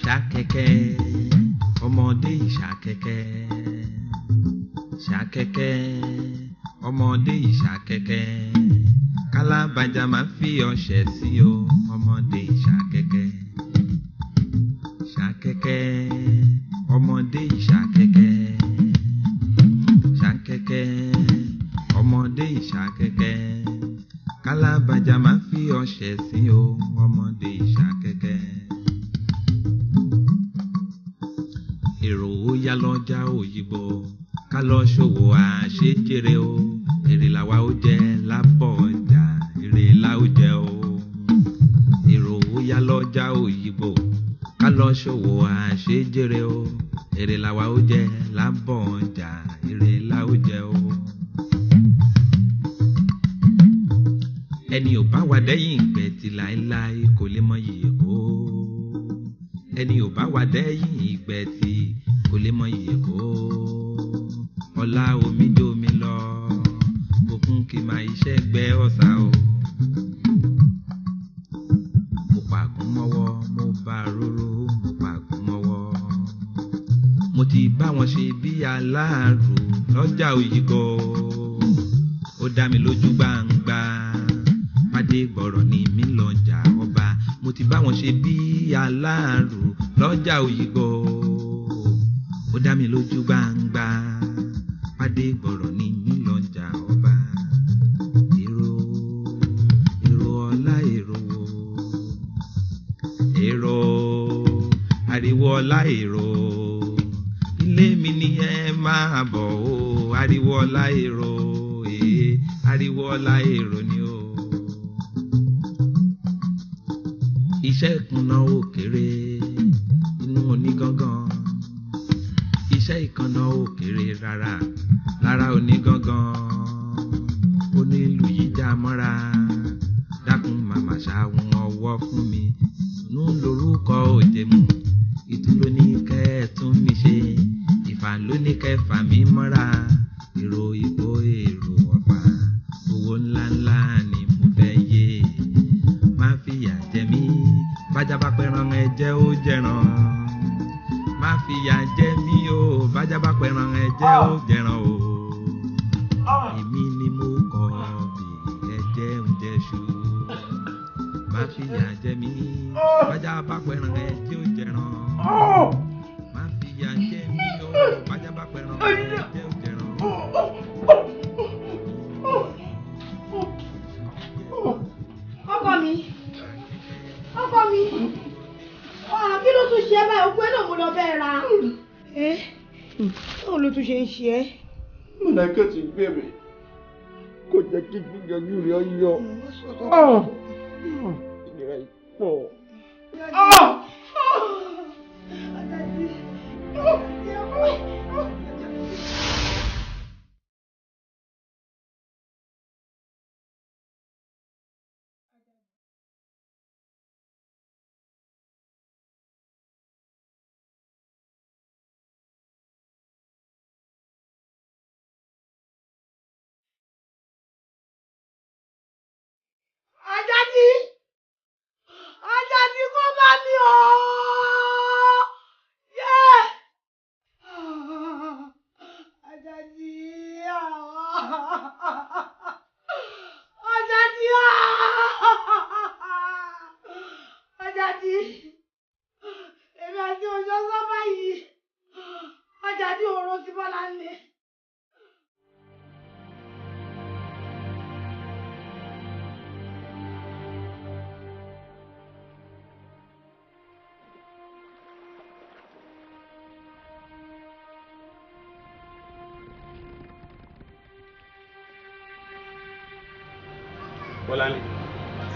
Ṣàkẹ́kẹ́ ọmọdé ìṣàkẹ́kẹ́, ṣàkẹ́kẹ́ ọmọdé ìṣàkẹ́kẹ́, kálábàjá máa fi ọṣẹ sí o, ọmọdé ìṣàkẹ́kẹ́. Ṣàkẹ́kẹ́ ọmọdé ìṣàkẹ́kẹ́, ṣàkẹ́kẹ́ ọmọdé ìṣàkẹ́kẹ́, kálábàjá máa fi ọṣẹ sí o, ọmọdé ìṣàkẹ́kẹ́. Èrò ó yá lọ́jà Òyìnbó, ká lọ ṣòwò àṣejèrè o, èrè làwa ó jẹ lábọ̀ ọjà, èrè la ó jẹ o. Èrò ó yá lọ́jà Òyìnbó, ká lọ ṣòwò àṣejèrè o, èrè làwa ó jẹ lábọ̀ ọjà, èrè la ó jẹ o. Ẹni ò bá wa dẹ́yìn ìgbẹ́ ti láéláé kò lè mọyì Èkó. Ẹni ò bá wa dẹ́yìn ìgbẹ́ ti kò lè mọyì Èkó. Ọlá omi jómi lọ, òkun kì máa iṣẹ́ gbẹ́ ọ̀sà o. Mo pàgùn mọ́wọ́, mo bá róró, mo pàgùn mọ́wọ́. Mo ti bá wọn ṣe bí aláàrù lọ́jà Òyìnbó. Ó dá mi lójú gbangba, pàdé gbọ̀rọ̀ ni mí lọ́jà ọba. Mo ti bá wọn ṣe bí aláàrù lọ́jà Òyìnbó. Ó dá mi lójú gbangba, pàdé gbọ̀rọ̀ ni mí lọ́jà ọba. Èrò, èrò ọlá èrò wo, èrò ariwo ọlá èrò, ilé mi ni ẹ máa bọ̀ o, ariwo ọlá èrò, ee ariwo ọlá èrò ni o. Iṣẹ́ ìkànnà òkèrè inú onígangan, iṣẹ́ ìkànnà òkèrè rárá lára onígangan, onílù yìí já mọ́ra, dákun màmá ṣàwọn ọwọ́ fún mi, nú lorúkọ òjèmù, ìtú ló ní kẹ́ ẹ tún mi ṣe, ìfà ló ní kẹ́ fà mí mọ́ra, èrò ìbò èrò ọ̀fà, owó ńláńlá ni mo fẹ́ yé, má fìyà jẹ mí, bájá bá pẹran ẹ̀jẹ̀ ó jẹran, má fìyà jẹ mí o, bájá bá pẹran ẹ̀jẹ̀ ó jẹran o. Èmi ni mo kọ bí ẹ̀jẹ̀ ń jẹṣu, má fìyà jẹ mí, bájá bá pẹran ẹ̀jẹ̀ ó jẹran, má fìyà jẹ mí o, bájá bá pẹran ẹ̀jẹ̀ ó jẹran. Ọkọ mi, ọkọ mi, kí ló tún ṣe báyìí? Òkú ẹ náà mo lọ bẹ́ẹ̀ ra. Báwo ló tún ṣe ń ṣe ẹ́? Mọ̀láìkà ti gbé mi, kò jẹ́ kí gbígbẹ́jú rẹ̀ yọ. Ìnira yìí pọ̀. Àjàdí! Àjàdí kò bá mi o! Yé! Àjàdí! Àjàdí! Àjàdí! Èmi àti òjò sọ́bà yìí. Àjàdí òró sí Bọ́lá ní. Bọ́láńlé.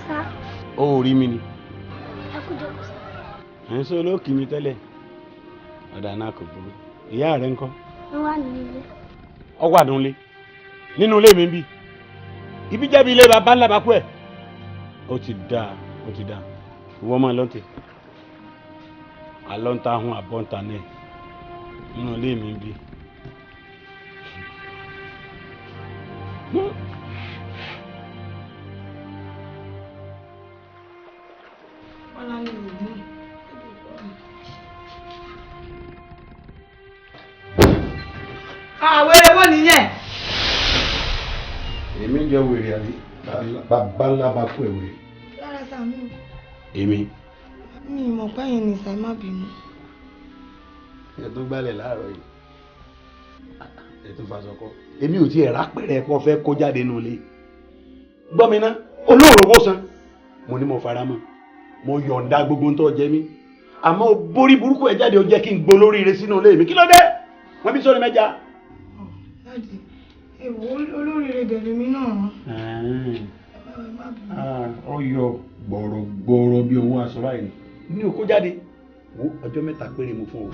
Sá. Ó rí mi ni. Ẹ kú jókòó sá. Ẹ̀ ń sọ olóòkì mi tẹ́lẹ̀. Ọ̀dà náà kò burú. Ìyá rẹ̀ ńkọ́? Ó wà nílé. Ó wà nílé. Nínú ilé mi ń bí. Ibi jẹ́bi ilé bàbá ńlá bàkú ẹ̀. Ó ti dáa, ó ti dáa. Ìwọ máa lọ́ntẹ̀. Àlọ́ ń ta hun àbọ̀ ń ta náà. Nínú ilé mi ń bí. Bọ́láńlé ò ní. nìyẹn. Èmi jọ wèrè àbí bàbá ńlá bá kú ẹ wèrè. Rárá sà, mi. Èmi. Mi ì mọ̀ pé ẹ̀yin ni sà, má bínú. Ẹ tún gbálẹ̀ láàárọ̀ yìí, ẹ tún faṣọ kọ́. Èmi ò tiẹ̀ rápẹ̀rẹ̀ kọ́ fẹ́ kó jáde nù lé. Gbọ́ mi ná, olóòrò owó san. Mo ní mo fara mọ́, mo yọ̀ǹda gbogbo ń tọ́ jẹ mí. Àmọ́ o borí burúkú ẹ̀ jáde, o jẹ́ kí n gbó lóríire sínú ilé mi. Kí ló dé? Wọ́n bí sórí mẹ́ja. Daddy, èwo olóríire dẹ̀ lèmi náà. Ọ yọ gbọ̀rọ̀gbọ̀rọ̀ bí owó aṣọ báyìí ní o kó jáde. Wo, ọjọ́ 3 péré mo fún o,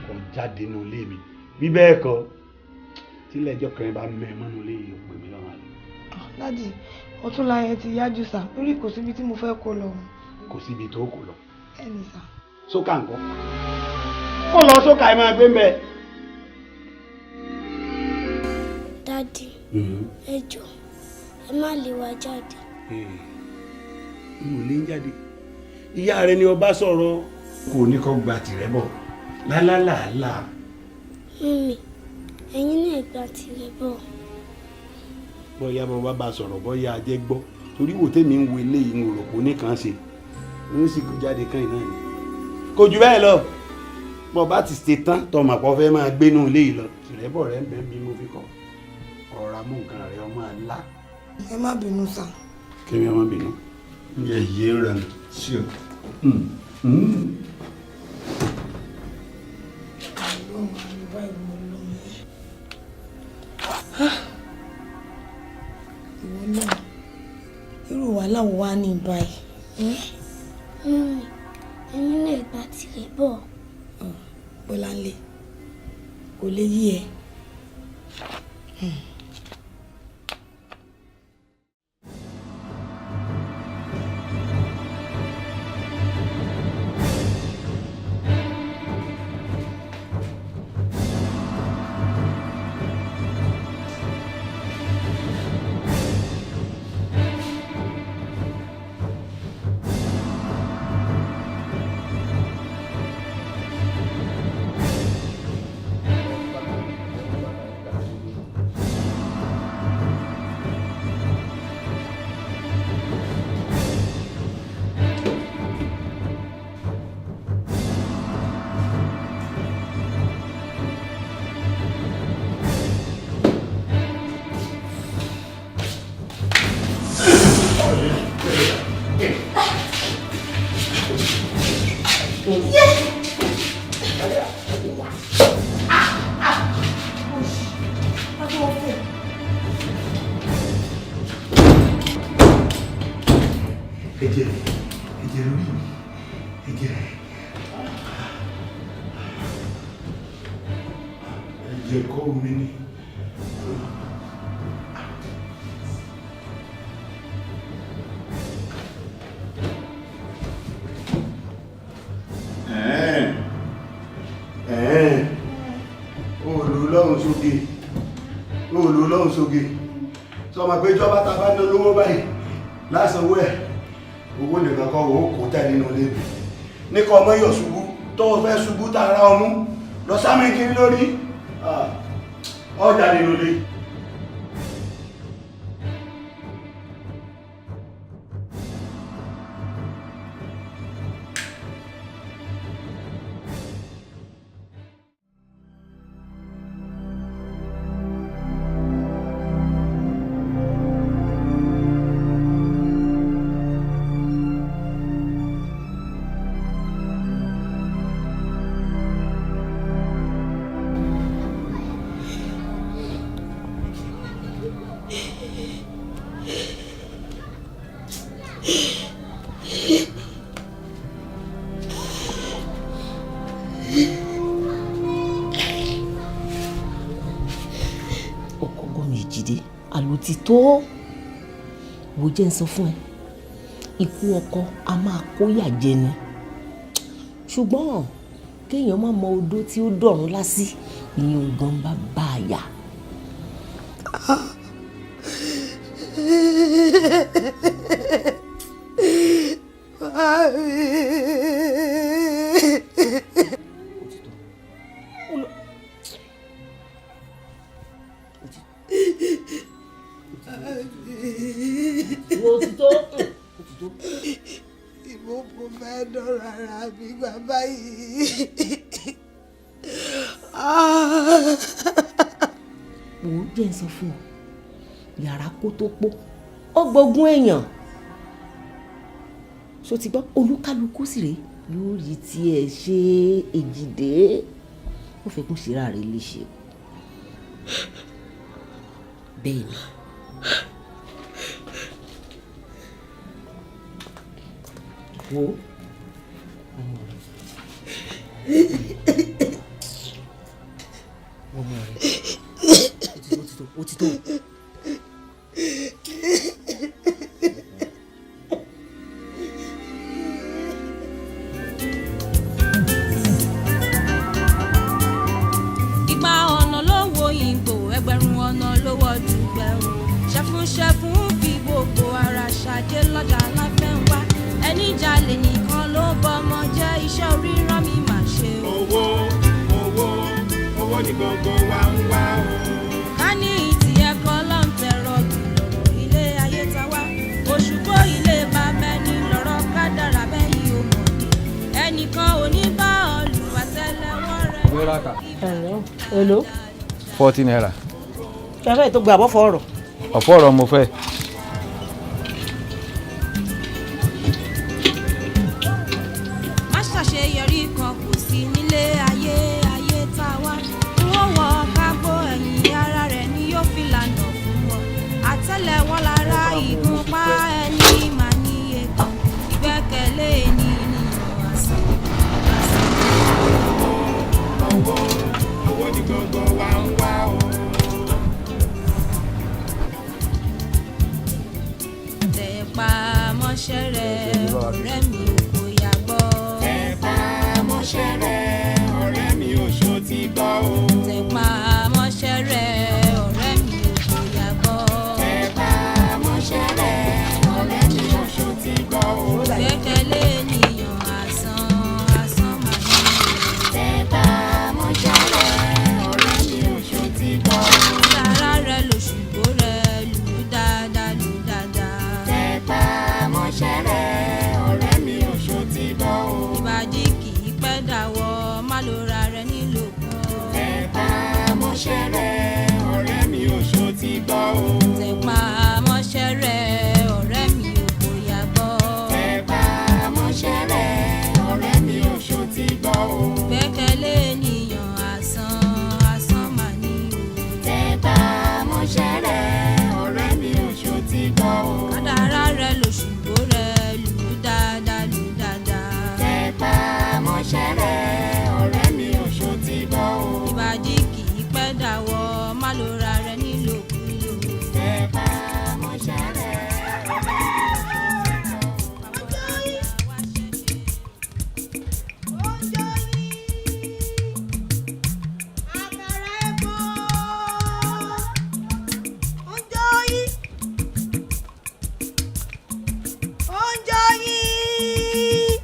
kò jáde nínú ilé mi. Bí bẹ́ẹ̀ kọ́, tílẹ̀ ẹjọ́ kẹrin bá mẹ́ mọ́nú ilé yìí, ó pè mí lọ́wọ́ àlè. Daddy, ọ̀túnla yẹn ti yájú sà, lórí kò síbi tí mo fẹ́ kó lọ. Kò síbi tó kó lọ. Ẹnì sà. Sókà ńkọ́? Kó lọ sókà ẹ máa gbé ń bẹ. Daddy, ẹ jọ̀ọ́, ẹ má lé wa jáde. N ò lè ń jáde. Ìyá rẹ ni ọba sọ̀rọ̀. Kò ní kó gba tìrẹ bọ̀ lálálàálà. Mummy, ẹ̀yin náà gba tìrẹ bọ̀. Bóyá bọ́ bá bá sọ̀rọ̀, bóyá ajẹ́ gbọ́, torí wò tèmi ń wo eléyìí, ń rò kó nìkan ṣe ń sì kó jáde kan náà ni. Kò jù bẹ́ẹ̀ lọ. Bọ́ bá ti ṣe tán tọmọ àpọ̀ fẹ́ máa gbénú ilé yìí lọ. Tìrẹ bọ̀ rẹ ń bẹ́ mi, mo fi kọ́ ọ̀rọ̀ amú nǹkan rẹ ọmọ àlá. Ẹ má bínú sà. Kí ni ọmọ bínú? Ǹjẹ́ yé rẹ̀ sí o? Ìwọ náà, irú wàhálà wo wá ní báyìí? Mummy, ẹ̀yin náà gba tìrẹ bọ̀. Bọ́láńlé, kò lè yí ẹ. Ẹ̀jẹ̀, ẹ̀jẹ̀ lórí mi, ẹ̀jẹ̀, ẹ̀jẹ̀ kọ́ omi ni. Òòlù lọ́hùn sóge, òòlù lọ́hùn sóge, sọmọ pé ìjọba ta bá ná lówó báyìí lásánwó ẹ̀, owó nìkan kọ́ wo kò tẹ́ nínú ilé mi. Ní kọ́ ọmọ yọ̀ ṣubú tó o fẹ́ ṣubú tààrà ọmú lọ sámi kiri lórí ọjà nínú ilé. Ọkọ Jídé, àlò ti tó. Wò, jẹ́ ń sọ fún ẹ, ikú ọkọ a máa kóyà jẹ ni, ṣùgbọ́n kéèyàn má mọ odó tí ó dọ̀run lásì, ìyẹn ò gan bá bá a yà. Wo ti tó, ó ti tó. Ìbò kò fẹ́ dọ̀rọ̀ ara mi gbà báyìí. Wò ó, jẹ́ ń sọ fún ọ, yàrá kó tó pọ̀ ó gbógun èèyàn ṣó ti gbọ́. Olúkálukú sì rèé yóò rí tiẹ̀ ṣe. Èjìdé, ó fẹ́ kún síra rẹ̀ léṣe bẹ́ẹ̀ ni. Wo ọmọ rẹ, ọmọ rẹ, ó ti tó, ó ti tó, ó ti tó. Ìgbà ọ̀nà ló wo ìgbò, ẹgbẹ̀rún ọ̀nà ló wọ dùgbẹ̀ o. Ṣẹ̀fúnṣẹ̀fún fi gbogbo ara ṣàjẹ́ lọ́jà láfẹ́ ń wá. Ẹni jalè nìkan ló bọ́mọ jẹ́, iṣẹ́ oríran mi mà ṣe o. Owó, owó, owó ni gbogbo wa ń wá o. Ká ní ìtì ẹ̀kọ́ ló ń tẹ̀rọ lọ̀rọ̀ ilé ayé ta wá. Òṣùgbó ilé bàbá ẹni lọ̀rọ̀ kádàrá bẹ́yìn o mọ̀ ni. Ẹnìkan ò ní bá ọlù àtẹ́lẹwọ́ rẹ̀. Gbéraka. Hello. ₦40. Ṣe fẹ́ tó gba àbọ̀fọ̀ ọ̀rọ̀? Ọ̀fọ̀ ọ̀rọ̀ mo fẹ́. Má ṣàṣeyọrí kan kò sí nílé ayé, ayé tá a wá. Wọ́n wọ kágbó, ẹ̀yìn ara rẹ̀ ni yóò fi lànà fún wọn. Àtẹ́lẹwọ́ lára ìgúnpá ẹni mà níye kan. Ìgbẹ́kẹ̀lé ènìyàn asán, asán. Owó, owó ni gbogbo wa ń wá o. Tẹpá mọ́ṣẹ́ rẹ̀, ọ̀rẹ́ mi, ò kò yá gbọ́. Tẹpá mọ́ṣẹ́ rẹ̀, ọ̀rẹ́ mi, ò ṣó ti gbọ́ o. Tẹpá mọ́ṣẹ́ rẹ̀, ọ̀rẹ́ mi, ò kò yá gbọ́. Tẹpá mọ́ṣẹ́ rẹ̀, ọ̀rẹ́ mi, ò ṣó ti gbọ́ o. Ìgbẹ́kẹ̀lé ènìyàn asán, asán mà ní. Tẹpá mọ́ṣẹ́ rẹ̀, ọ̀rẹ́ mi, ò ṣó ti gbọ́ o. Sára rẹ̀ lòṣùgbó rẹ̀, lù ú dáadáa, lù ú dáadáa. Tẹpá mọ́ṣẹ́ rẹ̀, ọ̀rẹ́ mi, ò ṣó ti gbọ́ o. Ìbàdí kì í pẹ́ dàwọ́, má lo ra rẹ̀ nílòkun. Tẹpá mọ́ṣẹ́ rẹ̀, ọ̀rẹ́ mi, ò ṣó ti gbọ́ o. Tẹpá mọ́ṣẹ́ rẹ̀, ọ̀rẹ́ mi, ò kò yá gbọ́. Tẹpá mọ́ṣẹ́ rẹ̀, ọ̀rẹ́ mi, ò ṣó ti gbọ́ o. Ìgbẹ́kẹ̀lé ènìyàn asán, asán mà ní o. Tẹpá mọ́ṣẹ́ rẹ̀, ọ̀rẹ́ mi, ò ṣó ti gbọ́ o. Kádàrá rẹ̀ lòṣùgbó rẹ̀, lù ú dáadáa, lù ú dáadáa. Tẹpá mọ́ṣẹ́ rẹ̀, ọ̀rẹ́ mi, ò ṣó ti gbọ́ o. Ìbàdí kì í pẹ́ dàwọ́, má lo ra rẹ̀ nílòkulò. Tẹpá mọ́ṣẹ́ rẹ̀, ọ̀rẹ́ mi, ò ṣó ti gbọ́ o. Àkàrà epo. Oúnjẹ yín. Oúnjẹ yín.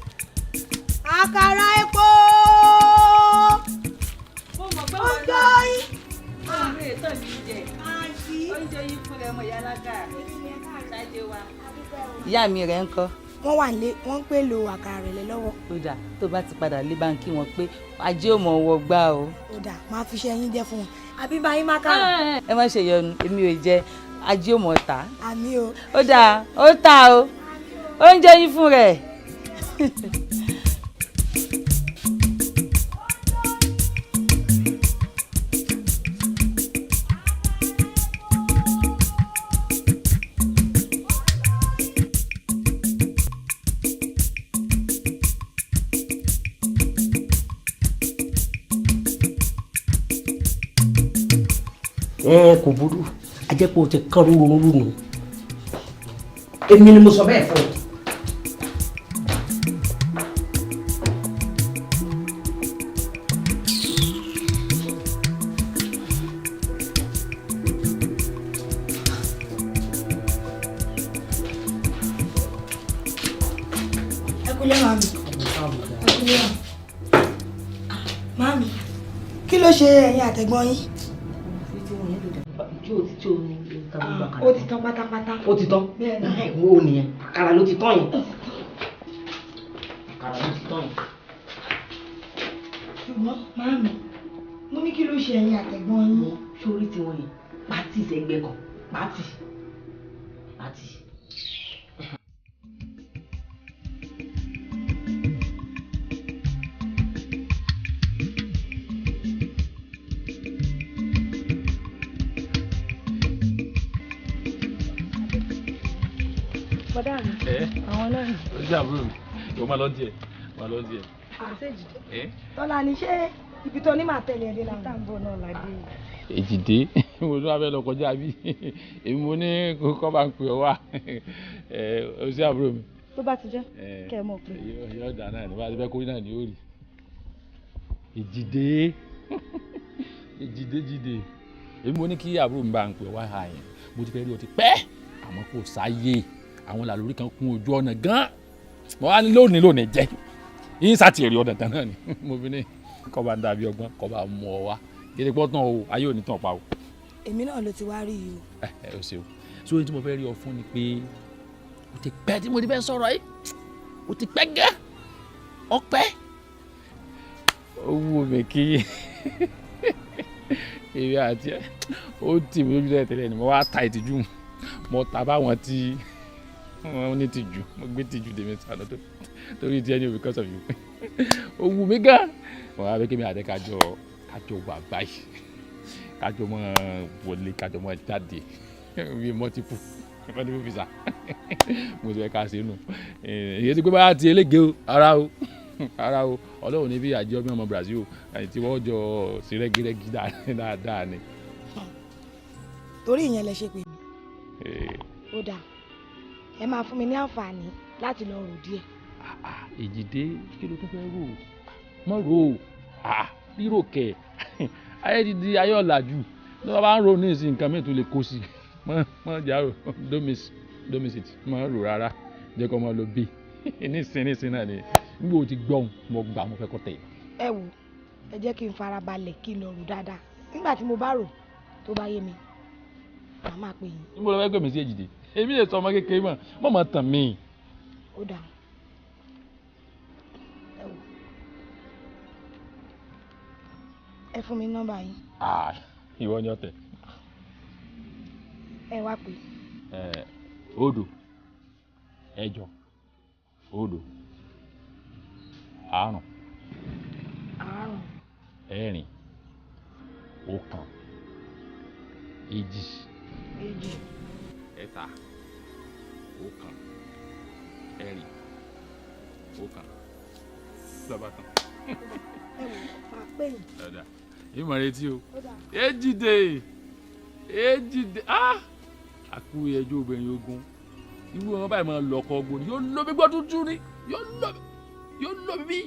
Àkàrà epo. Mo mọ̀ pé wọ́n Oúnjẹ yín. Oúnjẹ ètò mi jẹ. Àǹtí. Oúnjẹ yìí fúnlẹ̀ ọmọ ìyá alága. Ṣáájú wa. Ìyá mi rẹ̀ ń kọ́. Wọ́n wà nílé, wọ́n ń pèlò àkàrà rẹ̀ lọ́wọ́. Ó dà, tó bá ti padà lé báńkì wọn pé ajé ò mọ̀ wọ gbá o. Ó dà, máa fi iṣẹ́ yín jẹ́ fún wọn. Àbí bá yín má kàrà. Ẹ má ṣe yọnu, èmi ò jẹ, ajé ò mọ̀ tà. Àmì o. Ó dà, ó tà o. Oúnjẹ yín fún rẹ̀. Ẹ kò burú, ajẹ́pọ̀ ti kán rúrú nù. Èmi ni mo sọ bẹ́ẹ̀ fún ọ. Ẹ kúlẹ̀, màmí. Ẹ kúlẹ̀, màmí. Kí ló ṣe ẹ̀yin àtẹ̀gbọ́n yín? Ijó ti tó ni. tán gbogbo àkàrà. Ó ti tán pátápátá. Ó ti tán. Bẹ́ẹ̀ ni. Wo nìyẹn, àkàrà ló ti tán yẹn. Àkàrà ló ti tán yẹn. Ṣùgbọ́n màámi, mo ní kí ló ṣe ẹ̀yin àtẹ̀gbọ́n yín. Sórí tiwọn yẹn, pátì sẹ́gbẹ́ kan, pátì pátì. Bọ́dà mi, àwọn náà ni. Ó ṣe àbúrò mi, ìwọ máa lọ díẹ̀, máa lọ díẹ̀. Àṣejìdé. Tọ́lá ni, ṣé ibi tó ní màá tẹ̀lé ẹ dé láwọn. Tá à ń bọ̀ náà ládé. Èjìdé, mo tún wá fẹ́ lọ kọjá bí èmi mo ní kó bá ń pè ọ́ wá. Ó ṣe àbúrò mi. Tó bá ti jẹ́ kẹ́ ẹ mọ̀ pé. Yóò dà náà ní bá a ti fẹ́ kórìí náà ni yóò rí. Èjìdé, Èjìdé jìdé, èmi mo ní kí àbúrò mi bá ń pè ọ́ wá ha yẹn. Mo ti fẹ́ rí ọ ti pẹ́, àmọ́ kò sáyé, àwọn làlórí kan kún ojú ọ̀nà gan-an. Mo wá ní lónìí lónìí jẹ́ yín sátìrì ọ̀dàn tán náà ni mo fi ní kọ́ bá ń dàbí ọgbọ́n, kọ́ bá mú ọ wá kéde pọ́ tán o, ayé ò ní tàn pa o. Èmi náà ló ti wá rí yìí o. Ẹ ẹ o ṣeun. Sórí tí mo fẹ́ rí ọ fún ni pé o ti pẹ́ tí mo ti fẹ́ sọ̀rọ̀ yìí, o ti pẹ́ gẹ́, ọ pẹ́. Ó wù mí kí èmi àti ẹ ó tì mí lójú tẹ́lẹ̀ ni mo wá ta ìtìjú, mo ta báwọn tí wọ́n ní tìjú, mo gbé tìjú tèmi sànú tó torí tí ẹni o because of you. Ó wù mí gan. Mo wá fẹ́ kí mi àti kájọ kájọ wà báyìí, kájọ mọ wọlé, kájọ mọ jáde bí multiple multiple visa. Mo ti fẹ́ ká sínú èyí ti pé bá ti elége o, ara o, ara o, Ọlọ́run ní bí àjọ bí ọmọ Brazil àti tí wọ́n jọ sí rẹ́gírẹ́gí dáadáa ni. Torí ìyẹn lẹ ṣe pè mí. Ó dáa, ẹ máa fún mi ní àǹfààní láti lọ rò díẹ̀. Èjìdé, kí ló tún fẹ́ rò? Mọ́ rò ó, rírò kẹ̀, ayé ti di ayé ọ̀làjú, ní wọ́n bá ń rò ní ìsìn nǹkan mìíràn tó lè kó sí i. Mọ́ jà rò, don't miss it, mọ́ rò rárá, jẹ́ kó mọ́ lọ bí nísìn nísìn náà ni nígbà wo ti gbọ́n, mo gbà, mo fẹ́ kọ́ tẹ̀. Ẹ wò, ẹ jẹ́ kí n fara balẹ̀ kí n lọ rò dáadáa. Nígbà tí mo bá rò tó bá yé mi, màá máa pè yín. Níbo ló fẹ́ gbé mi sí, Èjìdé? Èmi lè sọ ọmọ kékeré mọ̀ mọ̀ mọ̀ tàn mí. Ó dáa. Ẹ wò, ẹ fún mi nọ́mbà yín. Ìwọ ni ọ̀tẹ̀. Ẹ wá pè. Ẹ 0 8 0 5 5 4 1 2 2 3 1 4 1 lọ́ba tán. Ẹ wò, máa pè yín. Dáadáa, ìmọ̀ retí o. Èjìdé, Èjìdé, àkú ẹjọ́ obìnrin ogun, irú wọn báyìí máa lọ ọkọ̀ ọgbọ́n, yóò lómi gbọ́ tuntun ni, yóò lómi, yóò lómi bí.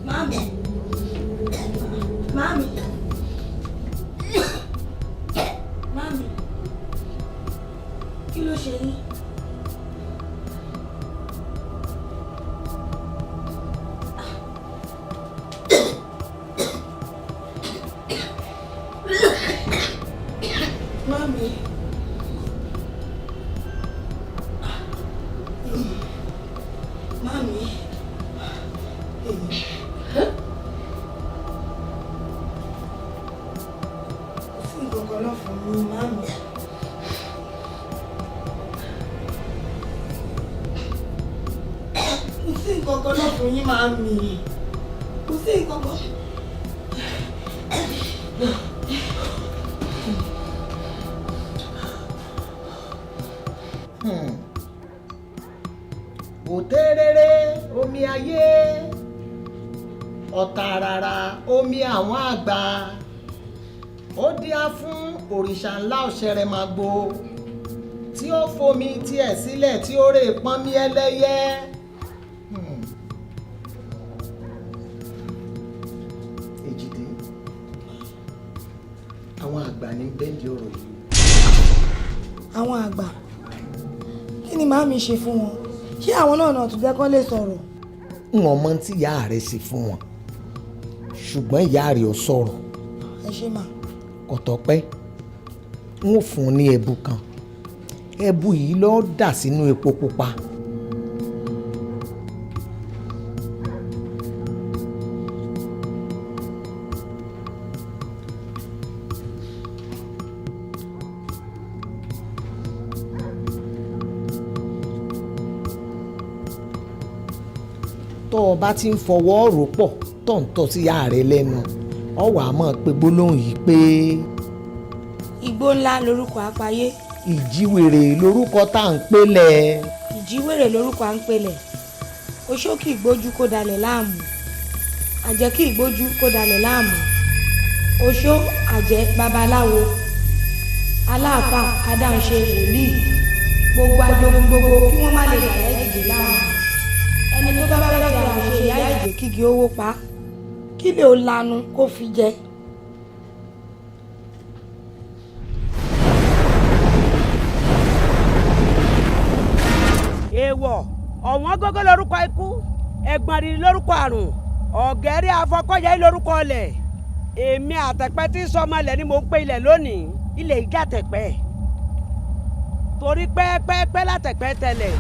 Màámi, màámi, màámi, kí ló ṣe yín? Sí nǹkan kan náà fún yín máa mì, kò sí nǹkan kan. Òtéréré omi ayé, ọ̀tàràrà omi àwọn àgbà, ó díá fún òrìṣà ńlá ọ̀ṣẹ̀rẹ̀màgbò tí ó fomi tiẹ̀ sílẹ̀ tí ó rè pọ́nmi ẹlẹ́yẹ. Èjìdé, àwọn àgbà ní bẹ́ńdì ọ̀rọ̀ yìí. Àwọn àgbà, kí ni màámi ṣe fún wọn? Ṣé àwọn náà náà tún jẹ́ kán lè sọ̀rọ̀? N ò mọ tí ìyá rẹ̀ ṣe fún wọn, ṣùgbọ́n ìyá rẹ̀ ò sọ̀rọ̀. Ẹ ṣe mà. Kò tọ́pẹ́, n ó fún un ní ẹbu kan. Ẹbu yìí ló dà sínú epo pupa. Tó o bá ti ń fọwọ́ rò pọ̀ tó ń tọ́ sí ìyá rẹ lẹ́nu, ọ wàá máa pe gbólóhùn yìí pé: Igbó ńlá lorúkọ apayé. Ìjíwèrè lorúkọ tá à ń pélẹ̀. Ìjíwèrè lorúkọ à ń pelẹ̀. Oṣó kì í gbójú kó dalẹ̀ láàmú, àjẹ́ kì í gbójú kó dalẹ̀ láàmú. Oṣó, àjẹ́, babaláwo, aláàfáà, adáhunṣe, wòlíì, gbogbo ajogun gbogbo, kí wọ́n má lè dàyà Èjìdé láàmú. Ẹni tó bá fẹ́ fi àrùn ṣe ìyá Èjìdé, kígi owó pa á, kí lè ó lanu kó fi jẹ. Èèwọ̀ ọ̀wọ́n gógó lórúkọ ikú, ẹ̀gbọ̀n rírì lórúkọ àrùn, ọ̀gẹ́rẹ́ afọkọ́yẹ lórúkọ ọlẹ̀. Èmi àtẹ̀pẹ́ tí sọmọ ilẹ̀ ni mò ń pè ilẹ̀ lónìí. Ilẹ̀ ìjà tẹ̀pẹ́ torí pẹ́ẹ́pẹ́ẹ́pẹ́ látẹ̀pẹ́ tẹ̀lẹ̀.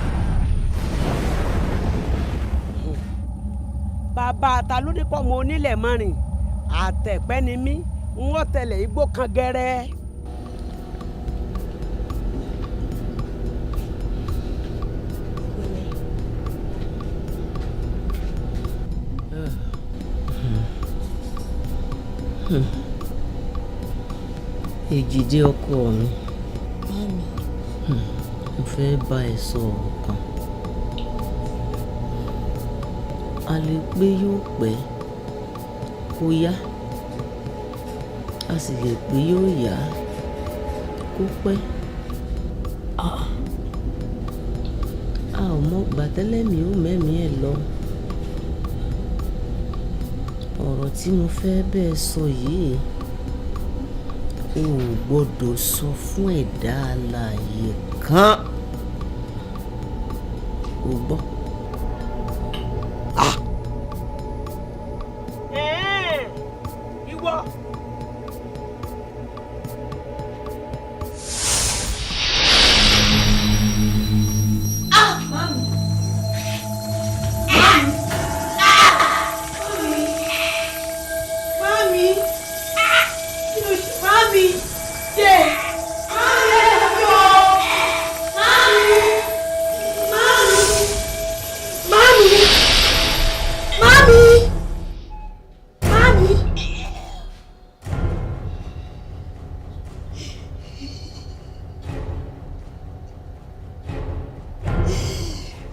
Bàbá ta ló ní kọ́ mọ onílẹ̀ mọ́rin? Àtẹ̀pẹ́ ni mí, n ó tẹ̀lẹ̀ igbó kan gẹ́rẹ́. Èjìdé ọkọ mi. Mami. Mo fẹ́ bá ẹ sọ ọ̀rọ̀ kan. A lè pé yóò pẹ́ kó yá, a sì lè pé yóò yá kó pẹ́. A ò mọ gbàtẹ́lẹ̀mí ó mẹ́mí ẹ̀ lọ. Ọ̀rọ̀ tí mo fẹ́ bẹ́ẹ̀ sọ yìí, o ò gbọ́dọ̀ sọ fún ẹ̀dá alààyè kan. O gbọ́? Ìwọ. Ah, mami. Mami. Kí ló ṣe? Mami. Yé. Mami ẹ jọ. Mami. Mami. Mami. Mami. Mami.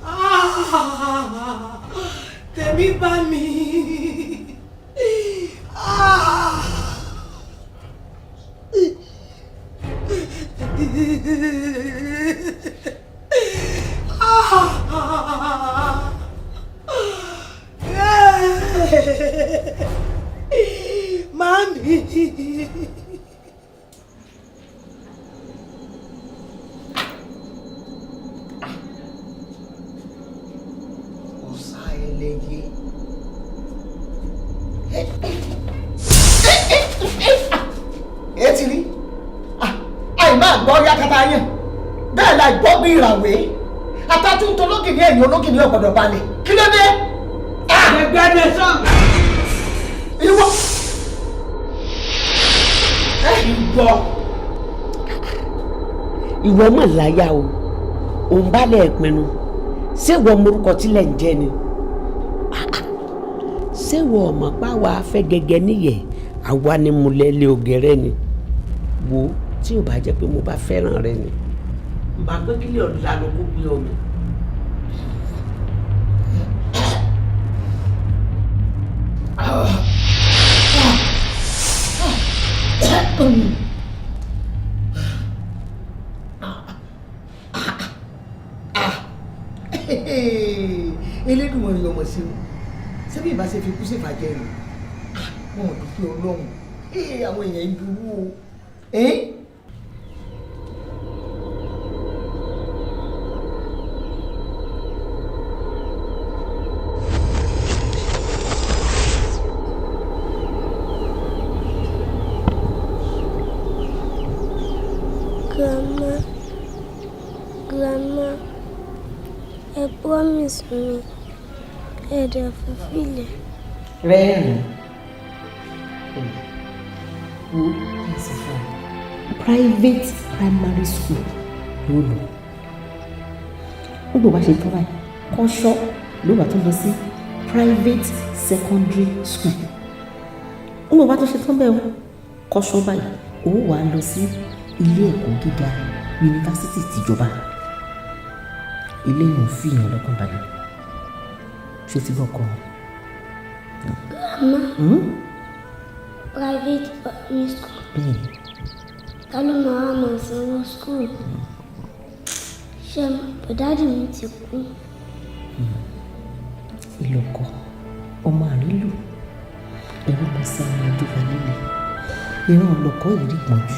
Ah, tèmi bá mi. Ah. Ah. Mami. Ọ̀sá ẹlẹ́yẹ. Ẹ ti rí àìmá gbọ́ yakata yẹn bẹ́ẹ̀ la gbọ́ bí ìràwé atátúntò ológìní ẹ̀yìn ológìní ọ̀gbọ̀dọ̀ balẹ̀, kí ló dé? Ẹgbẹ́ sàn. Ìwọ. Ìwọ. Ìwọ mọ̀ láyà o, òun bá lẹ̀ pinnu. Ṣé ìwọ morúkọ tílẹ̀ ń jẹ́ ni? Ṣé wọ́n ọmọ páwa fẹ́ gẹ́gẹ́ níyẹ̀ àwa ni mo lẹ́lẹ́ ògẹ́rẹ́ ni wo tí ò bá jẹ́ pé mo bá fẹ́ràn rẹ ni. N bá gbé kílẹ̀ ọ̀la ló kó gbé ọmọ. Elédùmarè ọmọ sí o, ṣé bí ìbá ṣe fi kú ṣèfàjẹ́ rẹ̀ wọn ò dúpẹ́ Ọlọ́run. Àwọn èèyàn ń dúró o. Grandma, grandma, ẹ promise mi, ẹ dẹ̀ fulfill ẹ̀. Rẹ́rìn-ín wo ẹ sọ fún ẹ, private primary school ló lọ. Gbogbo bá ṣe tán báyìí, kọ́ṣọ́ ló wà tó lọ sí private secondary school. Gbogbo bá tó ṣe tán bẹ́ẹ̀ o, kọ́ṣọ́ báyìí ó wà á lọ sí ilé ẹ̀kọ́ gíga yunifásitì tìjọba. Eléyìí ò fi hàn lọ́kàn balẹ̀. Ṣé o ti gbọ́ kọ́ ọ? Grandma, private primary school. Bẹ́ẹ̀ni. Ta ló máa wá máa sanwó school? Ṣé bọ̀dádì mi ti kú? Ìlọ̀kọ̀ ọmọ àrílù ẹ̀rọ máa sá ọmọ àjọba líle ìran ọlọ́kọ̀ yìí rí pọ̀jù.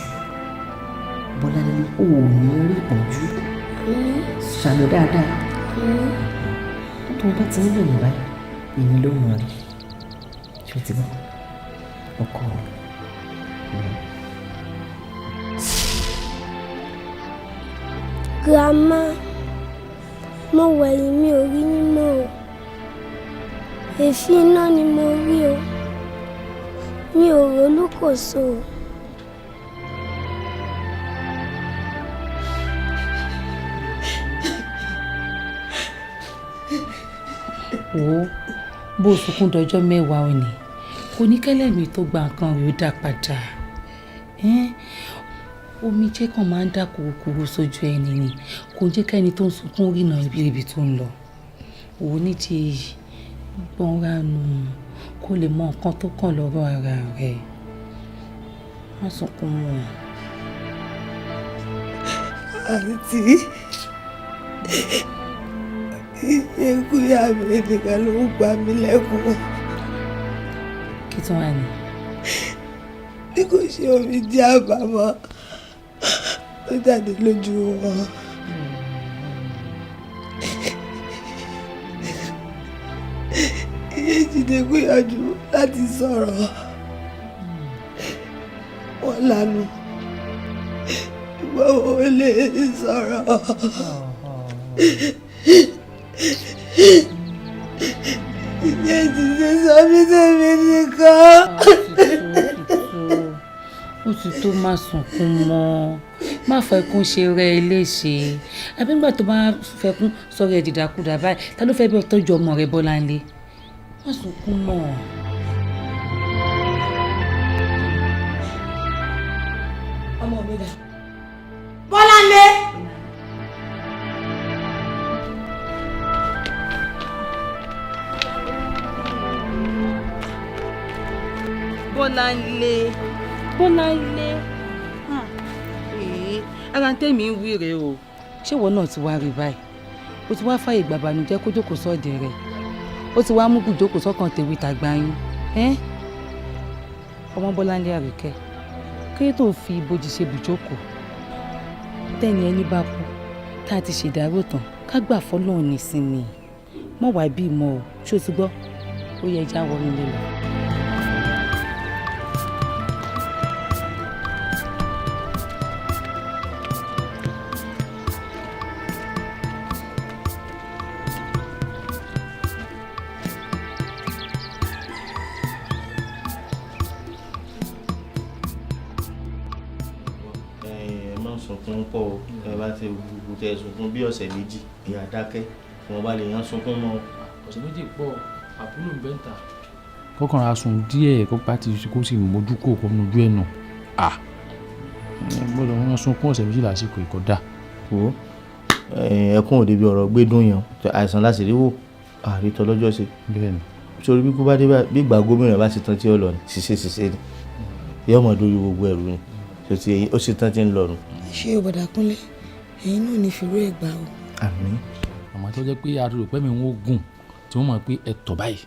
Bọ́láńlé ò ní rí pọ̀jù. Ṣàmì dáadáa. Tó o bá ti ń rìn báyìí, èmi ló mọ̀ rí. Ṣé o ti gbọ́? Ọkọ mi. Grandma, mo wẹ̀yìn mi ò rí yín mọ́ o. Èéfín iná ni mo rí o. Mi ò rólùkòso o. Wo bó o sunkún dọjọ́ 10 òní, kò ní kẹ́lẹ́mì tó gba nǹkan rẹ̀ ó dá padà. Omijé kan máa ń dà kúrúkúrú sójú ẹni ni, kò jẹ́ kẹ́ni tó ń sunkún rìnà ibi tó ń lọ. Òun ní ti èyí gbọ́nra nù kó lè mọ nǹkan tó kàn lọ́rọ̀ ara rẹ̀. Má sunkún mọ́. Àǹtí, ìṣekúyà mi nìkan ló ń pa mí lẹ́kún. Kí tún wà ní? Bí kò ṣe omi jẹ́ àbámọ̀ tó jáde lójú wọn. Ìyéjìdé gbìyànjú láti sọ̀rọ̀. Wọ́n lanu. Ṣùgbọ́n wọn ò lè sọ̀rọ̀. Ìyéjìdé sọ mí tèmi nìkan. Ó ti tó, má sunkún mọ́. Má fẹkún ṣe rẹ léṣe. Àbí nígbà tó bá fẹkún sọ̀rọ̀ ẹ̀ dìdàkudà báyìí, ta ló fẹ́ bí tọ́jú ọmọ rẹ Bọ́láńlé? Má sunkún mọ́. Ọmọ mi dà. Bọ́láńlé. Bọ́láńlé, Bọ́láńlé, ara ń tẹ̀mí ń wí rèé o. Ṣé ìwọ náà ti wá rí báyìí? O ti wá fàyè gbàbànújẹ́ kó jókòó sọ́ọ̀dẹ̀ rẹ̀. Ó ti wá mú gùjókòó sọ́kàn tèwe tàgbà yín. Ọmọ Bọ́láńlé Àríkẹ́, kí ló tó fi ibojì ṣe bùjókòó? Tẹ́ni ẹni bá kú, tá a ti ṣèdárò tán, ká gbà fọ́lọ́run nísinmi. Mọ̀ wá bí mọ́ o, ṣé o ti gbọ́? Ó yẹ ẹja wọnú ilé lọ. Ẹ má sunkún pọ̀ o, ẹ bá ti gbogbo tẹ sunkún bí ọ̀sẹ̀ méjì, ìyá dákẹ́, wọn bá lè yàn sunkún mọ́. Ọ̀sẹ̀ méjì pọ̀. Àbúrò ń bẹ́ ń ta. Kọ́kàn ra sùn díẹ̀, kó bá ti kó sì mójú kó kó nujú ẹ̀ nù. À ẹ gbọ́dọ̀ wọn sunkún ọ̀sẹ̀ 2 lásìkò ìkọ́dà. Wo, ẹkún òde bí ọ̀rọ̀ gbẹ́dùn yẹn, àìsàn láti rí wò àrítọ́ lọ́jọ́ sí. Bẹ́ẹ̀ni. Sórí bí kú bá dé bí ìgbà gómìnà bá ṣe tán tí ó lọ ní ṣiṣẹ́ ṣiṣẹ́ ni yóò mọ̀ dórí gbogbo ẹ̀rù ni tó ti ó ṣe tán tí ń lọ nù. Ṣé o bọ̀dà Kúnlé, ẹ̀yin náà ní fìrú ẹ̀ gbà o. Àmín. Àmọ́ tó jẹ́ pé arúgbó pẹ́ mi ń gùn tí wọ́n mọ̀ pé ẹ tọ̀ báyìí,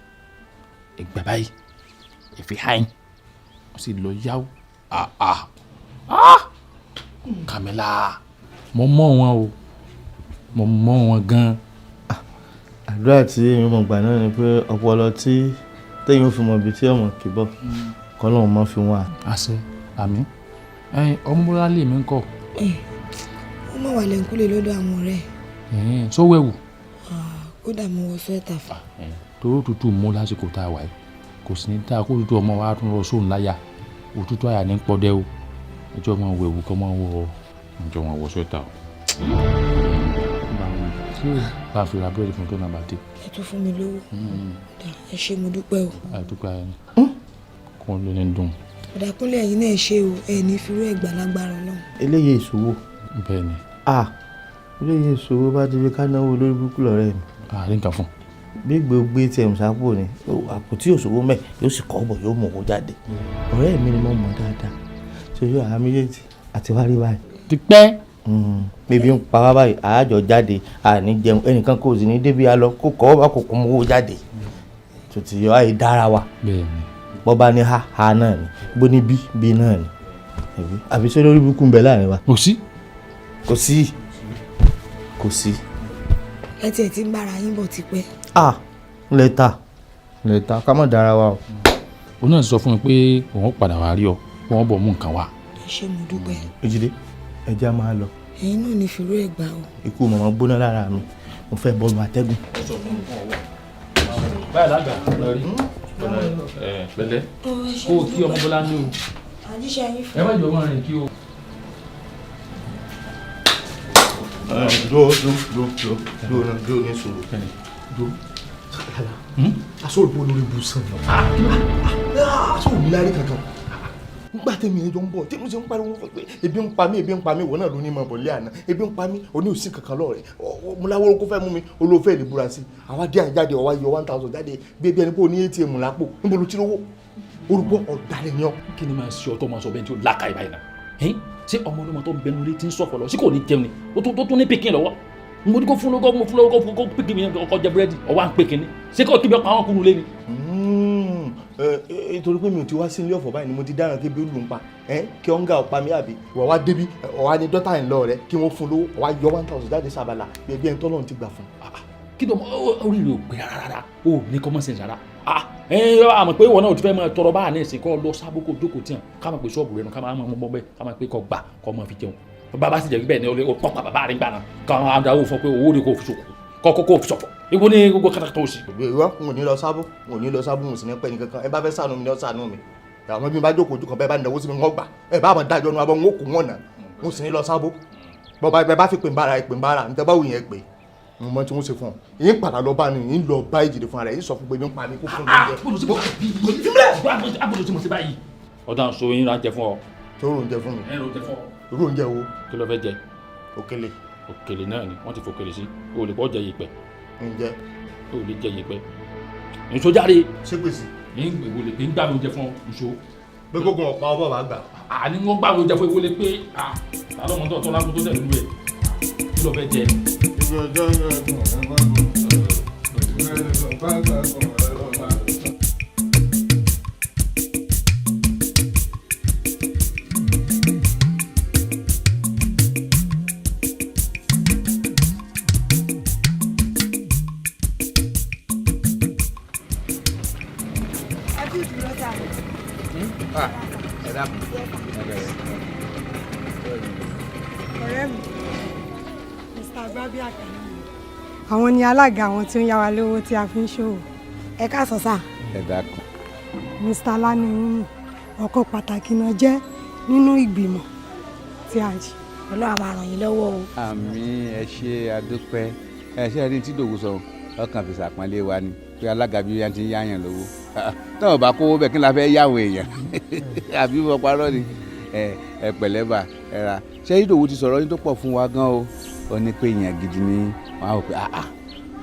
ẹ gbà báyìí, ẹ fi háìn, wọ́n sì lọ yáwó. Kàmílà, mo mọ̀ wọn o, mo mọ̀ wọn gan. Àdúrà tí èmi mọ̀ gbà náà ni pé ọpọlọ tí téèyàn fi mọ ibi tí ọmọ kì í bọ̀ kọ́lọ́hún mọ́ fi wọ́n à. Àṣẹ, àmín. Ẹyin ọmọbọ́lá lè mí kọ́. Ó mọ̀ wà lẹ́ńkúlé lọ́dọ̀ àwọn ọ̀rẹ́ ẹ̀. Sówẹ́wù. Kódà mo wọ sweater fún. Torí òtútù mú lásìkò tá a wà yìí, kò sì ní dáa kó òtútù ọmọ wa tún lọ sóun láyà, òtútù àyà ní pọ́dẹ́ o. Ẹjọ́ máa wẹ̀wù kọ́ máa wọ ẹjọ́ máa wọ sweater o. Bá a fi ra búrẹ́dì fún tó náà bá dé. Ẹ tún fún mi lówó. Ẹ ṣé, mo dúpẹ́ o. Àdúpẹ́ ayé kò ló ní dùn. Bọ̀dà Kúnlé, ẹ̀yin náà ṣe o, ẹ ní firú ẹ̀ gbà lágbára Ọlọ́run. Eléyìí ìṣòwò. Bẹ́ẹ̀ni. Eléyìí ìṣòwò bá ti fi ká náwó lórí burúkú lọ́rẹ́ mi. Àárín nǹkan fún. Bí gbogbo ATM sápò ni àpótí òṣòwò mẹ́ yóò sì kọ́ bọ̀ yóò mú owó jáde. Ọ̀rẹ́ mi ni mo mọ̀ dáadáa. Ṣé àá méjèèjì àti wá rí báyìí. Ti pẹ́. Bébí ń pa wá báyìí, àájọ jáde, àní jẹun, ẹnìkan kò sì ní débi alọ kó kọ́ bá kò kó mú owó jáde. Tòtí yọ àyè dára wa. Bẹ́ẹ̀ni. Bọ́ bá ní ha ha náà ni, bó ní bí bí náà ni. Àbí ṣé lórí burúkú ń bẹ láàrin wa? Kò sí. Kò sí. Kò sí. Ẹ tiẹ̀ ti ń bára yín bọ̀ tipẹ́. Lẹ́tà lẹ́tà ká mọ̀ dára wa o. Òun náà sọ fún mi pé òun padà wá rí ọ, wọ́n bọ̀ mú nǹkan wá. Ẹ ṣé, mo dúpẹ́. Èjìdé, ẹ jẹ́ á máa lọ. Ẹ̀yin náà ní fìrú ẹ̀ gbà o. Ikú màmá gbóná lára mi, mo fẹ́ bọ́ọ̀lù atẹ́gùn. Báyìí lágbà lọ rí pẹ̀lẹ́ kó o kí ọmọ Bọ́lá ní o. Àjíṣe yín fún. Ẹ má jọ máa rìn kí o. Dúró dúró dúró dúró dúró dúró ní sùúrù. Dúró. Aṣọ òrùbó lórí ibùsùn lọ. Aṣọ òní lárí kankan. Nígbà tèmi ẹjọ́ ń bọ̀ tí mo ṣe ń pariwo fún pé ebi ń pa mí, ebi ń pa mí, ìwọ náà ló ní mọ̀ bọ̀ lé àná, ebi ń pa mí, òní ò sí kankan lọ́rẹ̀, mo láwọ́ kó fẹ́ mú mi, olóòfẹ́ lè búra sí i, àwa dé àjáde ọ̀wá yọ 1000 jáde bí ebi ẹni pé o ní ATM lápò, níbo ló ti rówó? Olùkọ́ ọ̀dàlẹ̀ ni ọ́. Kí ni máa ṣe ọtọ́ máa sọ bẹ́ẹ̀ tí ó láka ìbáyìí náà? Ṣé ọmọ ọlọ́mọ tó ń bẹnu ilé tí ń sọ̀fọ̀ lọ sí kò ní jẹun ni? Ó tún ní pikin lọ́wọ́. Mo ní kó fún lọ́kọ́, mo fún lọ́kọ́ kó pikin mi ọkọ̀ jẹ búrẹ́dì, ọwọ́ à ń pè kíní. Ṣé kò kí mi ọkọ̀ àwọn kúrú lé ni? Nítorí pé mi ò ti wá sí ilé ọ̀fọ̀ báyìí ni mo ti dáràn kí ebi lù ń pa kí ọ̀ǹgà ọ̀pá mi àbí wà wá débi ọ̀wá ní dọ́tà ẹ̀ lọ rẹ kí wọ́n fún lówó ọ̀wá yọ 1000 jáde sábàlá bí ẹni tọ́lọ́run ti gbà fún. Kí ló orí rẹ ò pé rárá, o ní common sense rárá. Àmọ́ pé ìwọ náà ò ti fẹ́ máa tọrọ báà ní ìsìn kọ́ lọ sábó kó jókòó tiẹ̀ ká máa pè ṣọ́ọ̀bù rẹ nù, ká máa mọ bọ́ bẹ́ẹ̀, ká máa pè kọ́ gbà kọ́ máa fi jẹun. Bàbá sì jẹ́ bẹ́ẹ̀ ni ó pọ́pà bàbá rẹ̀ gbà náà ká máa dáwọ́ fún pé owó rẹ̀ kò fi ṣòkò kọ́ kó fi ṣọ̀fọ̀. Ibo ni gbogbo katakata ó sì. Ìwọ n ò ní lọ sábó, n ò ní lọ sábó, n ò sì ní pẹ́ ní kankan. Ẹ bá fẹ́ ṣàánú mi ni ó ṣàánú mi. Àwọn bí n bá jókòó ojú kan bẹ́ẹ̀ bá náwó sí mi ń gbà. Ẹ bá máa dájọ́ nu abọ́ n ó kó wọn nà. N ò sì ní lọ sábó. Bọ́ba ẹ bá fi pè ń bára ẹ pè ń bára, ǹtẹ́ bá wù yẹn pè. Mo mọ tí wọ́n ṣe fún ọ. Yín padà lọ bá mi, yín lọ bá Èjìdé fún ara ẹ̀, yín sọ fún pé mi ń pa mi kó fún mi jẹ. Agbọ́dọ̀ tí mo ṣe báyìí. Ọ̀dà ń so yín ráńjẹ fún ọ. Tó rò oúnjẹ fún mi. Ẹ rò oúnjẹ fún ọ. Irú oúnjẹ wo? Kí ló fẹ́ jẹ? Òkèlè. Òkèlè náà ni wọ́n ti fòkèlè sí. O lè bọ́ jẹ yèpẹ̀. Ǹjẹ́? O lè jẹ yèpẹ̀. Nso jáde. Ṣé pèsè? Ní ìwò lè pé ń gbà mí oúnjẹ fún ọ, nso. Pé kókò ọ̀pá ọbọ̀ bá gbà. Àní wọ́n gbà mí oúnjẹ fún ìwò lè pé ta ló mọ tó lágbo tó tẹ̀ lú ẹ̀. Kí ló fẹ́ jẹ? Ọ̀rẹ́ mi, Mr. Gbabiaka, àwọn ni alága àwọn tí ó ń yá wa lówó tí a fi ń ṣòwò. Ẹ káàsán sà. Ẹ dákun. Mr. Laniyi, ọ̀kan pàtàkì náà jẹ́ nínú ìgbìmọ̀ tí a ń ṣe. Ọlọ́run á máa ràn yín lọ́wọ́ o. Àmín, ẹ ṣé, adúpẹ́. Ẹ ṣe ẹni tí Ìdòwú sọ ọkàn fi ṣàpọ́nlé wa ni. Pé alága bí wọ́n ti ń yáyàn lówó, táwọn bá kówó bẹ́ẹ̀, kí n la fẹ́ yáwó èèyàn? Àbí mo parọ́ ni? Ẹ pẹ̀lẹ́ bà, ẹ ra. Ṣé Ìdòwú ti sọ̀rọ̀ yín tó pọ̀ fún wa gan o. Ó ní pé èèyàn gidi ni wọn á rò pé ah,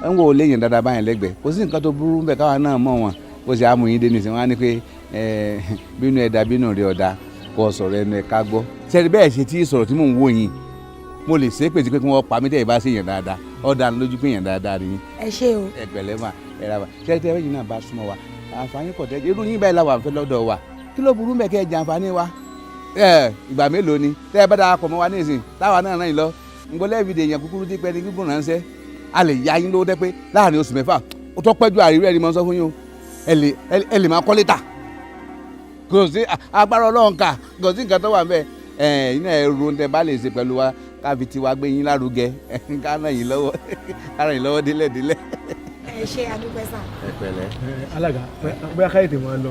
ẹ ń wo léèyàn dáadáa báyìí lẹ́gbẹ̀ẹ́, kò sí nǹkan tó burú bẹ́ẹ̀ káwa náà mọ̀ wọn. Bó ṣe àmú yín dé nìsín, wọn á ní pé bínú ẹ̀dá bínú rẹ̀ ọ̀dà kò sọ̀rọ̀ ẹnu ẹ̀ ká gbọ́. Sẹ́ni bẹ́ẹ̀ ṣe tí sọ̀rọ̀ tí mò ń wò yín, mo lè ṣe é pèsè pé kí wọ́n pa mí tẹ́ ẹ bá ṣe èèyàn dáadáa. Ọ̀dà lójú pé èèyàn dáadáa ni. Ẹ ṣé o. Ẹ pẹ̀lẹ́ mà, ẹ ra wa. Ṣé tẹ́ ẹ̀yin náà bá súnmọ́ wa, àǹfààní pọ̀ tẹ́ irú yín báyìí làwọn àǹfẹ́ lọ́dọ̀ wa. Kí ló burú mẹ́ kẹ́ ẹ jẹ àǹfààní wa? Ẹ ìgbà mélòó ni tẹ́ ẹ bá darapọ̀ mọ́ wa ní ìsìn táwa náà ràn yín lọ ngbọ́lẹ́ ìfìdí èèyàn kúkúrú tí pẹ́ ní gígùn ránṣẹ́? A lè ya yín lówó tẹ́ pé láàrin oṣù 6, ó tó pẹ́jù àríwá ẹni mọ́ sọ fún yín o, ẹ lè máa kọ́lé tà. Kò sí agbára Ọlọ́run kà, kò sí nǹkan tó wà ńbẹ̀. Ẹ iná ẹ ro tẹ bá lè ṣe pẹ̀lú wa, ká fi tiwa gbé yín lárugẹ, ká ràn yín lọ́wọ́, ká ràn yín lọ́wọ́ délẹ̀ délẹ̀. Ẹ ṣé, adúpẹ́ sà. Ẹ pẹ̀lẹ́. Alága, bóyá káyọ̀tì máa lọ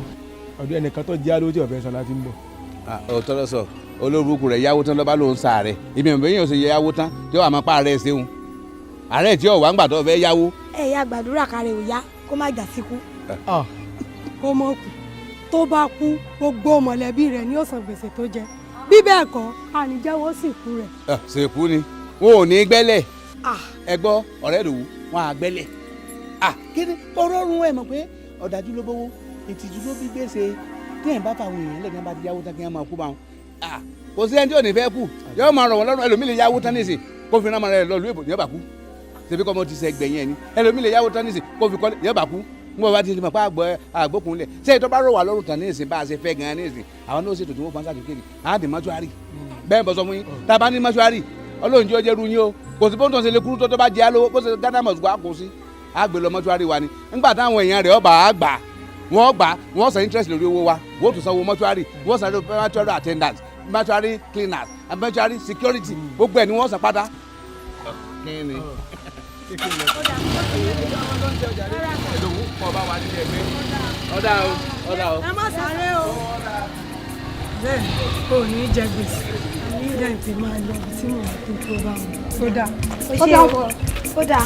ọdún ẹnìkan tó jẹ́ alówó tí ọ̀fẹ́ sọ láti ń bọ̀. Òótọ́ lọ sọ. Olórúkú rẹ̀ yáwó tán lọ́ba ló ń sa rẹ̀. Ìbí ìbí yóò ṣe yáwó tán tí ó wà máa pa ààrẹ ṣeun ààrẹ tí ó wà ń gbà tó fẹ́ yáwó. Ẹ yá gbàdúrà kárẹ̀ ò yá, kó má jà síkú. Kó mọ̀ kú, tó bá kú, gbogbo mọ̀lẹ́bí rẹ̀ ní ó san gbèsè tó jẹ. Bí bẹ́ẹ̀ kọ́, àníjẹ́wọ́ sìnkú rẹ̀. Ṣèkú ni, wọn ò ní gbẹ́lẹ̀. Ẹ gbọ́, ọ̀rẹ́ rẹ̀ wù wọn á gbẹ́lẹ̀. Kí ni ọ̀rọ̀ ọ̀run? Ẹ̀ mọ̀ pé ọ̀dájú ló bówó, ìtìjú ló bí gbèsè. Téèyàn bá fáwọn èèyàn lẹ́gbẹ̀ẹ́ bá ti yáwó tán, kí wọ́n máa kú bá wọn. Kò sí ẹni tí ò ní fẹ́ kú, yóò máa rọ̀ wọ́n lọ́rùn. Ẹlòmíì lè yáwó tán nísìn kó fi rán ọmọ rẹ̀ lọ ìlú èbò, yóò bá kú. Ṣebí kọ́ mọ́ ti sẹ́ gbẹ̀yìn ẹ̀ ni. Ẹlòmíì lè yáwó tán nísìn kó fi kọ́lé, yóò bá kú. Ń bọ̀ bá ti mọ̀ pé àgbọ̀ àgbókun lẹ̀ ṣé ìtọ́ bá rọ̀ wá lọ́rùn tán nísìn bá a ṣe fẹ́ gan-an nísìn, àwọn náà ṣètò tí wọ́n fọ́n sàtìfíkẹ́tì á dì mọ́ṣúárì. Bẹ́ẹ̀ bọ́ sọ fún yín, tá a bá ní mọ́ṣúárì, Ọlọ́run jẹ́ ọjẹ́ ru yín o. Kò sí bóńtò ṣe lè kúrú tó tó bá jẹ́ alówó bó ṣe Ghana must go, á kó sí, á gbé lọ mọ́ṣúárì wa ni. Nígbà táwọn èèyàn rẹ̀ ọba á gbà, wọ́n gbà, wọ́n san interest lórí owó wa, wọ́n tún sanwó mọ́ṣúárì, wọ́n san mọ́ṣúárì attendants, mọ́ṣúárì cleaners, mọ́ṣúárì security, gbogbo ẹ̀ ni wọ́n san pátá. Kí ni? Ọ̀dà o, ọ̀dà o. Ẹ má sáré o. Bẹ́ẹ̀ kò ní í jẹ gbèsè jẹ́ ìpè máa lọ ibi tí mò ń kí n tó bá wọn. Ó dáa. Ó ṣe o, ó dáa.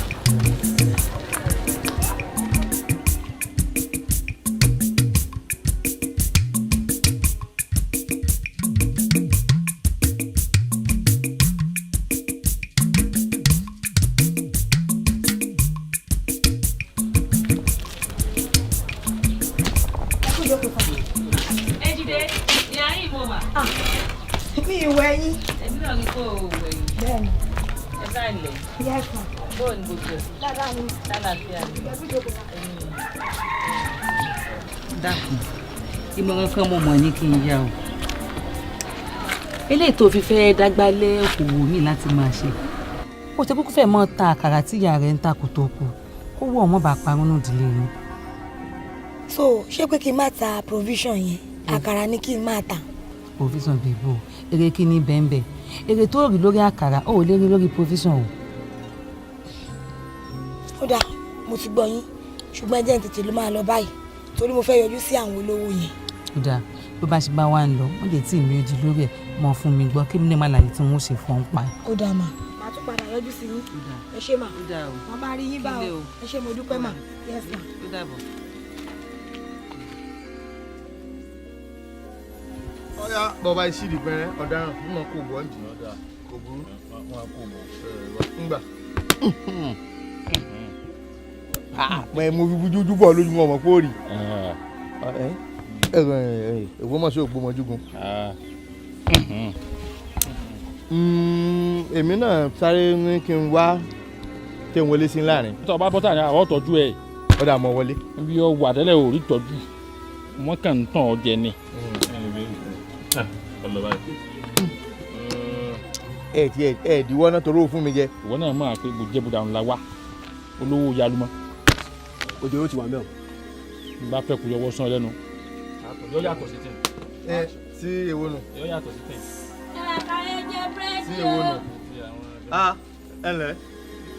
Ẹ jíde ní ayé ìmọ̀ wà. Mi ìwẹ̀ yín. Èmi náà rí kó o wẹ̀ yìí. Bẹ́ẹ̀ni. Ẹ bá ilẹ̀. Yes ma. Bóò ní gbogbo ẹ̀. Dáadáa ni. Lálàáfíà ni. Dákun, ìmọ̀ràn kan mo mọ̀ ní kí n yá o. Eléyìí tó fi fẹ́ dágbálẹ̀ òkòwò mi láti máa ṣe, ó ṣe kúkú fẹ́ mọ́ ta àkàrà tí ìyá rẹ̀ ń ta kò tó kù, kó wọ́ ọmọ bá parun nù ìdílé yín. So ṣé pé kí n má ta provision yẹn, àkàrà ni kí n má ta? Provision bèbò, èrè kí ni bẹ́ẹ̀nbẹ́ẹ̀? Èrè tó rí lórí àkàrà, ó ò lè rí lórí provision o. Ó dáa, mo ti gbọ́ yín, ṣùgbọ́n ẹ jẹ́ n tètè ló máa lọ báyìí torí mo fẹ́ yọjú sí àwọn olówó yẹn. Ó dáa, bó bá ṣe bá wa ń lọ, wọ́n lè tí ì mi ojì lórí ẹ̀ mọ́ fún mi gbọ́ kí mi ní màlàyé tí wọ́n ṣe fún ọ́n pa. Ó dáa mà. Màá tún padà yọjú sí yín. Ẹ ṣé mà. Màá bá rí yín bá o. Ẹ ṣé, mo dúpẹ́ mà. Yes ma. Ó dàbọ̀. Ọ̀yá, bọ́ba ìṣídìí pẹ́rẹ́ ọ̀daràn mímọ kò bọ́ ǹdí kò burú ngbà. Mọ mo fi bójú bọ̀ lójúmọ́ ọmọ pé ó rí Ògbómọ̀ṣọ́ ògbómọjúgun. Èmi náà sáré ní kí n wá tẹ̀ ń wọlé sí láàrin. Tó o bá bọ́tà ní àwọn tọ́jú ẹ̀. Ọ̀dà mọ̀ wọlé. Ibi ọ wà tẹ́lẹ̀ ò rí tọ́jú, wọ́n kàn ń tàn ọ́ jẹ ni. Ẹ ti ẹ diwọ́ náà torí ó fún mi jẹ. Ìwọ náà máa pé bùjẹ́bùdà ńlá wa olówó yalumọ. Òjò yóò ti wà mẹ́wọ̀n. N bá fẹ́ kó yọwọ́ sán lẹ́nu. Yọ yàtọ̀ sí tẹ̀. Ẹ sí èwo nù. Yọ yàtọ̀ sí tẹ̀. Sí èwo nù. A ẹ ǹlẹ́,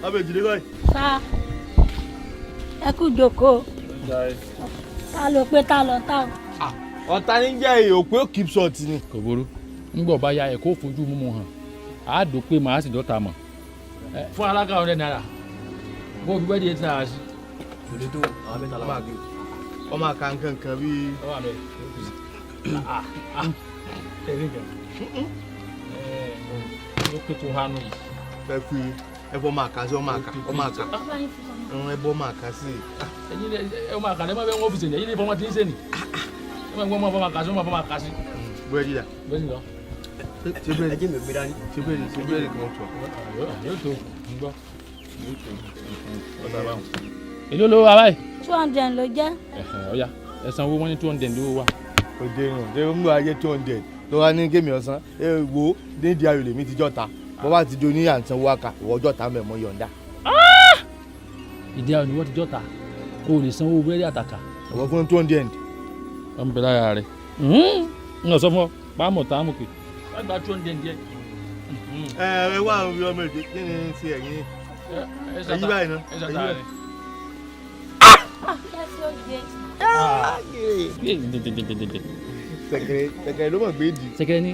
ọbẹ̀ ìjìnlẹ̀ kọ́ yìí. Sá ẹ kú jókòó, ta ló pé ta lọ ta o. Ọ̀tá ní jẹ́ èyí òpé keep short ni. Kò burú, ńgbọ̀ bá ya ẹ̀ kó fojú mímu hàn á dò pé màá sì dọ́ta mọ̀ fún alága ₦100 bó o fi wẹ́ẹ̀dì ₦8 sí. Kò lè tó àwọn mẹ́ta la wà. Wọ́n máa ka nǹkan kan bíi. Ó wà bẹ́ẹ̀. Ẹ̀rí kan. Ló pé tó hánu yìí. Ẹ fi ẹ fọ́ máa kà sí ọ máa kà ọ máa kà ẹ bọ́ máa kà sí. Ẹ̀yin ẹ máa kà ní ẹ máa bẹ wọ́n ọ́fíìsì ẹ̀yin lè fọmọ tí ń sẹ́ni. Ẹ máa gbọ́ máa kà sí máa fọ́ máa kà sí. Búrẹ́dì dà. Búrẹ́dì lọ. Ṣé búrẹ́dì ẹ jẹ́ mi gbé dání. Ṣé búrẹ́dì ṣé búrẹ́dì kan tó. Yóò tó ń gbọ́. Èló ló wà báyìí? 200 ló jẹ́. Ọ̀ya ẹ sanwó wọ́n ní 200 ló wà. Òde yàn ṣé ń lọ ayé 200 tó wá ní kémi ọ̀sán ẹ wo nídìí ayò lèmi ti jọ́ta bọ́ bá ti di oníyà ń sanwó àkà ìwọ ọjọ́ ta mẹ́mọ́ yọ̀ǹda. Ìdí ayò ni wọ́n ti jọ́ta kó o lè sanwó búrẹ́dì àtàkà. Ọ̀wọ́ fún 200. Wọ́n ń bẹ lára rẹ̀ ń lọ sọ fún ọ pàmò táàmù pé wọ́n gba 200 díẹ̀. Ẹ ẹ wá àwọn ọmọ èdè kí ni ti ẹ̀yìn ẹ̀yìn báyìí ná. Ẹ ṣàtà rẹ̀. Sẹ̀kẹ̀rẹ̀ sẹ̀kẹ̀rẹ̀ ló mọ̀ gbé di. Sẹ̀kẹ̀rẹ̀ ni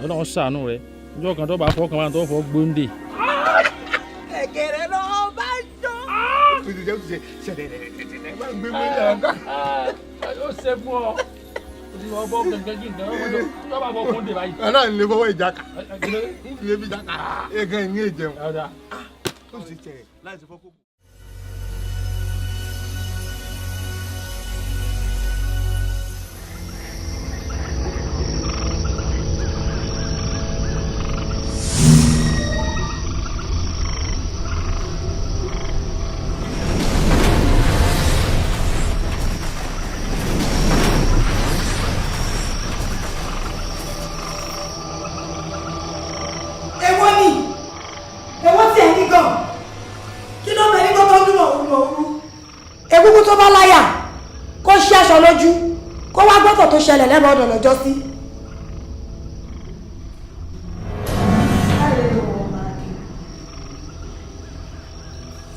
Ọlọ́run ṣàánú rẹ̀ ọjọ́ kan tó bá fọ́ kan máa tó fọ́ gbóǹde. Sẹ̀kẹ̀rẹ̀ ló bá jó. Ó ti jẹ́ ó ti ṣe ṣẹ̀dẹ̀dẹ̀dẹ̀dẹ̀ bá ń gbé mọ́lẹ̀ ọ̀gá. Ó ṣe fún ọ. Ó ti lọ bọ́ gẹ́gẹ́ kí nǹkan tó bá fọ́ gbóǹde báyìí. Ọlọ́run lè fọwọ́ ìjàkà. Lè fi ìjàkà. Egan ìní ìjẹun. Ó sì ṣẹ̀rẹ̀ láì sọ fọ́kọ́. Èwo ni èwo tí ẹ ní gan kí ló bẹ ní gbogbo dúró òru òru egungun tó bá láyà kó ṣí aṣọ lójú kó wá gbọ́tọ̀ tó ṣẹlẹ̀ lẹ́bàá ọ̀dọ̀ lọ́jọ́ sí.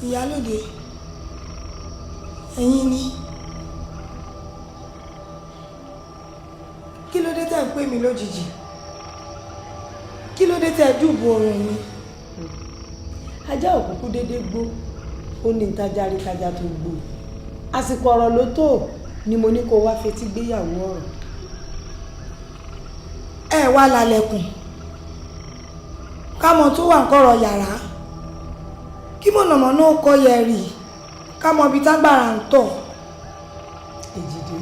Ìyálóde ẹ̀yin ni kí ló dé tẹ̀ ń pè mí lójijì kí ló dé tẹ́ dùbò oorun mi. Ajá òkùnkùn déédéé gbó ó ní ntajà rí kájà tó gbó àsìkò ọ̀rọ̀ ló tó ni mo ní kó wá fetí gbéyàwó ọ̀rọ̀. Ẹ wá lálẹ́kùn kámọ tó wà ń kọ̀rọ̀ yàrá kí mọ̀nàmọ́ná ó kọ́ yẹ rì kámọ ibi tágbára ń tọ̀. Èjìdé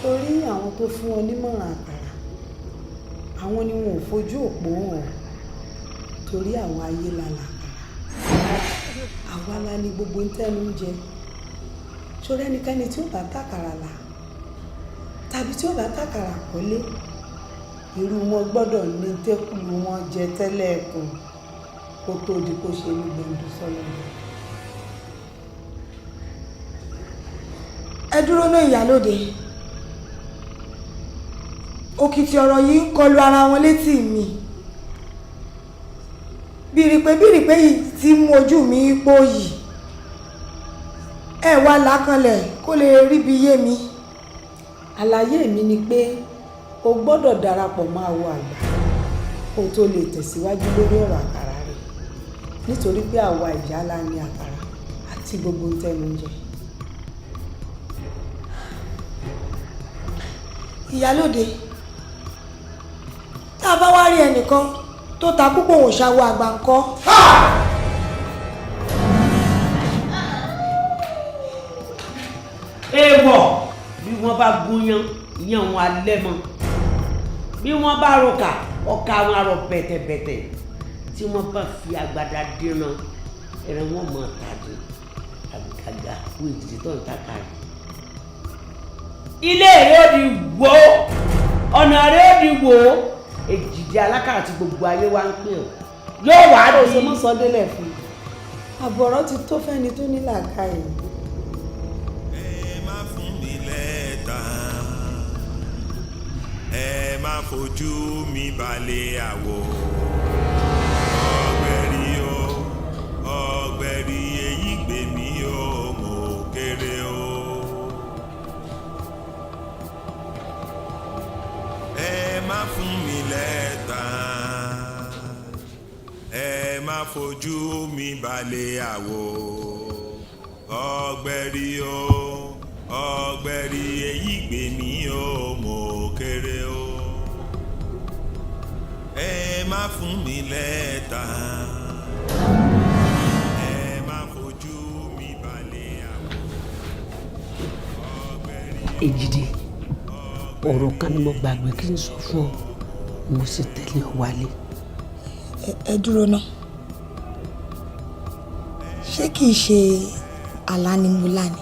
sórí àwọn tó fún ọ nímọ̀ràn àkàrà àwọn ni wọn ò fojú òpó hàn torí àwọn ayé la làkàrà àwa la ní gbogbo ń tẹ́nu ń jẹ sórí ẹnikẹ́ni tí ó bá tàkàrà là tàbí tí ó bá tàkàrà kọ́lé irú wọn gbọ́dọ̀ ní tẹ́kùlù wọn jẹ tẹ́lẹ̀ ẹ̀kùn kó tó di kó ṣe ní gbẹ̀ǹdù sọ́nà. Ẹ dúró ná ìyálóde òkìtì ọ̀rọ̀ yìí ń kọlu ara wọn létí mi bìrìpé bìrìpé yìí ti mú ojú mi pò yìí ẹ wá làákànlẹ̀ kó lè ríbi yé mi. Àlàyé mi ni pé o gbọ́dọ̀ darapọ̀ mọ́ àwo àgbà kó o tó lè tẹ̀síwájú lórí ọ̀rọ̀ àkàrà rẹ̀ nítorí pé àwa ìyá la ní àkàrà àti gbogbo ń tẹ́nu ń jẹ. Ìyálóde tá a bá wá rí ẹnìkan tó ta púpọ̀ òun ṣàwọ̀ àgbà ńkọ́. Èèwọ̀ bí wọ́n bá gúnyán ìyẹn wọn alẹ́ mọ́ bí wọ́n bá roka ọkà wọn arọ bẹ̀tẹ̀bẹ̀tẹ̀ tí wọ́n bá fi agbada dínà ẹran wọn mọ̀ tàdí àgàgà fún ìdíje tó ń ta kárì. Ilé rẹ̀ ó di wò ọ̀nà rẹ̀ ó di wò Èjìdí alákàrà tí gbogbo ayé wa ń pè ọ́ yóò wá Ó di. ṣe mọ́ sọ délẹ̀ fún un àbọ̀ ọ̀rọ̀ ti tó fẹ́ni tó ní làákàyè. Ẹ má fún mi lẹ́tà ẹ má fojú mi balẹ̀ àwọ̀ ọ̀gbẹ̀rì o ọ̀gbẹ̀rì èyí gbè mí o mo kéré o. Ẹ má fún mi lẹ́tà ẹ má fojú mi balẹ̀ àwọ̀. Ọ̀gbẹ̀rì o, ọ̀gbẹ̀rì èyí gbè mí o, mo kéré o. Ẹ má fún mi lẹ́tà, ẹ má fojú mi balẹ̀ àwọ̀. Èjìdí, ọ̀rọ̀ kan ni mo gbàgbé kí n sọ fún ọ, mo sì tẹ̀lé ọ wálé. Ẹ dúró ná, ṣé kìí ṣe àlá ni mo lá ni?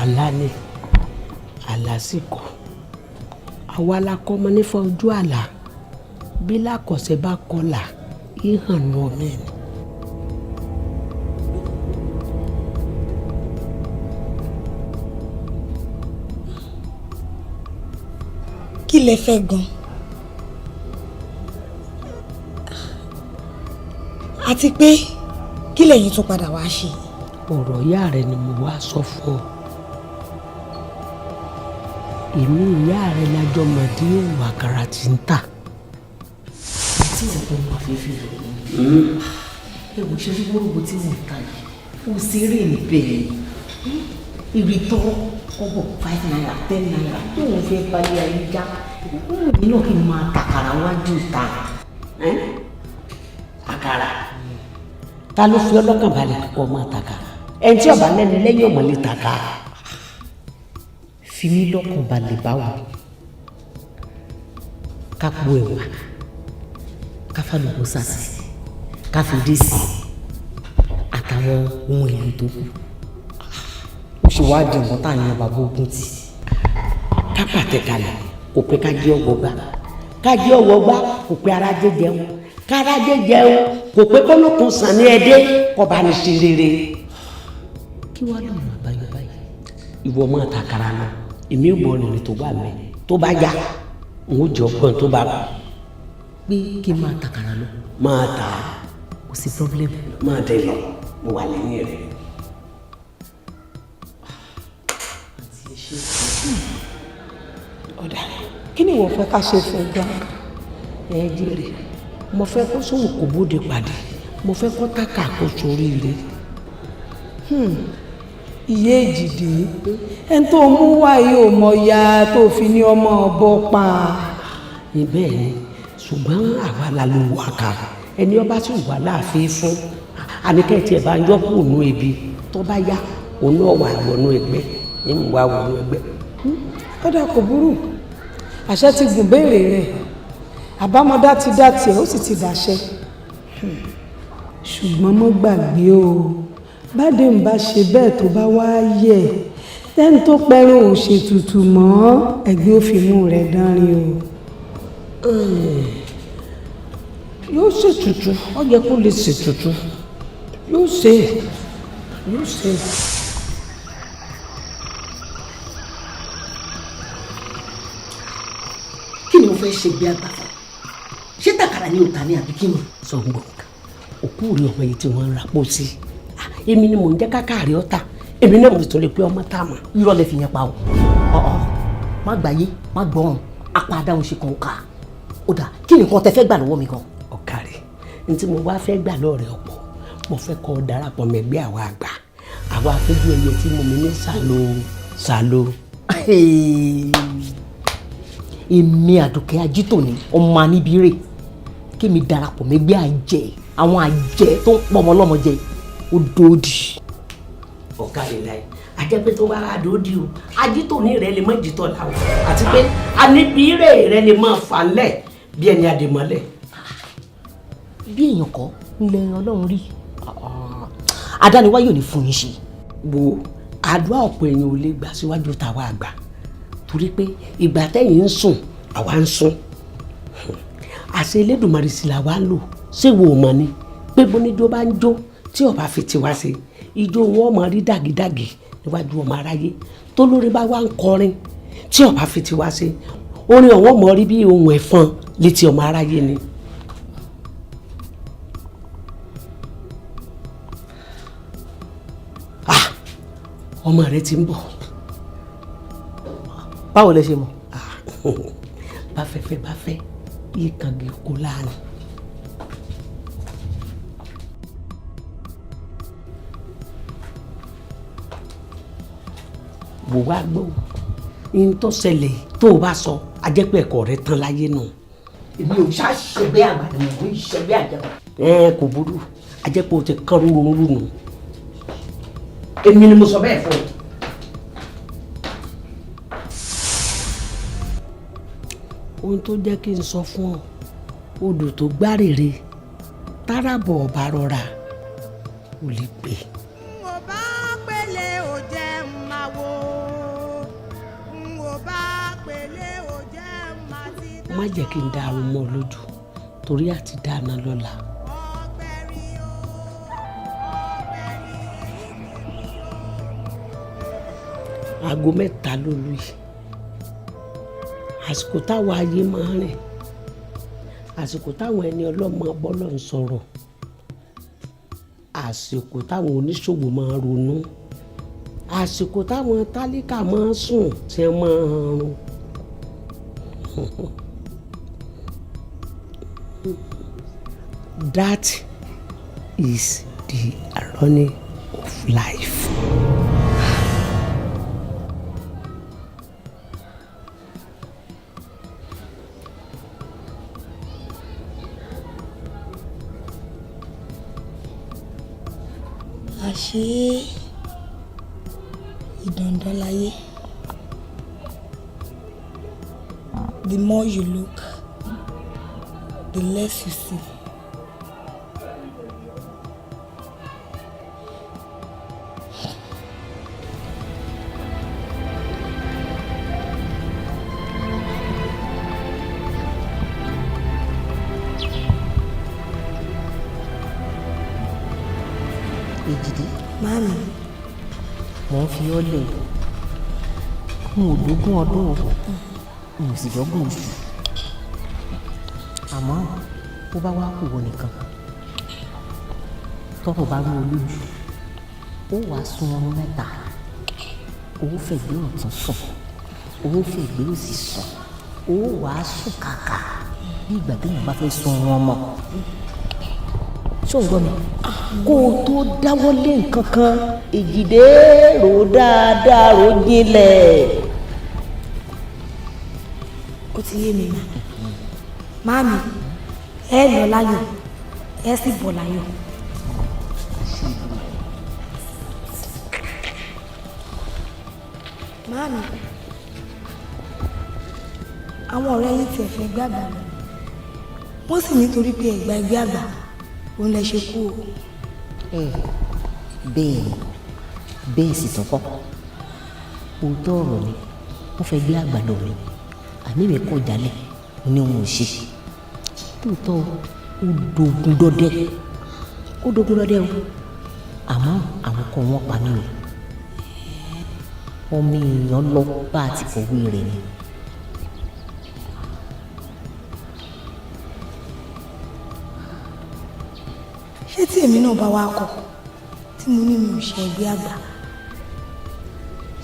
Àlá ni, àlá sì kọ́. Àwa la kọ́ ọmọ nífọ̀ ojú àlá, bí lákọ̀ọ́sẹ̀ bá kọlà ìhàn nù ọmọ ẹ̀ ni. Kí lẹ fẹ́ gan? Àti pé kí lẹ̀yin tún padà wá ṣe? Ọ̀rọ̀ ìyá rẹ ni mo wá sọ fún ọ. Èmi ìyá rẹ lájọ mọ̀dí òwò àkàrà tí ń tà. Tí ìsìnkú wọn fi fi rò ó, ẹ wò ṣe wúrúwúrú tí mò ń ta yìí, kò sí èrè níbẹ̀. Èrè tọrọ kọ́bọ̀, ₦5, ₦10 tó ń fẹ́ balẹ̀ ayé já èmi náà kí n máa tàkàrà wájú ìta. Àkàrà, ta ló fi ọlọ́kàn balẹ̀ kó o máa tàkà? Ẹni tí ọba lẹ́nu lẹ́yìn ọmọ lè tàkà. Fi mí lọ́kàn balẹ̀ báwo? Ká po ẹ̀wà, ká fàlùbọ́sà sí, ká fi dé sí àtàwọn ohun èlò tó kù, ó ṣe wá di nǹkan tá à ń yan bàbá ogun tì. Ká pàtẹ kalẹ̀ kò pé ká jẹ́ ọ̀wọ́ gbá, ká jẹ́ ọ̀wọ́ gbá kò pé arájé jẹun, kárájé jẹun kò pé kólókun sàn ní ẹdẹ kọba ní ṣe rere. Kí wàá lọ́nà àbáyọ báyìí? Ìwọ máa tàkàrà lọ, èmi ò bọ̀ rìnrìn tó bá mi tó bá yá n ó jọ gbọ́n tó bá kú. Pé kí n máa tàkàrà lọ. Máa tà á. Kò sí problem. Máa tẹ̀lé, mo wà lẹ́yìn rẹ̀. Ọ̀dà, kí ni ìwọ fẹ́ ká ṣe fún ẹ gan? Ẹ jèrè, mo fẹ́ kó sóhun kò bóde pàdé, mo fẹ́ kó tàkà kó soríire. Ìyá Èjìdé, ẹni tó mú wá yìí ò mọ ya tó fi ní ọmọ ọbọ pa. Bẹ́ẹ̀ ni, ṣùgbọ́n àwa la ló wà ká ẹni ọba sì wà láàfin fún àníkẹ́ tí ẹ bá ń yọ kúrò nú ebi, tó bá yá òun náà wà wọnú ẹgbẹ́ ń wà wọnú ẹgbẹ́. Kódà kò burú, àṣẹ ti gùn béèrè rẹ̀, àbámọ̀dá ti dá tiẹ̀, ó sì ti dàṣẹ. Ṣùgbọ́n mo gbàgbé o, bádé ń bá ṣe bẹ́ẹ̀ tó bá wá yẹ̀ tẹ́ni tó pẹ́rùn ò ṣètùtù mọ́, ẹ̀gbin ò fi mú rẹ̀ dánrin o. Yóò ṣètùtù, ó yẹ kó lè ṣètùtù, yóò ṣe, yóò ṣe. Kí ni mo fẹ́ ṣe gbé àgbà fún? Ṣé tàkàrà ni òòtà ni àbí kí ni? Sọ̀ngbọ̀n òkú rí ọmọ yìí tí wọ́n ń rapò sí, èmi ni mò ń jẹ́ kákàrí ọ̀tà, èmi náà mo sì tún lè pé ọmọ tá a mọ̀. Irọ́ lè fi yẹn pa o, ọ̀ọ́ má gbàyé má gbọ́rùn apá adáhùn ṣe kàn ká. Ó dà, kí ni nǹkan tẹ fẹ́ gbà lọ́wọ́ mi gan? Ọ̀kàrẹ̀, ní tí mo wá fẹ́ gbà lọ́ọ̀rẹ́ ọ̀pọ̀, mo fẹ́ kọ́ darapọ̀ mẹ́gbẹ́ àwa àgbà, àwa afẹ́jú ẹyẹ tí mo mi ní sàlò sàlò. Èmi Àdùkẹ́ Ajítòní ọmọ aníbírè, kí mi darapọ̀ mẹ́gbẹ́ àjẹ́, àwọn àjẹ́ tó ń pọ̀ ọmọ ọlọ́mọ jẹ, ó dòdì. Ọ̀kàrẹ̀ láì àjẹpẹ́ tó bá wà dòdì o, Ajítòní rẹ lè má jìtọ̀ làwọn, àti pé aníbírè rẹ lè má fà lẹ̀ bí ẹni àdèmọ́lẹ̀. Bí èèyàn kọ́ ńlẹ̀ Ọlọ́run rí, adániwáyò ní fún yín ṣe. Wo, àdúrà ọ̀pọ̀ èèyàn ò lè gbà síwájú tàwa àgbà, torí pé ìgbà tẹ́yìn ń sùn àwa ń sùn, àṣẹ Elédùmarè sì làwa ń lò. Ṣé wo ò mọ̀ ni pé bóníjó bá ń jó tí ọba fi tiwa ṣe, ijó wọn máa rí dàgídàgì níwájú ọmọ aráyé? Tó lórí bá wá ń kọrin tí ọba fi tiwa ṣe, orin ọ̀wọ́n mọ̀ rí bí ohun ẹ̀fọn létí ọmọ aráyé ni. Ọmọ rẹ ti ń bọ̀. Báwo lẹ ṣe mọ̀? Báfẹ́fẹ́ báfẹ́ ìkànnì kò láàrin. Wò wá gbọ́, n tó ṣẹlẹ̀ tó o bá sọ, a jẹ́ pé ẹ̀kọ́ rẹ tán láyé nù. Èmi ò ṣàṣẹgbẹ́ àgbà ni mò ń ṣẹgbẹ́ àjẹkọ̀. Ẹ kò burú, a jẹ́ pé o ti kán rúru nù. Èmi ni mo sọ bẹ́ẹ̀ fún ọ. Ohun tó jẹ́ kí n sọ fún ọ, odò tó gbárèrè táràbọ̀ ọ̀bà rọra ò lè gbé. N ò bá pélé ò jẹ́ ń máa wò, n ò bá pélé ò jẹ́ ń máa ti dá. Má jẹ́ kí n darun mọ́ ọ lójú torí àti dáná lọ́la. Aago 3 ló lù yìí, àsìkò táwọn ayé máa ń rìn, àsìkò táwọn ẹni ọlọ́mọ bọ́lọ̀ ń sọ̀rọ̀, àsìkò táwọn oníṣòwò máa ń ronú, àsìkò táwọn tálíkà máa ń sùn tí wọ́n máa ń rún. That is the irony of life. Àṣé ìdàndán láyé. The more you look, the less you see. Èjìdé. Màámi. Mò ń fi ọ́ lẹ̀, n ò lógún ọdún o, n ò sì lọ́gbọ̀n oṣù, àmọ́ bó bá wá kù wọ nìkan tọ́rọ̀ bá rú ọ lójú, ó wàá sun oorun 3, ó fẹ̀gbẹ́ ọ̀tún sùn, ó fẹ̀gbẹ́ òsì sùn, ó wàá sùn kàkà bí ìgbà téèyàn bá fẹ́ sun oorun ọmọ. Ṣó ń gbọ́ mi? Kó o tó dáwọ́ lé nǹkan kan, Èjìdé, rò dáadáa, rò jinlẹ̀. Ó ti yé mi mà. Màámi, ẹ lọ láyọ̀, ẹ sì bọ̀ láyọ̀. Màámi, àwọn ọ̀rẹ́ yín tiẹ̀ fẹ́ gbàgbà lọ, wọ́n sì nítorí pé ẹ gba ẹgbẹ́ àgbà òun lẹ ṣe kú o. Bẹ́ẹ̀ ni, bẹ́ẹ̀ sì tún kọ́, òótọ́ ọ̀rọ̀ ni wọ́n fẹ́ gbé àgbà lọ mi, àmì mi kọ̀ jálẹ̀ mo ní òun ò ṣe. Tóòtọ́ ó dogun dọdẹ, ó dogun dọdẹ o, àmọ́ àwọn kan wọ́n pa mí o. Ọmọ èèyàn lọ bá a ti kọ̀wé rẹ̀ ni. Ṣé tí èmi náà bá wá kọ̀ tí mo ní mi ò ṣe ẹgbẹ́ àgbà,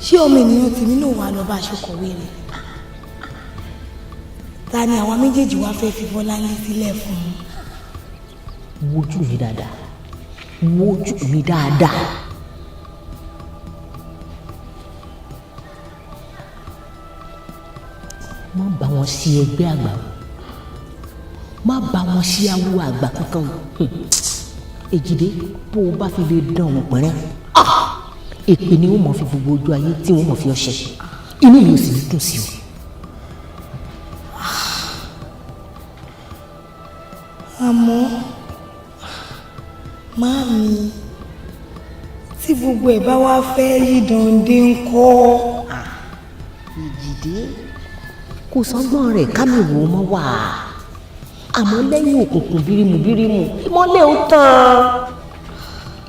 ṣé ọmọ ènìyàn tèmi náà wà lọ bá a ṣe kọ̀wé rẹ̀? Ta ni àwa méjèèjì wá fẹ́ fi Bọ́láńlé sílẹ̀ fún un? Wojú mi dáadáa, wojú mi dáadáa. Má bá wọn ṣe ẹgbẹ́ àgbà o, má bá wọn ṣe awo àgbà kankan o. Èjìdé, bó o bá fi lè dán òun pẹ̀rẹ́, èpè ni wọ́n mọ̀ fi gbogbo ojú ayé tí wọ́n mọ̀ fi ọṣẹ, inú mi ò sì ní dùn sí o. Àmọ́ màámi, tí gbogbo ẹ̀ bá wá fẹ́ yí dande ńkọ́? Èjìdé, kò sọ́gbọ́n rẹ̀ kámi wò ó mọ́ wà, àmọ́ lẹ́yìn òkùnkùn bírímù bírímù ìmọ́lẹ̀ ò tàn,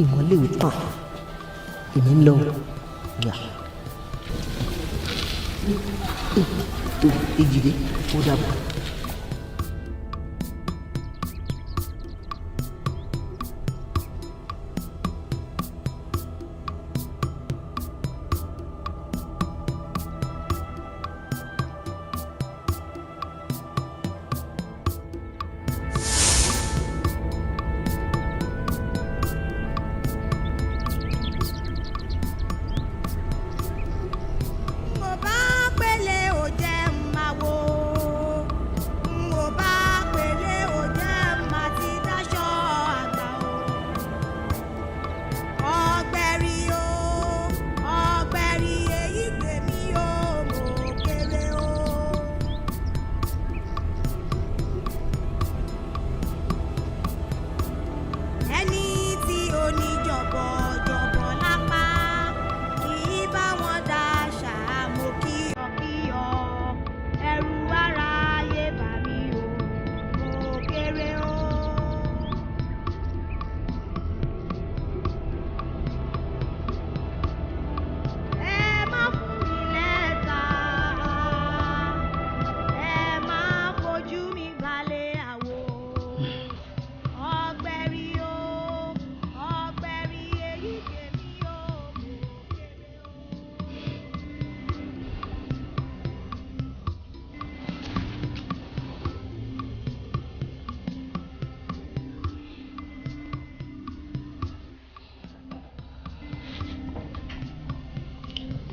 ìmọ́lẹ̀ ò tàn. Èmi ń lọ yà. Èjìdé, ó dàbọ̀.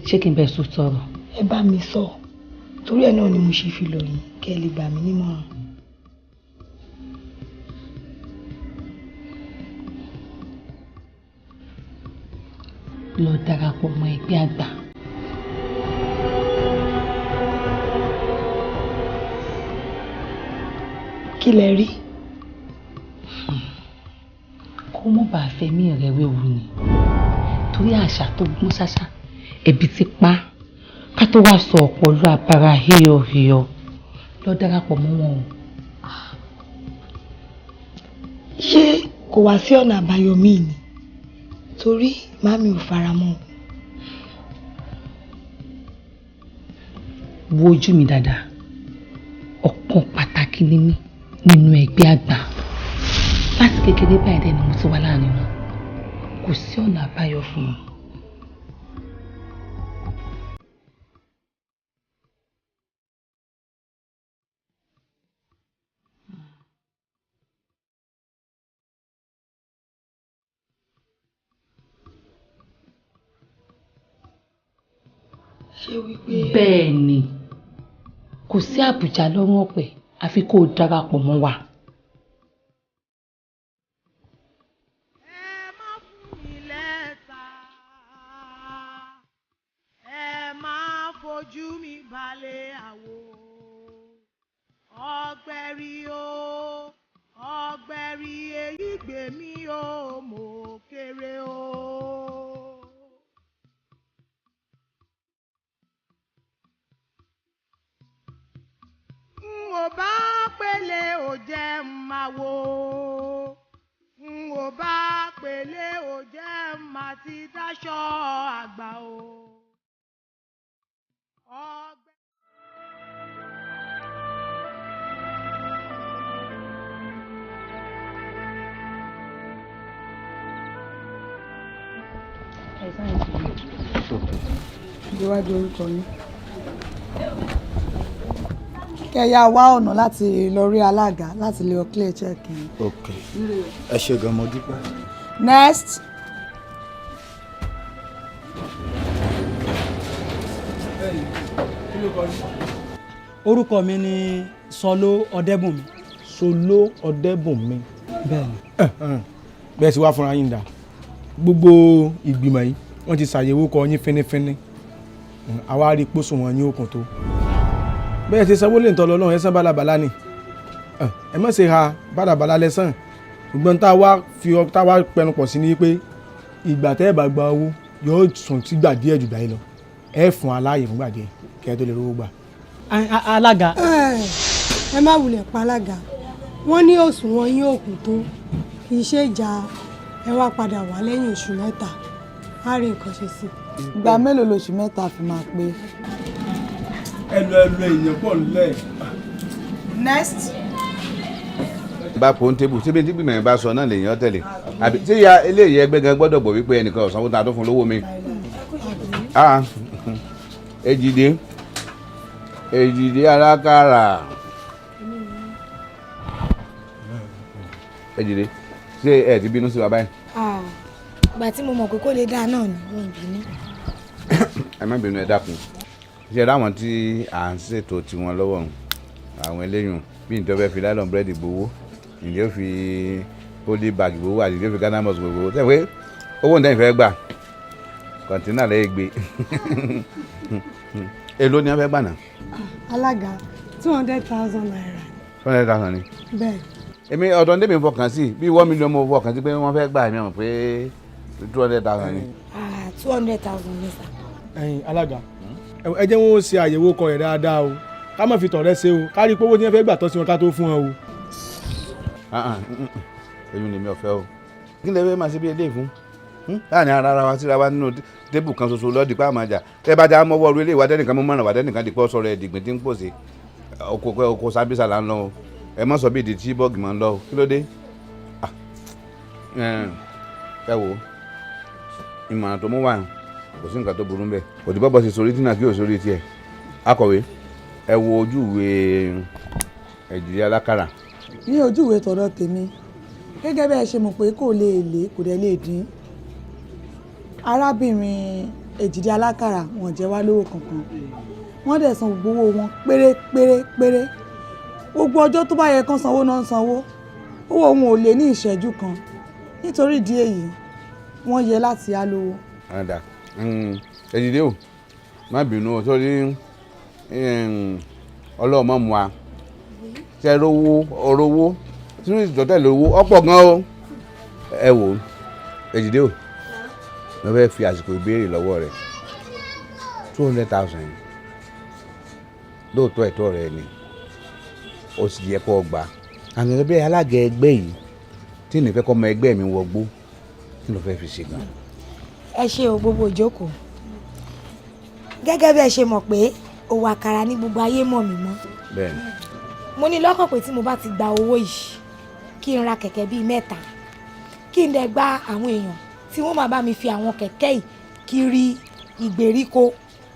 Ṣé kí n bẹ sọ tọrọ? Ẹ bá mi sọ, torí ẹ náà ni mo ṣe fi lọ yín kẹ́ ẹ lè gbà mí nímọ̀ràn. Lọ darapọ̀ mọ́ ẹgbẹ́ àgbà. Kí lẹ rí? Kó mọ̀ bá fẹ̀mí rẹ̀ wéwu ni, torí àṣà tó gbọ́n ṣáṣá ẹ̀bí ti pa ká tó wá sọ ọ̀pọ̀lọ́ abara híyọ̀híyọ̀. Lọ darapọ̀ mọ́ wọn o. Ṣé kò wá sí ọ̀nà àbáyọ míì ni? Torí màmí ò fara mọ́ o. Wo ojú mi dáadáa, ọ̀kan pàtàkì ni mí nínú ẹgbẹ́ àgbà. Láti kékeré báyìí dẹ́ni mo ti wà láàrin wọn, kò sí ọ̀nà àbáyọ fún wọn. Ṣé wípé. Bẹ́ẹ̀ ni, kò sí àbùjá lọ́rùn ọ̀pẹ àfi kó o darapọ̀ mọ́ wa. Ẹ máa fojú mi balẹ̀ àwo. Ọ̀gbẹ̀rì o, ọ̀gbẹ̀rì èyí gbè mí o, mo kéré o. N ò bá pélé ò jẹ́ ń máa wo. N ò bá pélé ò jẹ́ ń máa ti dáṣọ àgbà o. Ìwádìí orúkọ yín. Kẹyà wá ọ̀nà láti lọ rí alága láti lè clear check yín. Ok, ẹ ṣe gan, mo dúpẹ́. Next. Orúkọ mi ni Sọló Ọdẹ́bùnmi. Sọló Ọdẹ́bùnmi. Bẹ́ẹ̀ni. Bẹ́ẹ̀ sì wá fúnra yín dà, gbogbo ìgbìmọ̀ yìí wọ́n ti ṣàyẹ̀wò kọ yín fínífíní, àwa rí pósùn wọn ní òkun tó bẹ́ẹ̀ ṣe sanwó lè ń tọ́ lọ náà. Ẹ san bálabàlá ni, ẹ má ṣe ha bálabàlá lẹ́sàn. Ṣùgbọ́n tá a wá fi tá a wá pẹnu pọ̀ sí ni pé ìgbà tẹ́ ẹ bá gba owó yóò sùn sígbà díẹ̀ jù gbà yìí lọ. Ẹ fún aláàyè fúngbà díẹ̀ kẹ́ ẹ tó lè rówó gbà. Alága. Ẹ má wulẹ̀ pa alága, wọ́n ní òṣùwọ̀n yín òkun tó kì í ṣe ìjà. Ẹ wá padà wá lẹ́yìn oṣù 3, á rí nǹkan ṣe sí i. Ìgbà mélòó lóṣù 3 fi máa pé? Ẹ lọ, ẹ lọ, èèyàn pọ̀ nílẹ̀. Next. Bá pọ́n tébù síbi tí gbìmọ̀ yẹn bá sọ náà lèèyàn tẹ̀lé, àbí tí ya eléyìí ẹgbẹ́ gan gbọ́dọ̀ gbọ́ wípé ẹnìkan ò sanwó ta tó fún lówó mi. Ah, Èjìdé, Èjìdé alákàrà, Èjìdé, ṣé ẹ ti bínú sí wa báyìí? Ìgbà tí mo mọ̀ pé kó lè dáa náà ni mi ì bínú. Ẹ má bínú, ẹ dákun. Ṣe ráwọn tí à ń ṣètò tiwọn lọ́wọ́ ọ̀hún, àwọn eléyùn bí n tó fẹ́ fi nylon búrẹ́dì gbowó, ǹjẹ́ ó fi poly bag gbowó, àti ǹjẹ́ ó fi Ghana must gbowó, tẹ́ pé owó ń tẹ́yìn fẹ́ gbà kọ̀ǹtínà lẹ́yìn gbé, èló ni wọ́n fẹ́ gbà náà? Alága, ₦200,000. 200,000 ni? Bẹ́ẹ̀. Èmi ọ̀dọ̀ ní tèmi fọkàn sí bí 1 million, mo fọkàn sí pé wọ́n fẹ́ gbà mí hàn pé 200,000 ni. 200,000 ní sà. Ẹ̀yin alága, ẹ jẹ́ wọn ó ṣe àyẹ̀wò kọ rẹ̀ dáadáa o, ká má fi tọ̀rẹ́ ṣe o, ká rí i pé owó tí wọ́n fẹ́ gbà tọ́ sí wọn ká tó fún wọn o. Èyí ni mi ò fẹ́ o. Kí lè fẹ́ máa ṣe bí eléyìí fún láàrin ara wa síra wa nínú tébù kan ṣoṣo lọ́ọ̀dì pa àmàjà tẹ́ bá já mọ́wọ́ orí eléyìí wá dẹ́nìkan mú mọ́ràn wá dẹ́nìkan dìpọ́ sọ̀rọ̀ ẹ̀dìgbìn tí ń pòsè oko oko sábísà là ń lọ o. Ẹ má sọ bí ìdí tí bọ́ọ̀gì máa ń lọ o. Kí ló dé? Ẹ wò ó, ìmọ̀ràn tó mú wá kò sí nǹkan tó burú ń bẹ̀. Òdì bọ́bọ̀ sì sórí tínà kí ò sórí tiẹ̀. Akọ̀wé, ẹ wo ojú ìwé Èjìdé alákàrà. Ní ojú ìwé tọ̀dọ̀ tèmi, gẹ́gẹ́ bí ẹ ṣe mọ̀ pé kò lè lé, kò dẹ̀ lè dín, arábìnrin Èjìdé Alákàrà wọn jẹ wá lówó kankan, wọ́n dẹ̀ san gbogbo owó wọn péré péré péré. Gbogbo ọjọ́ tó bá yẹ kán sanwó náà ń sanwó, owó wọn ò lé ní ìṣẹ́jú kan. Nítorí ìdí èyí, wọ́n yẹ láti yá lówó. Àdà Èjìdé o, má bínú o, sórí ọlọ́mọ mu wa ṣe rówó ọ̀rọ̀ owó tí wọ́n ti tọ́tẹ̀ lówó ọ̀pọ̀ gan o. Ẹ wò ó, Èjìdé o, mo fẹ́ fi àsìkò ìbéèrè lọ́wọ́ rẹ̀. 200,000 lóòótọ́ ẹ̀tọ́ rẹ ni, ó sì yẹ kó o gbà. Àmì ẹgbẹ́ alága ẹgbẹ́ yìí tí nìfẹ́ kọ́ ọmọ ẹgbẹ́ mi wọgbó, kí ló fẹ́ fi ṣe gan? Ẹ ṣe o, gbogbo ìjókòó. Gẹ́gẹ́ bí ẹ ṣe mọ̀ pé òwò àkàrà ní gbogbo ayé mọ̀ mí mọ́. Bẹ́ẹ̀ni. Mo ní lọ́kàn pé tí mo bá ti gba owó yìí, kí n ra kẹ̀kẹ́ bíi mẹ́ta, kí n dẹ̀ gba àwọn èèyàn tí wọ́n máa bá mi fi àwọn kẹ̀kẹ́ yìí kiri ìgbèríko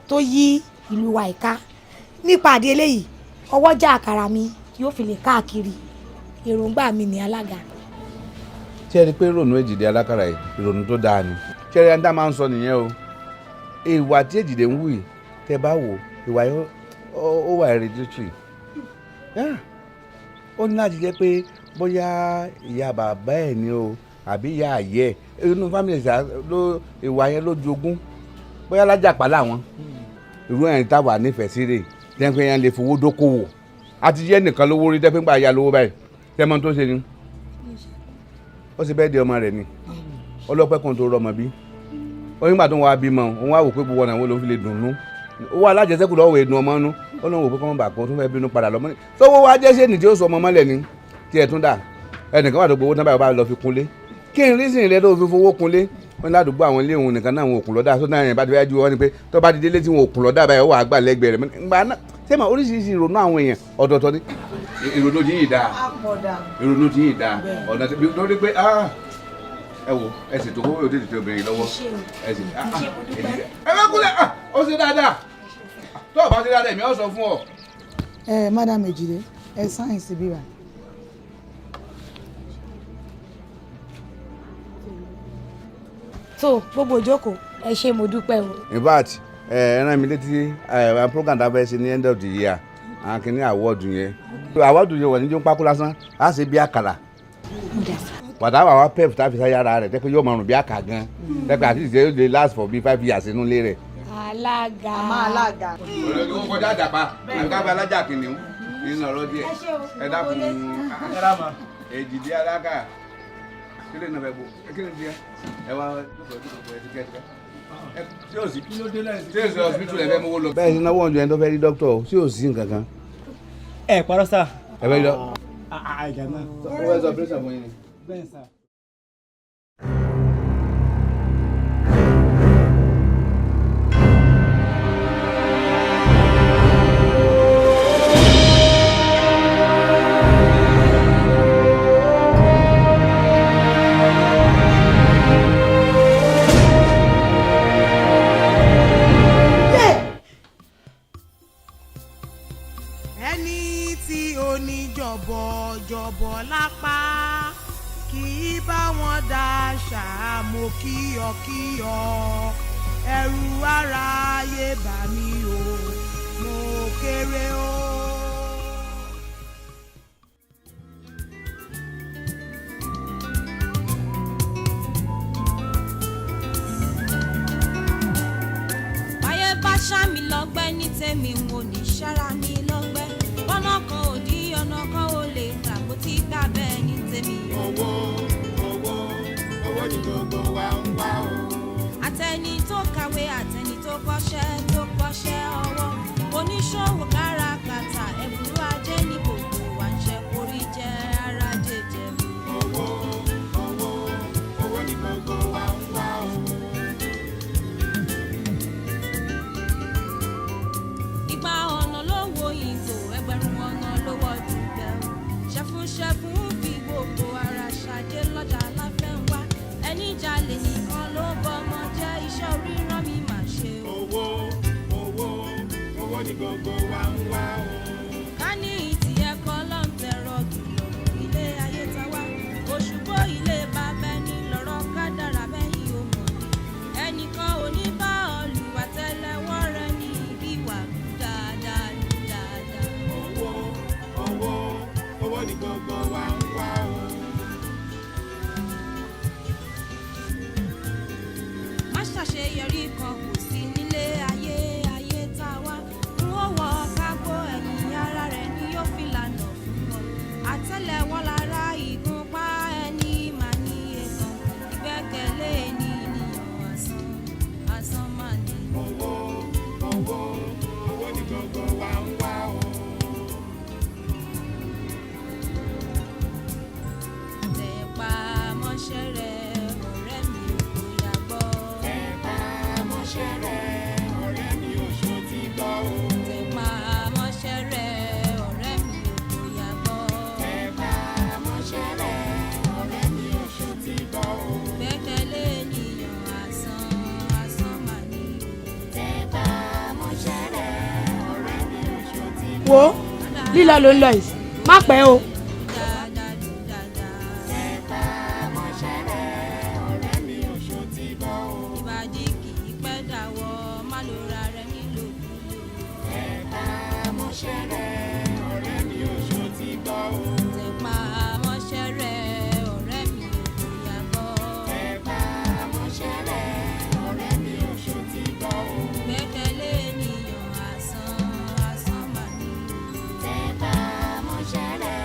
tó yí ìlú wa ìka. Nípa àdé eléyìí, ọwọ́jà àkàrà mi yóò fi lè káàkiri. Èròǹgbà mi ní, alága. Ṣé ẹ rí i pé ìrònú Èjìdé Alákàrà yìí, ìrònú tó dáa ni? Ṣé ẹ rí ẹni tá a máa ń sọ nìyẹn o? Ìwà tí Èjìdé ń wù yìí, tẹ bá wò ìwà yìí, ó wà hereditary. Ó ní láti jẹ́ pé bóyá ìyá bàbá ẹ̀ ni o àbí ìyá àyẹ́ ẹ̀ inú family ṣá ló ìwà yẹn ló jogún, bóyá lájàpá làwọn irú ẹ̀rín táwa nífẹ̀ẹ́ sí rè tẹ́ńpẹ́ yẹn lè fowó dókòwò. Àti yẹ́ nìkan lówó rí tẹ́pẹ́ gbà ya lówó báyìí, tẹ́mọ́ tó ṣe ni ó sì bẹ́ẹ̀ di ọmọ rẹ̀ ni ọlọ́pẹ́ kan tó rọmọ bí onígbà tó ń wá bímọ, òun wá wò pé gbogbo ọ̀nà wo ló fi lè dùnnú owó alájẹsẹ́kù lọ́wọ́ èdùn ọmọ nú. Ó lóun wò pé kọ́mọ́ bà kó tó fẹ́ bínú padà lọ́mọ ní sọ́wọ́ wá jẹ́ sẹ́ni tí ó sọ ọmọ mọ́lẹ̀ ni tí ẹ̀ tún dà. Ẹnìkan wà tó gbowó tán báyìí, ó bá lọ fi kunlé. Kí n rísìn rẹ tó fi fowó kunlé? Wọn ní ládùúgbò àwọn ilé òun nìkan náà wọn òkun lọ́dà tó náà yẹn bá ti fẹ́ ju wọn ni pé tó bá ti délé tí wọn òkun lọ́dà báyìí, ó wà á gbà lẹ́gbẹ̀ẹ́ rẹ̀ ńgbà náà. Ṣé mà oríṣiríṣi ìrònú àwọn èèyàn ọ̀tọ̀ọ̀tọ̀ ni. Ìrònú ti yìí dáa, ìrònú ti yìí dáa ọ̀nà tí lórí pé ẹ wo ẹ sì tó kówó òde tètè obìnrin lọ́wọ́ ẹ sì ẹ bá kúlẹ̀ ó ṣe dáadáa. Tó o bá ṣe dáadáa, èmi ó sọ fún ọ. Ẹ Madam Èjìdé, ẹ sáyẹ̀nsì bíbá. Tó gbogbo ìjókòó, ẹ ṣé, mo dúpẹ́ o. In fact, ẹ rán mi létí ẹ program tá a fẹ́ ṣe ní end of the year, àwọn kìíní award yẹn. Award yẹn wọ̀ ní jó ń pákó lásán, á ṣe bí àkàrà pàtàkì àwọn pep tá a fi sáyà ara rẹ̀ tẹ́pẹ́ yóò máa rùn bí àkà gan, tẹ́pẹ́ àti ìṣe yóò lè last for bí 5 years inú ilé rẹ̀. Alága. Àmọ́ alága. Olórí kọjá àjàpá àbí ká bá alájà kìnìún nínú ọ̀rọ̀ díẹ̀. Ẹ dákun, Èjìdé Alákà, kí ló ń bẹ bò, kí ló ń di ẹ wá tí o sì tí o sì hospital ẹ fẹ́ mú owó lọ. Bẹ́ẹ̀ ni náwó ọ̀njọ́ ẹni tó fẹ́ rí dókítà o, tí o sì nǹkan kan. Ẹ parọ́ sá. Ẹ fẹ́ rí dọ́. Àìjà náà. Ó fẹ́ sọ operation fún yín ni. Bẹ́ẹ̀ sá. Ẹni tí ó ní jọ̀bọ̀jọ̀bọ̀ lápá kì í bá wọn dá àṣà. Mo kíyọkíyọ, ẹrù aráyé bà mí o, mo kéré o. Báyé bá ṣá mi lọ́gbẹ́ ní tèmi, n ò ní ṣára mi lọ́gbẹ́. Bọ́nà kan ò dí, ọ̀nà kan ò lè gbà kó tí gbà bẹ́ẹ̀ ní tèmi. Owó, owó, owó ni gbogbo wa ń wá o. Àtẹni tó kàwé, àtẹni tó kọ́ṣẹ́, tó kọ́ṣẹ́ ọwọ́, oníṣòwò, káràkátà, ẹ̀bùrú ajé ní gbogbo wa ń ṣe orí jẹ́ ara jẹjẹ. Owó, owó, owó ni gbogbo wa ń wá o. Ìgbà ọ̀nà ló wo ìgò, ẹgbẹ̀rún ọ̀nà ló wọ dùgbẹ́ o. Ṣẹ̀fúnṣẹ̀fún fi gbogbo ara ṣàjẹ́ lọ́jà láfẹ́ ń wá. Ẹni jalè nìkan ló bọ́mọ jẹ́, iṣẹ́ oríran mi mà ṣe o. Owó, owó, owó ni gbogbo wa ń wá o. Ká ní ìtì ẹ̀kọ́ ló ń tẹ̀rọ kìlọ̀ ilé ayé ta wá. Òṣùgbọ́ ilé bàbá ẹni lọ́rọ̀ kádàrá bẹ́yìn o mọ̀ ni. Ẹnìkan ò ní bá ọ lù. gbogbo wa ń wá o. Má ṣàṣeyọrí kan kò sí nílé ayé, ayé tá a wá. N ó wọ kágbó, ẹ̀yìn ara rẹ̀ ni yóò fi lànà fún ọ. Àtẹ́lẹwọ́ lára ìgúnpá ẹni máa ní ètàn. Ìgbẹ́kẹ̀lé ènìyàn asán, asán máa ní. Owó, owó, owó ni gbogbo wa ń wá o. Tẹpá mọ́ṣẹ́ rẹ, ọ̀rẹ́ mi, ò yá gbọ́. Tẹpá mọ́ṣẹ́ rẹ, ọ̀rẹ́ mi, ò ṣó ti gbọ́ o. Tẹpá mọ́ṣẹ́ rẹ, ọ̀rẹ́ mi, ò yá gbọ́. Tẹpá mọ́ṣẹ́ rẹ, ọ̀rẹ́ mi, ò ṣó ti gbọ́ o. Gbẹ́kẹ̀lé ènìyàn asán, asán máa ní. Tẹpá mọ́ṣẹ́ rẹ, ọ̀rẹ́ mi, ò ṣó ti gbọ́ Wo, lílọ ló ń lọ yìí, má pẹ́ o. Tẹpá mọ́ṣẹ́ rẹ, ọ̀rẹ́ mi, ò ṣó ti gbọ́ o. Ìbàdí kì í pẹ́ dàwọ́, má lo ra rẹ nílòkulò. Tẹpá mọ́ṣẹ́ rẹ, ọ̀rẹ́ mi, ò ṣó ti gbọ́ o. Tẹpá mọ́ṣẹ́ rẹ, ọ̀rẹ́ mi, ò yá gbọ́. Tẹpá mọ́ṣẹ́ rẹ, ọ̀rẹ́ mi, ò ṣó ti gbọ́ o. Gbẹ́kẹ̀lé ènìyàn asán, asán máa ní. Tẹpá mọ́ṣẹ́ rẹ,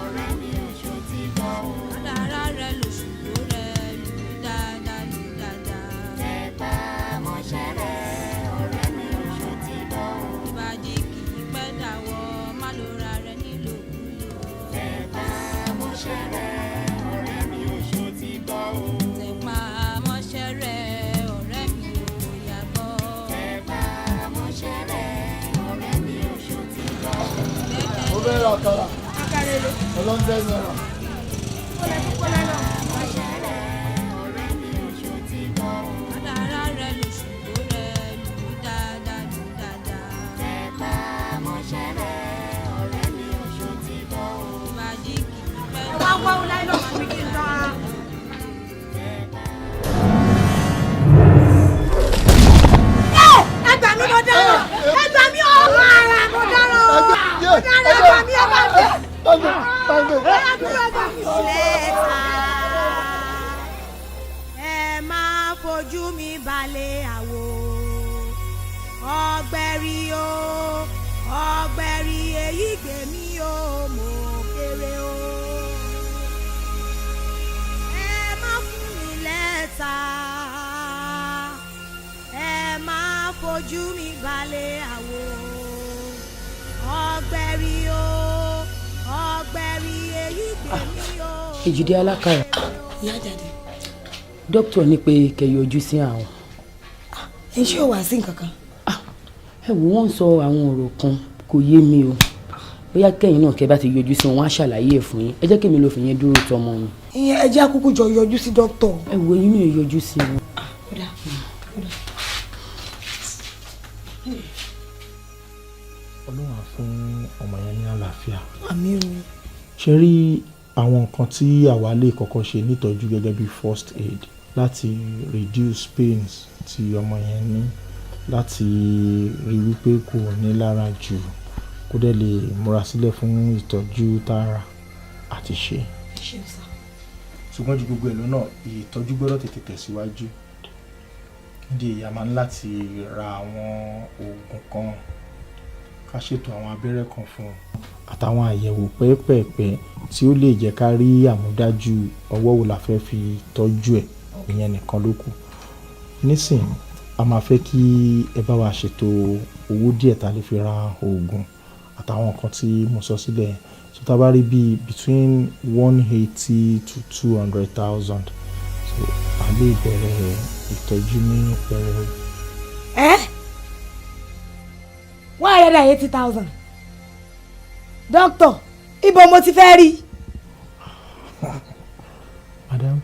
ọ̀rẹ́ mi, ò ṣó ti gbọ́ o. Kádàrá rẹ lòṣùgbó rẹ lù dáadáa, lù dáadáa. Tẹpá mọ́ṣẹ́ rẹ, ọ̀rẹ́ mi, ò ṣó ti gbọ́ o. Ìbàdí kì í pẹ́ dàwọ́, má lo ra rẹ nílòkulò. Tẹpá mọ́ṣẹ́ rẹ, ọ̀rẹ́ mi, ò ṣó ti gbọ́ o. Tẹpá mọ́ṣẹ́ rẹ, ọ̀rẹ́ mi, ò yá gbọ́. Tẹpá mọ́ṣẹ́ rẹ, ọ̀rẹ́ mi, ò ṣó ti gbọ́ o. Mo fẹ́ ra àkàrà ọlọ́ńdẹ́ náírà. Mọ́ṣẹ́ rẹ, ọ̀rẹ́ mi, ò ṣó ti gbọ́ o. Kádàrá rẹ lòṣùgbó rẹ lù dáadáa, lù dáadáa. Tẹpá mọ́ṣẹ́ rẹ, ọ̀rẹ́ mi, ò ṣó ti gbọ́ o. Ìbàdí kì í pẹ́ Ẹ wá wá ó láìlọ́ fún mi kí n tán. Ẹ gbà mí, mo dáràn! Ẹ gbà mí o! Ara, mo dáràn o! Mo dáràn, ẹ gbà mí, ẹ bá mi! Ẹ dúró, ẹ gbà mí. Lẹ́tà, ẹ máa fojú mi balẹ̀ àwo. Ọ̀gbẹ̀rì o, ọ̀gbẹ̀rì èyí gbè mí o, mo kéré o. Ẹ má fún mi lẹ́tà, ẹ máa fojú mi balẹ̀ àwo. Ọ̀gbẹ̀rì o, ọ̀gbẹ̀rì èyí gbè mí o. Èjìdé alákàrà. Ìyá Àjàdí. Dókítà ní pé kẹ́ yọjú sí àwọn. Ẹ ṣé, ò wá sí nǹkan kan? Ẹ wò, wọ́n ń sọ àwọn ọ̀rọ̀ kan, kò yé mi o. Bóyá kẹ́yìn náà kẹ́ bá ti yọjú sí wọn, wọ́n á ṣàlàyé ẹ̀ fún yín. Ẹ jẹ́ kémi lọ fi yẹn dúró tọmọ mi. Ìyẹn, ẹ jẹ́ àkúkú jọ yọjú sí dókítà. Ẹ wo, eyín náà, yọjú sí wọn. Kódà, kódà. Ọlọ́run á fún ọmọ yẹn ní àlàáfíà. Àmín o. Ṣe rí àwọn nǹkan tí àwa lè kọ́kọ́ ṣe nítọ́jú gẹ́gẹ́ bí first aid láti reduce pains tí ọmọ yẹn ní, láti rí wípé kò ní lára jù, kó dẹ̀ lè múra sílẹ̀ fún ìtọ́jú tààrà àti ṣe. Ṣeun sá. Ṣùgbọ́n ju gbogbo ẹ̀ lọ náà, ìtọ́jú gbọ́dọ̀ tètè tẹ̀síwájú. Nídìí èyí, a máa ń láti ra àwọn oògùn kan, ká ṣètò àwọn abẹ́rẹ́ kan fún un àtàwọn àyẹ̀wò pẹ́ẹ́pẹ́ẹ̀pẹ́ tí ó lè jẹ́ ká rí àmúdájú ọwọ́ wo la fẹ́ fi tọ́jú ẹ̀. Ìyẹn nìkan ló kù nísìnyí. A máa fẹ́ kí ẹ bá wa ṣètò owó díẹ̀ tá a lè fi ra oògùn àtàwọn nǹkan tí mo sọ sílẹ̀ yẹn. So tá a bá rí bíi between 180 to 200,000, so a lè bẹ̀rẹ̀ ìtọ́jú ní pẹrẹu. Ẹ 180,000, dókítà, ibo mo ti fẹ́ rí? Madam,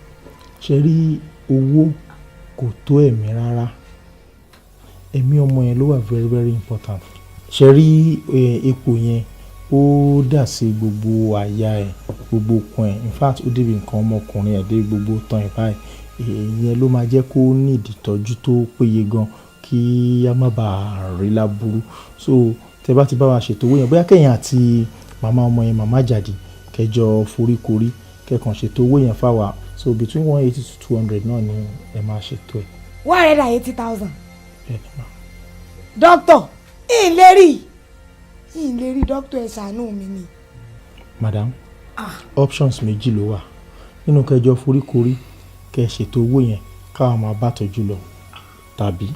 ṣe rí, owó kò tó ẹ̀mí rárá. Ẹ̀mí ọmọ yẹn ló wà very very important. Ṣe rí epo yẹn, ó dà sí gbogbo àyà ẹ̀, gbogbo okun ẹ̀, in fact ó débi nǹkan ọmọkùnrin ẹ̀, dé gbogbo tán ẹ̀ báyìí. Ìyẹn ló máa jẹ́ kó need ìtọ́jú tó péye gan, kí á má bàa rí láburú. So tẹ bá ti bá wa ṣètò owó yẹn, bóyá kẹ́yìn àti màmá ọmọ yẹn, màmá Àjàdí, kẹ́ Kẹjọ foríkorí, kẹkàn ṣètò owó yẹn fáwa. So between 180 to 200 náà ni ẹ máa ṣètò ẹ̀. 180,000? Bẹ́ẹ̀ni ma. Dókítà, ìlérí, dókítà, ẹ ṣàánú mi ni. Madam, options méjì ló wà nínú: kẹjọ foríkorí, kẹ ṣètò owó yẹn, káwọn máa bá tọ́jú lọ, tàbí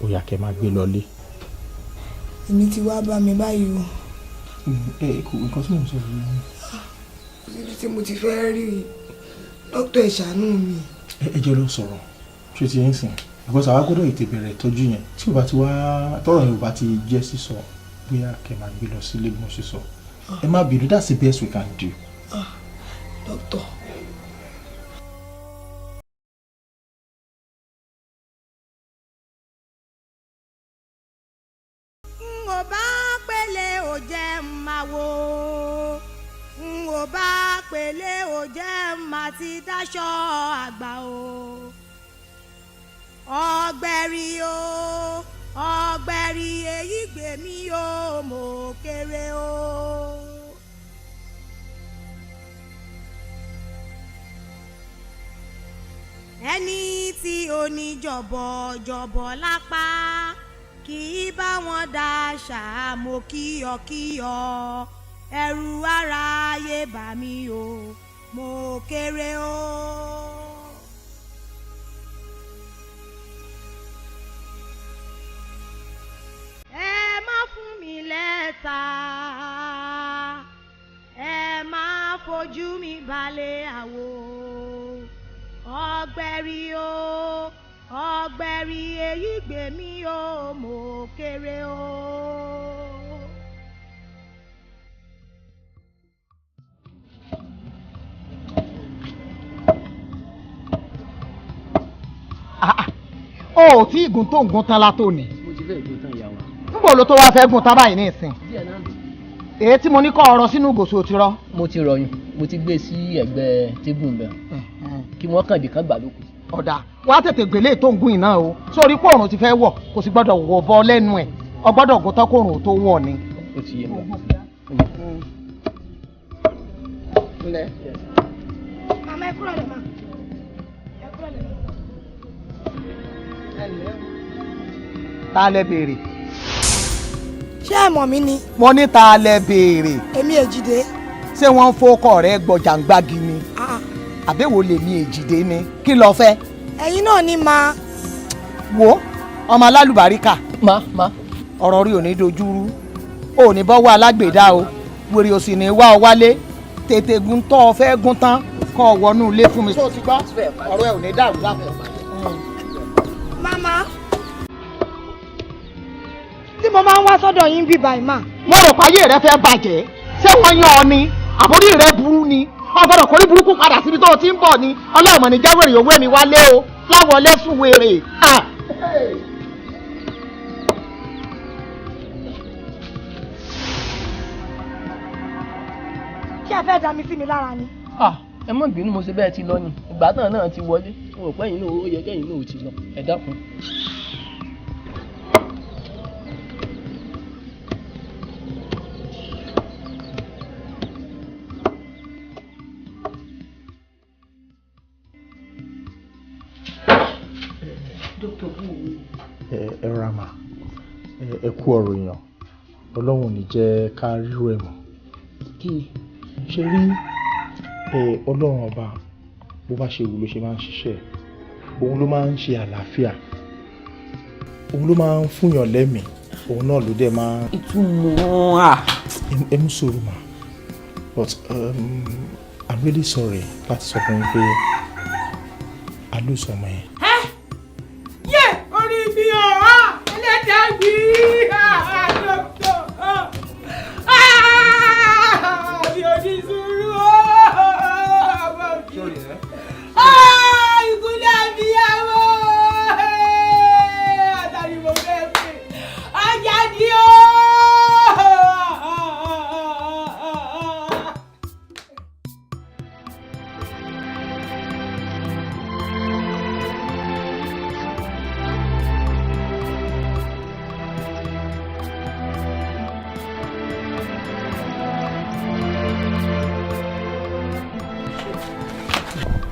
bóyá kẹ máa gbé lọlé. Èmi ti wá bá mi báyìí o. Ẹ kò nǹkan tí mò ń sọ yìí. Síbi tí mo ti fẹ́ rí i, dókítà, ẹ ṣàánú mi. Ẹ jẹ́ lọ sọ̀rọ̀ ṣé ti ń sìn, because àwa gbọ́dọ̀ ètè bẹ̀rẹ̀ ìtọ́jú yẹn. Tí ò bá ti wá tọ́rọ̀ yẹn ò bá ti jẹ́ sísọ, bóyá kẹ máa gbé lọ sílé bí mo ṣe sọ. Ẹ má bínú, that's the best we can do. Dókítà. N ò bá pélé ò jẹ́ ń máa wo, n ò bá pélé ò jẹ́ ń máa ti dáṣọ àgbà o. Ọ̀gbẹ̀rì o, ọ̀gbẹ̀rì, èyí gbè mí o, mo kéré o. Ẹni tí oníjọ̀bọ̀ jọ̀bọ̀ lápá kì í bá wọn dá ṣàmó kíyọkíyọ. Ẹrù aráyé bà mí o, mo kéré o. Ẹ má fún mi lẹ́tà, ẹ má fojú mi balẹ̀ àwo. Ọ̀gbẹ̀rì o, ọ̀gbẹ̀rì, èyí gbè mí o, mo kéré o. O ò tí ì gùn tó ń gùn tán látò ní. Mo ti fẹ́ gùn tán, ìyá wa. Níbo ló tó wá fẹ́ gùn tán báyìí ní ìsìn? Díẹ̀ náà lò. Èyí tí mo ní kọ́ ọ̀rọ̀ sínú gòsò ti rọ. Mo ti rọyùn, mo ti gbé sí ẹ̀gbẹ́ tébù bẹ́ẹ̀ kí wọ́n kàn dé kán gbà lóko. Ọ̀dà wá, tètè gbélé tó ń gùn iná o, sórí pé òòrùn ti fẹ́ wọ̀, kò sì gbọ́dọ̀ wọ̀ bọ́ lẹ́nu ẹ̀. Ọ gbọ́dọ̀ gùn tán kóòrùn tó wọ̀ ni. Ó ti yé mi. Màmá, ẹ kúrò lè mà. Ẹ kúrò lè mà. Ta lẹ béèrè? Ṣé ẹ mọ̀ mí ni? Mo ní ta lẹ béèrè? Èmi Èjìdé. Ṣé wọ́n ń fọkọ rẹ gbọ̀jàngbági ni? Àbẹ̀wò lèmi Èjìdé ni, kí lo fẹ́? Ẹ̀yin náà ní ma. Wo ọmọ alálùbáríkà. Ma ma. Ọ̀rọ̀ rí ò ní dojúrú, ò ní bọ́wọ́ alágbèédá o, wèrè ò sì ní wá ọ wálé. Tètè gun tọ́ ọ fẹ́ gún tán, kọ́ ọ wọnú ilé fún mi. Tó o ti gbọ́, ọ̀rọ̀ ẹ ò ní dàrú lápò. Màmá, tí mo máa ń wá sọ́dọ̀ yín bí báyìí mà. Mo rò páyé rẹ fẹ́ bàjẹ́. Ṣé wọ́n yan ọ ni àbórí rẹ burú ni? Ọ gbọ́dọ̀ kórí burúkú padà síbi tó o ti ń bọ̀ ni. Ọlọ́mọ ní jáwèrè owó mi wálé o láwọn lẹ́sùn wèrè. Ah. Ṣé ẹ fẹ́ da mi sí mi lára ni? Ah, ẹ má bínú, mo ṣe bẹ́ẹ̀ ti lọ ni. Ìgbà náà náà ti wọlé, mo rò pé ẹ̀yin náà, ó yẹ kẹ́yìn náà ò ti lọ. Ẹ dákun. Ẹ rà mà, ẹ kú ọ̀rọ̀ èèyàn. Ọlọ́run ò ní jẹ́ ká rírò ẹ̀ mọ́. Kí ni? Ṣe rí ẹ, Ọlọ́run ọba, bó bá ṣe wù ló ṣe máa ń ṣiṣẹ́. Òun ló máa ń ṣe àlàáfíà, òun ló máa ń fúnyàn lẹ́mìí, òun náà ló dẹ̀ máa. Ìtumọ̀ à. Ẹ mú sùúrù mà, but I'm really sorry láti sọ fún yín pé a lose ọmọ yẹn. Yé, orí mi ò á, ẹlẹ́dàá mi, dókítà, mi ò ní sùúrù ó, ọmọ mi, ìkúlẹ̀ àbíyáwó àtàrí mo fẹ́ pè ajá ni ó.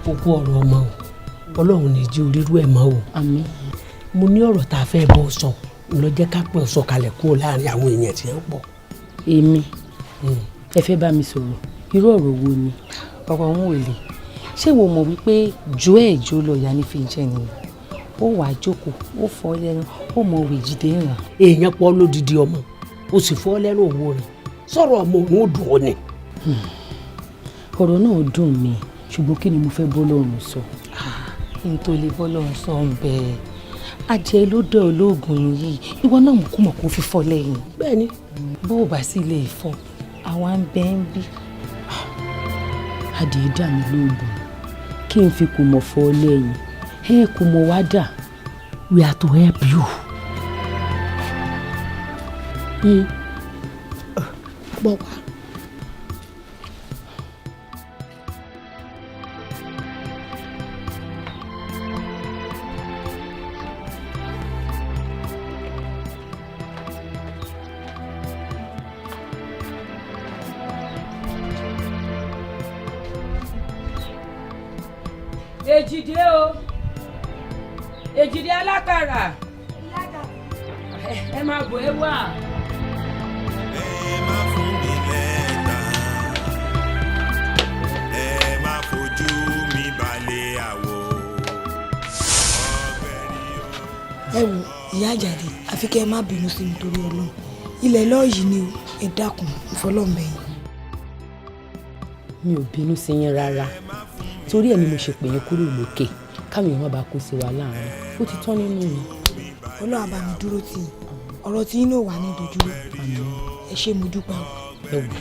Ó kú ọ̀rọ̀ ọmọ o, Ọlọ́run ní jí orírú ẹ̀ mọ́ o. Àmín. Mo ní ọ̀rọ̀ tá a fẹ́ bọ́ sọ lọ jẹ́ ká pẹ́ sọ kalẹ̀ kúrò láàrin àwọn èèyàn tí ń pọ̀. Èmi, ẹ fẹ́ bá mi sọ̀rọ̀, irú ọ̀rọ̀ wo ni? Ọ̀rọ̀ ọ̀hún ò le. Ṣé wo mọ̀ wípé jó ẹ̀ jó lọ ìyá ní fi jẹ́ ni? Ó wàá jókòó, ó fọ́ lẹ́nu, ó mọ òwe jíde ràn. Èèyàn pọ̀ lódìdí ọmọ, ó sì fọ́ lẹ́nu òwò rẹ̀, sọ̀rọ̀ ọmọ òun ò dùn ọ́ ni. Ọ̀rọ̀ náà dùn mí, ṣùgbọ́n kí ni mo fẹ́ bọ́ lọ́rùn sọ? N tó lè bọ́ lọ́rùn sọ ń bẹ́ẹ̀, adìẹ ló dẹ olóògùn yìí, ìwọ náà mú kó mọ̀ kó fi fọ́ lẹ́yìn. Bẹ́ẹ̀ni. Bó o bá sì lè fọ́, àwa ń bẹ ń bí. Adìẹ dà mí lóògùn, kí n fi kò mọ̀ fọ́ lẹ́yìn, ẹ kò mọ̀ wá dà. We are to help you. Bọ̀ wá. Èjìdé o, Èjìdé alákàrà, ẹ máa bọ̀, ẹ wá. Ẹ má fún mi lẹ́tà, ẹ má fojú mi balẹ̀ àwọ̀. Ẹ wo ìyá Àjàdí, àfi kẹ́ ẹ má bínú sí mi torí Ọlọ́run. Ilẹ̀ lọ́ọ̀yì ni o, ẹ dákun, ìfọlọ́mọbẹ̀yìn. Mi ò bínú sí yín rárá, torí ẹ̀ ni mo ṣe pè yín kúrò lókè káwọn èèyàn má bàa kó sí wa láàrin. Ó ti tán nínú mi. Ọlọ́run á bá mi dúró tì yín, ọ̀rọ̀ tí yín náà wà ní ìdojúró. Ẹ ṣé, mo dúpẹ́ o. Ẹ wò,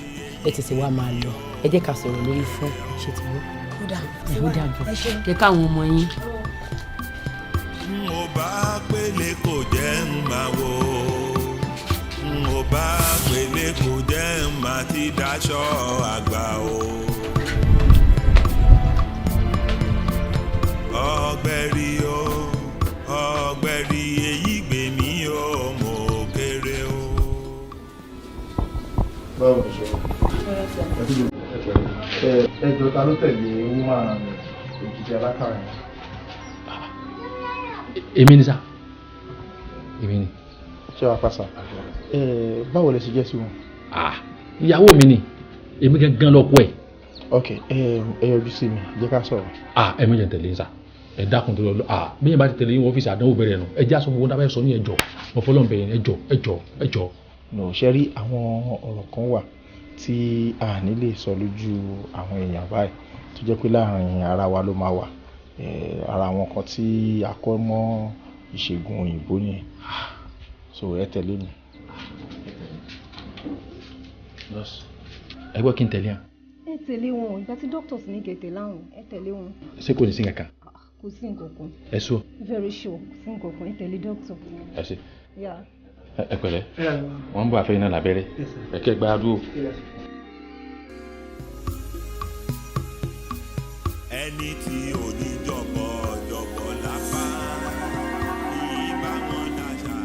ẹ tètè wá máa lọ, ẹ jẹ́ ká sọ̀rọ̀ lórí fún ṣe ti wọ́. Ó dà. Ó dàbọ̀. Ẹ ṣeun. Kẹ káwọn ọmọ yín. N ò bá pélé kò jẹ́ ń máa wò, n ò bá pélé kò jẹ́ ń máa ti dáṣọ àgbà o. Ọ̀gbẹ̀rì o, ọ̀gbẹ̀rì èyí gbè mí o, mo kéré o. Báwo ni ṣe? Ẹ jọ, ta ló tẹ̀lé woman Èjìdé alákàrà yẹn? Èmi ni sá, èmi ni. Ṣé wàá pàṣà? Báwo lẹ ṣe jẹ́ sí wọn? Ìyàwó mi ni, èmi gangan lọkọ ẹ̀. Ok, ẹ yọjú sí mi, jẹ́ ká sọ̀rọ̀. Ẹ méjì ń tẹ̀lé yín sá, ẹ dákun tó lọ. Bí yẹn bá ti tẹ̀lé yín wọ ọ́fíìsì, àdánwò bẹ̀rẹ̀ nù. Ẹ jẹ́ àsọ gbogbo dábàá sọ ní, ẹjọ́ mo fọlọ́ ń bẹ̀ yẹn, ẹjọ́, ẹjọ́, ẹjọ́. No, ṣe rí àwọn ọ̀rọ̀ kan wà tí a ní lè sọ lójú àwọn èèyàn báyìí, tó jẹ́ pé láàrin ara wa ló máa wà. Ara àwọn kan tí a kọ́ mọ́ ìṣègùn òyìnbó nìyẹn, so ẹ tẹ̀lé mi. Ẹ gbọ́, kí n tẹ̀lé yàn? Ẹ tẹ̀lé wọn. Ìgbà tí doctors ní kẹ́ tẹ̀lé àwọn, ẹ tẹ̀lé wọn. Ṣé kò ní sí kankan? Kò sí nǹkan kan. Ẹ sọ. Very sure, kò sí nǹkan kan, ẹ tẹ̀lé doctor. Ẹ ṣe. Yeah. Ẹ pẹ̀lẹ́, wọ́n ń bọ̀ àfẹ́yìn náà lábẹ́rẹ́, ẹ kẹ́ gbára dúró. Ẹni tí ò ní jọ̀bọ̀ jọ̀bọ̀ lápá ìbá wọn dáṣà.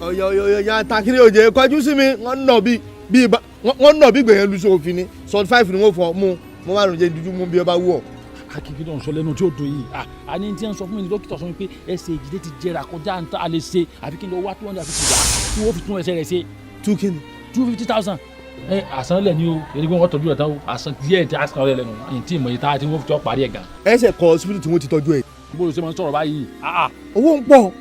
Ọ̀yọ̀ ọ̀yọ̀ ya takiri òjè kọjú sí mi, wọ́n nà bí bí wọ́n nà bí gbẹ̀yẹn lu sófin ni sọt five ni wọ́n fọ mú mo máa rùn jẹ́ dúdú mú bí ọba wù ọ́. Akíkí náà ń sọ lẹ́nu tí ó dùn yìí, a ní tí ń sọ fún mi ní dókítà sọ mi pé ẹsẹ̀ Èjìdé ti jẹrà kọjá ń ta a lè ṣe, àfi kí n lọ wá 250 wá kí wọ́n fi tún ẹsẹ̀ rẹ̀ ṣe. Two kí ni? 250,000. Ẹ àsán lẹ̀ ni o, èyí pé wọ́n tọ́jú rẹ̀ tán o, àsán díẹ̀ tí àsán rẹ̀ lẹ́nu ní tí ìmọ̀ yìí tá tí wọ́n fi tọ́ parí ẹ̀ gan. Ẹsẹ̀ kọ hospital tí wọ́n ti tọ́jú ẹ̀. Bó o ṣe máa ń sọ̀rọ̀ báyìí. Owó ń pọ̀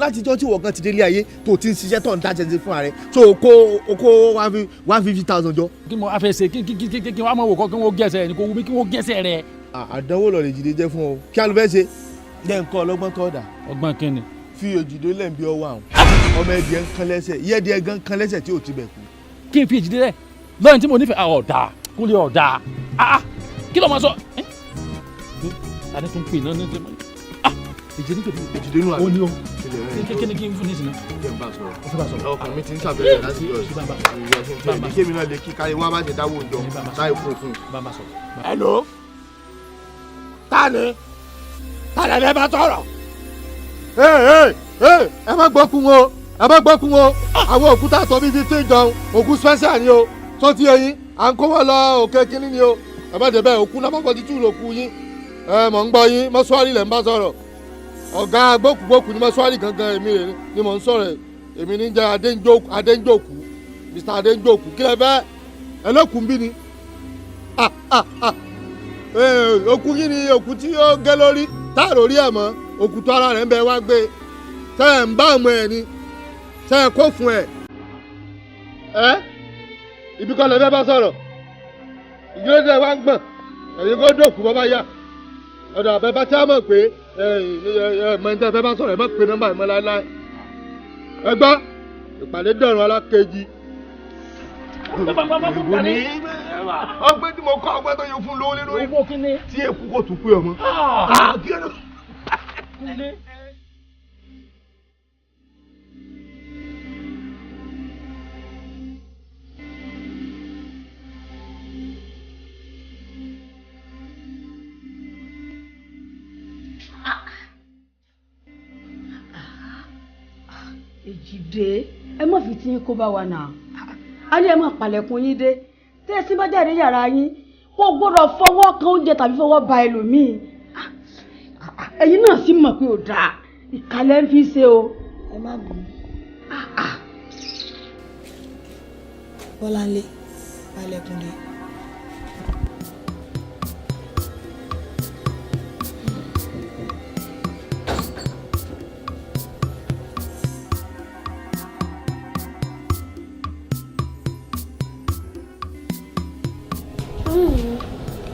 látijọ́ tí wọ́n gan ti délé ayé tó ti ń ṣiṣẹ́ tó ń dájẹ́ sí fúnra rẹ̀, tó o kó o kó 150,000 jọ. Kí mo fẹ́ ṣe? Kí wọ́n á mọ̀ wò kọ́ kí wọ́n gẹ̀ẹ́sẹ̀ rẹ̀ ni, kò wú mi kí wọ́n gẹ̀ẹ́sẹ̀ rẹ̀. Àdánwò lọ lè jìde jẹ́ fún ọ, kí á ló fẹ́ ṣe? Jẹ́ nǹkan ọlọ́gbọ́n tó dà. Ọgbọ́n kí ni? Fi Èjìdé lẹ́ǹbí ọwọ́ àwọn ọmọ ẹ̀dìẹ ń kan lẹ́sẹ̀, ìyẹ́dìẹ gan kan lẹ́sẹ̀ tí ò ti bẹ̀ kú. Kí n fi Èjìdé rẹ̀ lọ́yìn tí mo nífẹ̀ẹ́ ọ̀dà kúnlẹ̀ ọ̀dà, kí ló máa sọ? Ta ni tó ń pè náà ní Èjìdé ní Èjìdé nù àbí? Ó ní o, kí ni kí n fún ní ìsìn náà? Jẹ́ n bá sọ̀rọ̀. Ó fẹ́ bá sọ̀rọ̀. Ọkàn mi ti ń ṣàbẹ̀wò láti yọ̀ sí. Kémi náà lè kí káyé wá bá ṣe dáwọ́ òjò láì kún fún un. Hello, ta ni ta lẹ bá tọrọ? Ẹ má gbọ́kun o, ẹ má gbọ́kun o, àwọn òkúta tó bí 15 jọun, òkú special ni o, tó ti eyín à ń kó wọn lọ òkè kínní ni o, Ẹ má dé bẹ́ẹ̀, òkú number 42 ló kú yín. Ẹ mọ̀ ń gbọ́ yín, mọ́ṣúárì lẹ̀ ń bá sọ̀rọ̀. Ọ̀gá gbókùgbókù ní mọ́ṣúárì gangan, èmi rè ni mò ń sọ̀rọ̀. Èmi ní jẹ́ Adéńjókù, Mr. Adéńjókù. Kí lẹ fẹ́? Ẹlẹ́kùn bí ni. Òkú yín ni òkú tí ó gé lórí, táàrò rí ẹ̀ mọ́, òkú tó ara rẹ̀ ń bẹ wá gbé. Ṣé ẹ̀ ń bá ọmọ ẹ̀ ni? Ṣé ẹ kó fún ẹ̀? Ẹ́ ibi kan lè fẹ́ bá sọ̀rọ̀. Ìdílé tẹ wá ń gbọ̀n, ẹ̀yin kó dòkú bọ́ bá yá. Ọ̀dọ̀ àbẹ bá tí a mọ̀ pé ẹ ẹ mọ̀ ní tẹ́ fẹ́ bá sọ̀rọ̀, ẹ má pe nọ́mbà ẹ̀ mọ́ láéláé. Ẹ gbọ́, ìpàdé dọ̀rùn alákejì. Ìwọ ni ọgbẹ́ tí mo kọ́, ọgbẹ́ tó yẹ fún lówó lé lórí. Tí èkú kò tún pé ọmọ. Èjìdé, ẹ má fi tí yín kó bá wa nà á ní ẹ má palẹ̀kùn yín dé. Tẹ́ ẹ sì bá jáde yàrá yín, kò gbọ́dọ̀ fọwọ́ kan oúnjẹ tàbí fọwọ́ ba ẹlòmíì. Ẹ̀yin náà sì mọ̀ pé ò dáa, ìkàlẹ̀ ń fi ṣe o. Ẹ má bínú. Bọ́láńlé, palẹ̀kùn dé.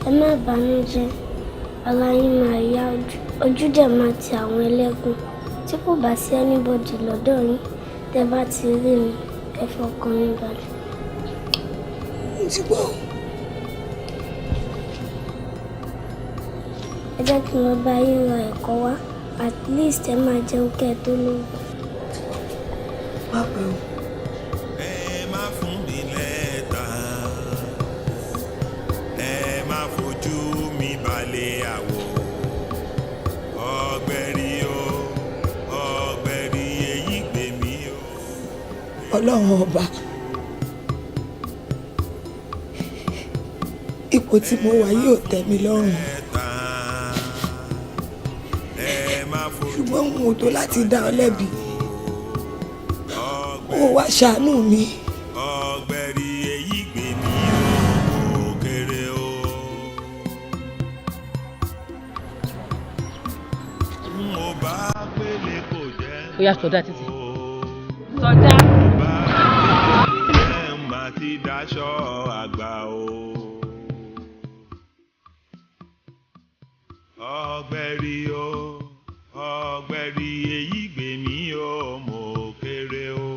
Ẹ má bànújẹ́, ara yín máa yá, ojú dẹ̀ máa ti àwọn ẹlẹ́gùn. Tí kò bá sí anybody lọ́dọ̀ yín, tẹ́ bá ti rí mi, ẹ fọkàn yín balẹ̀. Mo ti gbọ́. Ẹ jẹ́ kí n lọ bá yín ra ẹ̀kọ́ wá, at least ẹ máa jẹun kẹ́ ẹ tó lóògùn. Má pẹ́ o. Ẹ má fún mi lẹ́tà, ẹ má fojú mi balẹ̀ àwọ̀. Ọ̀gbẹ̀rì o, ọ̀gbẹ̀rì èyí gbè mí o. Ọlọ́run ọba, ipò tí mo wà yìí ò tẹ́ mi lọ́rùn, ṣùgbọ́n n ò tó láti dá ọ lẹ́bi. Ó wá ṣàánú mi. Ọ̀gbẹ̀rì èyí gbè mí o, kéré o. N ò bá pélé kò jẹ́. Ó yá, sọdá títì. Sọdá. Ẹ má ti daṣọ àgbà o. Ọ̀gbẹ̀rì o, ọ̀gbẹ̀rì èyí gbè mí o, mo kéré o.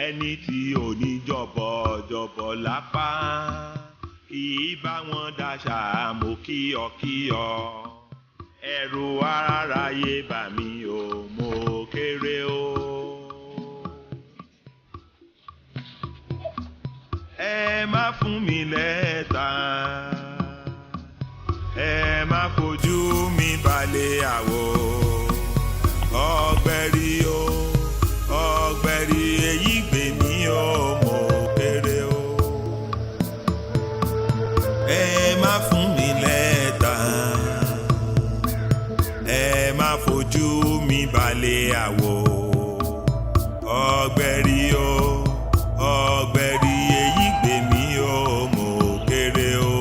Ẹni tí ò ní jọ̀bọ̀ jọ̀bọ̀ lápá kì í bá wọn daṣà, mo kí ọ kí ọ. Ẹ̀rù aráyé bà mí o, mo kéré o. Ẹ má fún mi lẹ́tà, ẹ má fojú mi balẹ̀ àwọ̀. Ọ̀gbẹ̀rì o, ọ̀gbẹ̀rì èyí gbè mí o, mo kéré o. Ẹ má fún mi lẹ́tà, ẹ má fojú mi balẹ̀ àwọ̀. Ọ̀gbẹ̀rì o, ọ̀gbẹ̀rì èyí gbè mí o, mo kéré o.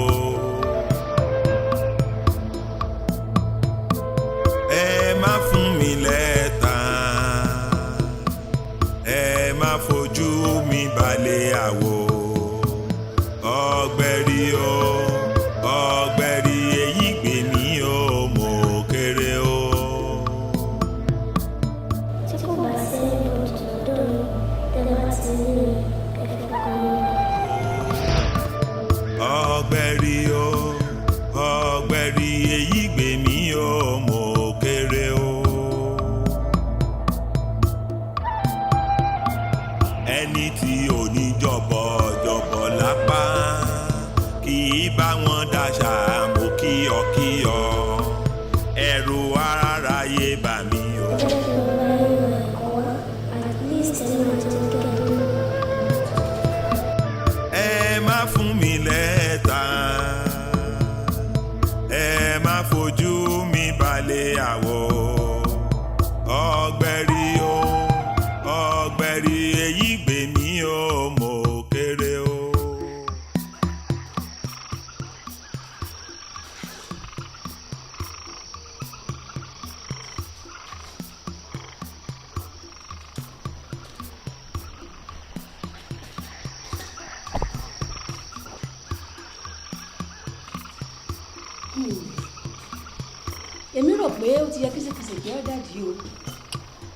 Èmi rò pé ó ti yẹ kí ṣèkìṣèkì ọ́ dàdí o.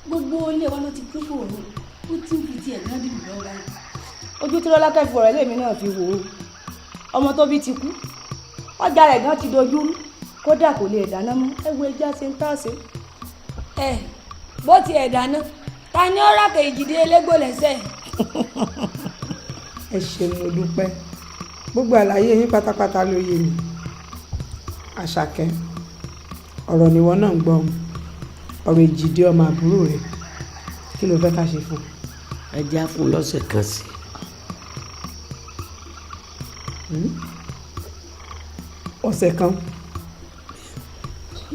Gbogbo ilé wa ló ti kún fòòrùn, ó ti ń fi tiẹ̀ náà dìbò lọ́wọ́ báyìí. Ojú tí Rọ́lákẹ́ fi ọ̀rẹ́ lèmi náà fi wò ó. Ọmọ tó bí ti kú, ọjà rẹ̀ gan ti dojú rú, kódà kò lè dáná mọ́. Ẹ wo ẹja ṣe ń tà sí. Ẹ bó tiẹ̀ dáná, ta ni ó rákè Èjìdé elégbò lẹ́sẹ̀? Ẹ ṣeun, mo dúpẹ́. Gbogbo àlàyé yín pátápátá ló yé mi. Àṣàkẹ́, ọ̀rọ̀ nìwọ náà ń gbọ́ o. Ọ̀rọ̀ Èjìdé ọmọ àbúrò rẹ̀, kí ló fẹ́ ká ṣe fún un? Ẹ já fún un lọ́sẹ̀ kan sí i. Ọ̀sẹ̀ kan?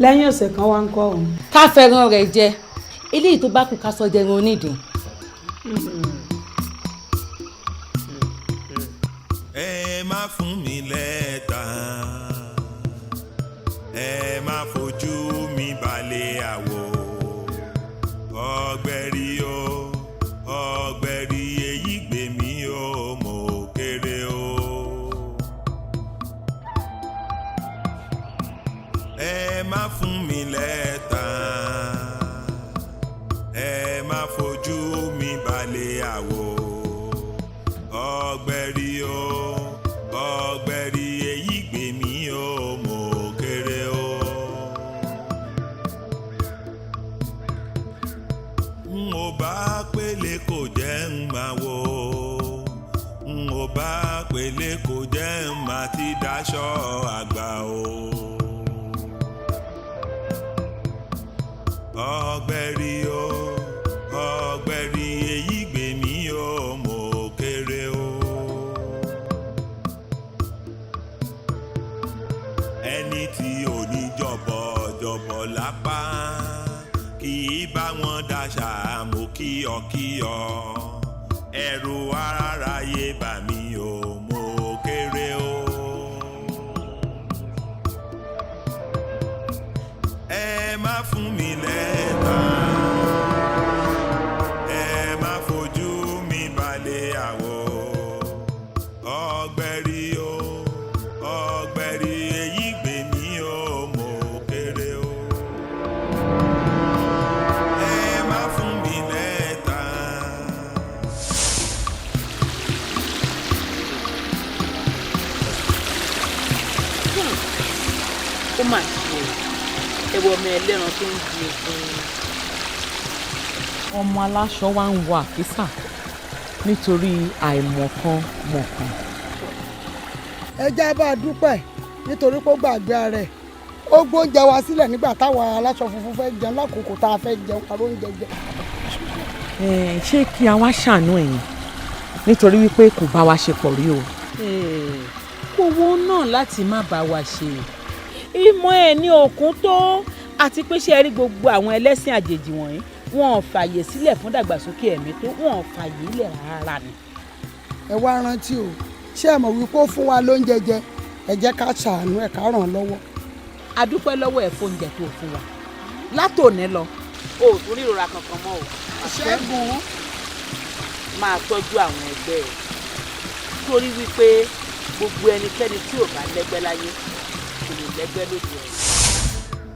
Lẹ́yìn ọ̀sẹ̀ kan wá ń kọ́ o? Ká fẹ́ràn rẹ̀ jẹ, eléyìí tó bá kù ká sọ dẹran onídìí. Ẹ má fún mi lẹ́tà, ẹ má fojú mi balẹ̀ àwọ̀. Ọ̀gbẹ̀rì o, ọ̀gbẹ̀rì, èyí gbè mí o, mo kéré o. Ẹ má fún mi lẹ́tà, ẹ má fojú mi balẹ̀ àwọ̀. Ọ̀gbẹ̀rì o, ọ̀gbẹ̀rì, èyí gbè mí o, mo kéré o. N ò bá pélé kò jẹ́ ń máa wò, n ò bá pélé kò jẹ́ ń máa ti dáṣọ àgbà o. Ọ̀gbẹ̀rì o, ọ̀gbẹ̀rì, èyí gbè mí o, mo kéré o. Ẹni tí ò ní jọ̀bọ̀ jọ̀bọ̀ lápá kì í bá wọn daṣà. Mo kí ọ kí ọ, ẹ̀rù aráyé bà mí o, mo kéré o. Ẹ má fún mi lẹ́tà, ẹ má fojú mi balẹ̀ àwọ̀. Ọ̀gbẹ̀rì o, ọ̀gbẹ̀rì, èyí gbè mí o, mo kéré o. Ẹ má fún mi lẹ́tà. Ó mà ṣe o, ẹ wo ọmọ ẹlẹ́ran tó ń di egun. Ọmọ aláṣọ wa ń wọ àkísà nítorí àìmọ̀kan mọ̀kan. Ẹ já bá a dúpẹ́ nítorí pé ó gbàgbé ara ẹ̀, ó gbóúnjẹ wa sílẹ̀ nígbà táwa aláṣọ funfun fẹ́ jẹun lákòókò tá a fẹ́ jẹun aró oúnjẹ jẹ. Ẹ, ṣé kí a wá ṣàánú ẹ̀yin nítorí wípé kò bá wa ṣe pọ̀ rí o? Kò wọ́n náà láti má bá wa ṣe, ìmọ̀ ẹ̀ ní òkun tó, àti pé ṣe rí gbogbo àwọn ẹlẹ́sìn àjèjì wọ̀nyí, wọn ò fààyè sílẹ̀ fún dàgbàsókè ẹ̀mí tó, wọn ò fààyè lẹ̀ rárá ni. Ẹ wá rántí o, ṣé ẹ mọ̀ wípé ó fún wa lóúnjẹ jẹ? Ẹ jẹ́ ká ṣàánú ẹ̀, ká ràn án lọ́wọ́. A dúpẹ́ lọ́wọ́ ẹ̀ fún oúnjẹ tó fún wa. Látòní lọ, o ò tún rí ìrora kankan mọ́ o. Ṣẹ́gun. Máa tọ́jú àwọn ẹgbẹ́ ẹ̀, torí wípé gbogbo ẹnikẹ́ni tí ò bá lẹ́gbẹ́ láyé kò lè lẹ́gbẹ́ lóde ọ̀run.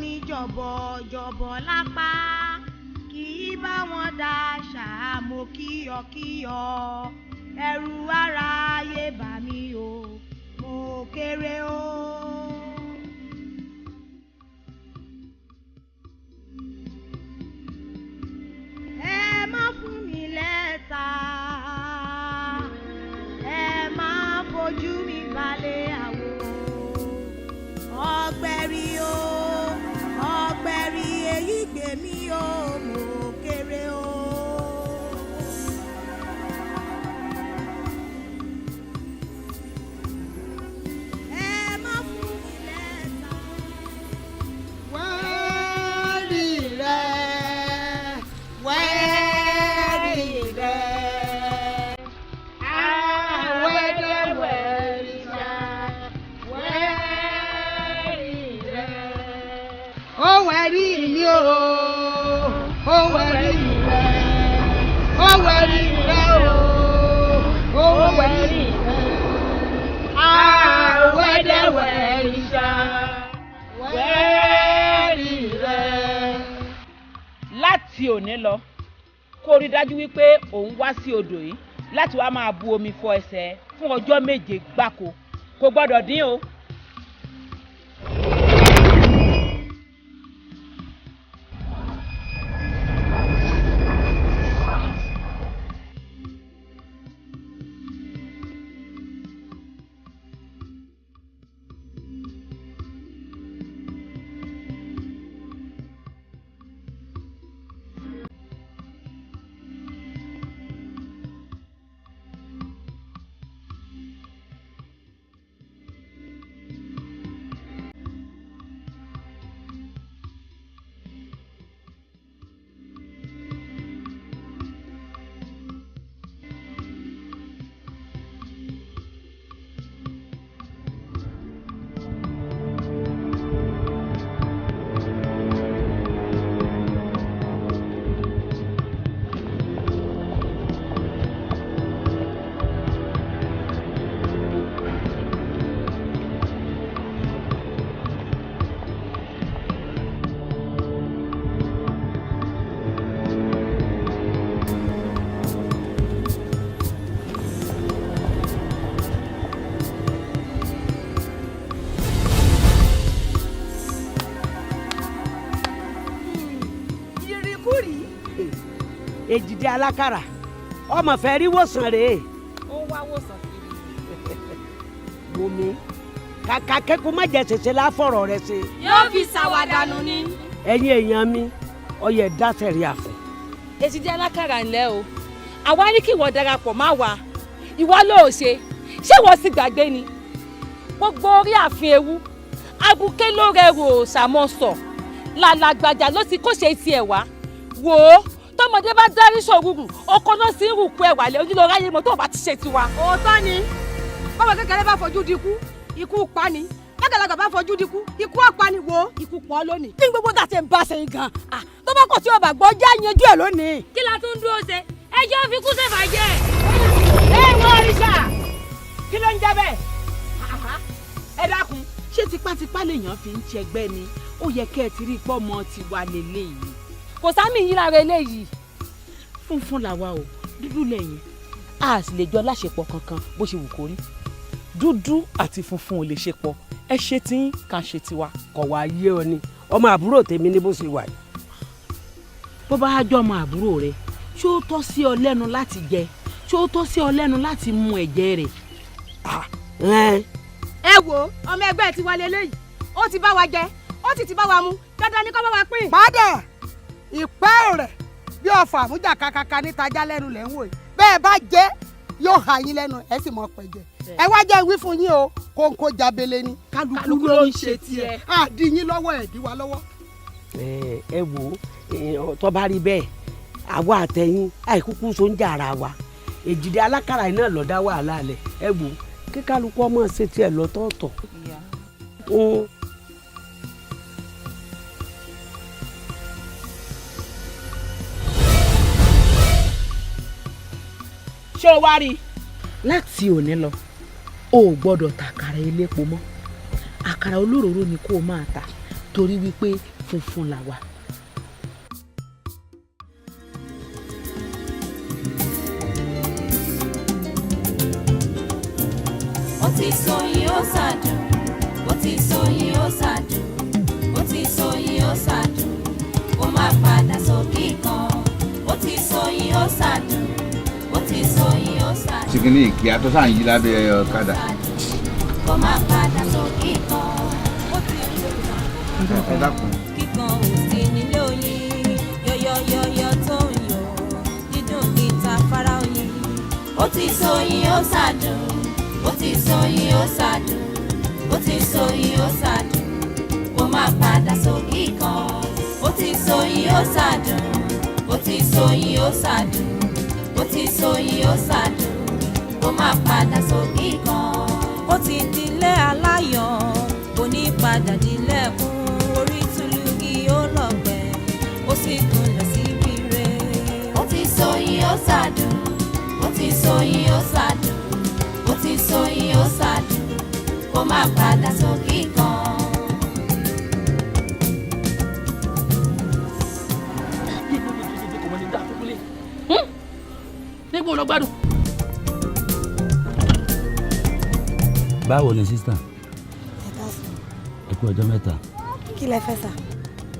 ní jọ̀bọ̀jọ̀bọ̀ lápá kì í bá wọn daṣà. Mo kíyọkíyọ, ẹ̀rù aráyé bà mí o, mo kéré o. Ẹ má fún mi lẹ́tà, ẹ má fojú mi balẹ̀ àwo. Ọ̀gbẹ̀rì o, ọ̀gbẹ̀rì èyí gbè mí o, mo kéré o. Ẹ má fún mi lẹ́tà. Wẹ́ẹ̀rì rẹ̀, wẹ́ẹ̀rì rẹ̀, àwẹ̀dẹ̀wẹ̀rì ṣá, wẹ́ẹ̀rì rẹ̀. Ó wẹ̀rí mi o, ó wẹ̀rí rẹ̀, ó wẹ̀rí rẹ̀ o, ó wẹ̀rí rẹ̀. Àwẹ̀dẹ̀wẹ̀rì ṣá, wẹ́ẹ̀rì rẹ̀. Láti òní lọ, kó rí dájú wípé òun wá sí odò yìí láti wá máa bu omi fọ ẹsẹ̀ fún ọjọ́ 7 gbáko. Kò gbọ́dọ̀ dín o. Ìrìkúrì. Èjìdí alákàrà, ọmọ fẹ́ rí wòsàn rèé. Ó ń wá wòsàn kiri. Wòmí, kàkà kẹ́kọ̀ọ́ má jẹ́ ṣẹṣẹ láfọ̀rọ̀ rẹ ṣe. Yóò fi ṣàwàdànù ni. Ẹ̀yin èèyàn mi, ọyẹ dáṣẹ̀ rí àfọ̀. Èjìdí alákàrà, ńlẹ́ o. Àwa ní kí ìwọ darapọ̀ má wa, ìwọ ló ò ṣe. Ṣé ìwọ sì gbàgbé ni gbogbo orí ààfin ewu abuké ló rẹrù òòṣàmọ̀sọ̀ làlàgbàjà ló ti kóṣe tiẹ̀ wá? Wò ó, tọmọdé bá dárí sòrúrù ọkọ náà sì ń rùkú ẹwà lé onílò ráyè mọ tó o bá ti ṣe tiwa. Òótọ́ ni, bọ́mọ kékeré bá fojú di ikú, ikú pa ni. Bàgàlàgà bá fojú di ikú, ikú ọ̀pá ni. Wo, ikú pọ̀ lónìí. Kí ni gbogbo tá a ti ń bá ṣe gan? Ah, tó bá kọ̀ tí o bá gbọ́, já yanjú ẹ̀ lónìí. Kí la tún dúró ṣe? Ẹjọ́ fi kú ṣèfà jẹ́. Ẹ wọ òrìṣà, kí ló ń jẹ bẹ́ẹ̀? Ẹ dákun, ṣé tipátipá lèèyàn fi ń ṣẹgbẹ́ ni? Ó yẹ kẹ́ ẹ ti rí pọ́mọ tiwa lélẹ́yìí. Kò sámì yín lára eléyìí. Funfun làwa o, dúdú lẹ́yìn. A sì lè jọ láṣepọ̀ kankan bó ṣe wù kó rí. Dúdú àti funfun ò lè ṣe pọ̀. Ẹ ṣe tí ń kà ṣe tiwa. Kọ̀ wá yé ọ ni, ọmọ àbúrò tèmi ní bó ṣe wà yìí. Bó bá jọ ọmọ àbúrò rẹ, ṣé ó tọ́ sí ọ lẹ́nu láti jẹ? Ṣé ó tọ́ sí ọ lẹ́nu láti mu ẹ̀jẹ̀ rẹ̀? Ẹ wo, ọmọ ẹgbẹ́ ti wá leléyìí, ó ti bá wa jẹ, ó sì ti bá wa mu, dandan ni kó bá wa pín. Padà ìpẹ́ rẹ̀ bí ọ̀fọ̀ àmújà kakaka níta já lẹ́nu lẹ́ ń wò yìí. Bẹ́ẹ̀ bá jẹ́, yóò hà yín lẹ́nu, ẹ̀ sì mọ̀ pẹ̀jẹ́. Ẹ wá jẹ́ wí fún yín o, kóńkó jábele ni, kálukú ló ń ṣe tiẹ̀, àdí yín lọ́wọ́, ẹ̀ dí wa lọ́wọ́. Ẹ wo, tó bá rí bẹ́ẹ̀, àwa àtẹ̀yìn àìkúkú so ń jà ara wa. Èjìdí alákàrà yìí náà ló dá wàhálà lẹ̀. Ẹ wo, kí kálukú ọmọ ṣe tiẹ̀ lọ́tọ̀ọ̀tọ̀. Ṣé o wá rí i? Láti òní lọ, o ò gbọ́dọ̀ tàkàrà elépo mọ́. Àkàrà olóròró ni kó o máa tà. Torí wípé funfun là wà. Ó ti sọ yìí, ó ṣàdùn. Ó ti sọ yìí, ó ṣàdùn. Ó ti sọ yìí, ó ṣàdùn. Kó má padà sókè kan. Ó ti sọ yìí, ó ṣàdùn. Ó ti sọ yìí, ó ṣàdùn. Ṣìkìní ìkí atọ́sà ń yí lábẹ́ ọ̀kadà. Kó má padà sókè kan. Ó ti Ẹ dákun. Kíkan ò sí nílé oyin, yọyọyọyọ tó ń yọ dídùn bíi ta fara oyin. Ó ti sọ yìí, ó ṣàdùn. Ó ti sọ yìí, ó ṣàdùn. Ó ti sọ yìí, ó ṣàdùn. Kó má padà sókè kan. Ó ti sọ yìí, ó ṣàdùn. Ó ti sọ yìí, ó ṣàdùn. Ó ti sọ yìí, ó ṣàdùn. Kó má padà sókè kan. Ó ti dilé aláyọ̀, kò ní padà dilé kún. Orí tulugi ó lọ́gbẹ́, ó sì gúnlẹ̀ síbi rẹ̀. Ó ti sọ yìí, ó ṣàdùn. Ó ti sọ yìí, ó ṣàdùn. Ó ti sọ yìí, ó ṣàdùn. Kó má padà sókè kan. Nígbà wo lọ gbádùn. Báwo ni, sister? Ẹ káàsán. Ẹ kú ọjọ́ mẹ́ta. Kí lẹ fẹ́, sir?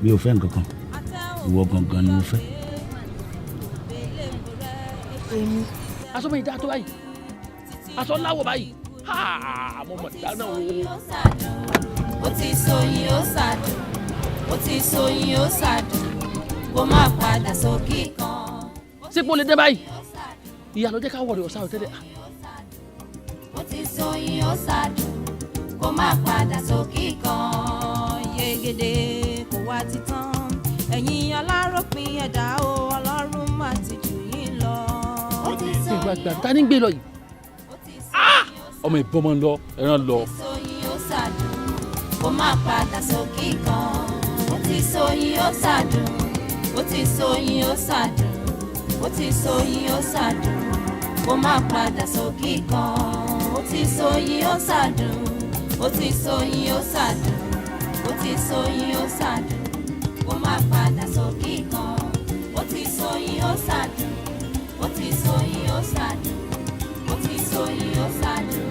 Mi ò fẹ́ nǹkan kan, ìwọ gangan ni mo fẹ́. Èmi? Aṣọ mi dá tó báyìí, aṣọ láwọ̀ báyìí, ha, mo mọ̀ dáná o. Ó ti sọ yìí, ó ṣàdùn. Ó ti sọ yìí, ó ṣàdùn. Kó má padà sókè kan. Ṣé kó lè dé báyìí? Ìyá ló jẹ́ ká wọ̀rẹ̀ ọ̀sán tẹ́lẹ̀. Ó ti sọ yìí, ó ṣàdùn. Kó má padà sókè kan. Yegede kò wá títàn. Ẹ̀yin aláròpin ẹ̀dá o, Ọlọ́run má ti jù yín lọ. Ó ti sọ Ìgbà gbà ta ni ń gbé lọ yìí? Ọmọ ìbọn máa ń lọ ẹran lọ. Sọ yìí, ó ṣàdùn. Kó má padà sókè kan. Ó ti sọ yìí, ó ṣàdùn. Ó ti sọ yìí, ó ṣàdùn. Ó ti sọ yìí, ó ṣàdùn. Kó má padà sókè kan. Ó ti sọ yìí, ó ṣàdùn. Ó ti sọ yìí, ó ṣàdùn. Ó ti sọ yìí, ó ṣàdùn. Kó má padà sókè kan. Ó ti sọ yìí, ó ṣàdùn. Ó ti sọ yìí, ó ṣàdùn. Ó ti sọ yìí, ó ṣàdùn.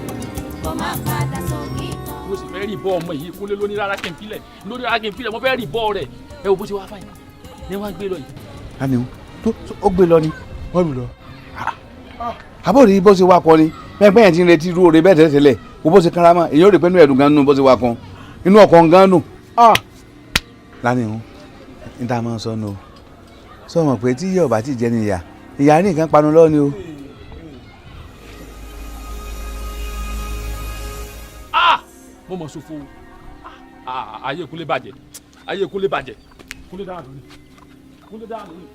Kó má padà sókè kan. Mo sì fẹ́ rí bọ́ ọmọ yìí kúnlé lóní rárá kí n filẹ̀ lóní rárá kí n filẹ̀, mo fẹ́ rí bọ́ rẹ̀. Ẹ wo bó ṣe wá fáyìn ní wọ́n á gbé lọ yìí. Lánìí tó ó gbé lọ ni. Wọ́n lù lọ. Àbọ̀ rí bó ṣe wá kọ ni pẹ́ẹ́pẹ́ yẹn ti ń retí irú oore bẹ́ẹ̀ tẹ́lẹ̀ kó bó ṣe kára mọ́ èyí ó rí pé inú ẹ̀dùn gan nù bó ṣe wá kan inú ọkọ̀ gan nù. Lánìí ń ní tá a máa ń sọ nù o, sọ mọ̀ pé tí yóò bá ti jẹ ni ìyá ìyá ní nǹkan panu lọ́ọ́ ni o. Mo mọ̀ ṣòfò. Ayé Kúnlé bàjẹ́, ayé Kúnlé bàjẹ́. Kúnlé dáhà lónìí, Kúnlé dáhà lónìí.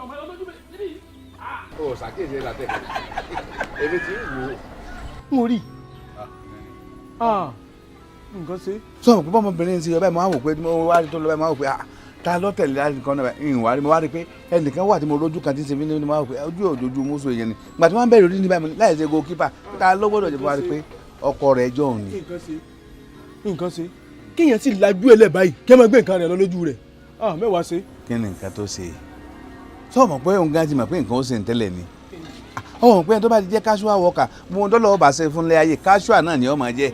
Ọmọ ẹ lọ́dún mi níbí. O ṣàkíyèsí ẹ látẹ èmi ti ń wò ó. N ò rí nǹkan ṣe. Sọ pé bọ́mọbìnrin ti yọ báyìí, mo wá wò pé mo wá rí tó lọ báyìí, mo wá wò pé ah, ta ló tẹ̀lé láti nǹkan náà báyìí? Ìwà rí mo wá rí pé ẹnìkan wà tí mo rójú kan tí ń ṣe mí ní, mo wá wò pé ojú òjòjú mọ́sọ̀ èèyàn ni ìgbà tí wọ́n bẹ̀rẹ̀ orí ní báyìí, mo ní láì ṣe goalkeeper, ta ló gbọ́dọ̀ jẹ́? Mo wá rí pé ọkọ rẹ̀ jọ òun ni. Nǹkan ṣe, nǹkan ṣe. Kéèyàn sì lajú ẹ lẹ báyìí kí ẹ máa gbé nǹkan rẹ̀ lọ lójú rẹ̀, ah, mẹ́wàá ṣe. Kí ni nǹkan tó ṣe? Sọ mọ̀ pé òun gan ti mọ̀ pé nǹkan ó ṣe ń tẹ́lẹ̀ ni? Ọmọ pé tó bá ti jẹ́ casual worker, mo dọ́lọ́ ọba ṣe fúnlẹ̀ ayé, casual náà ni ó máa jẹ́.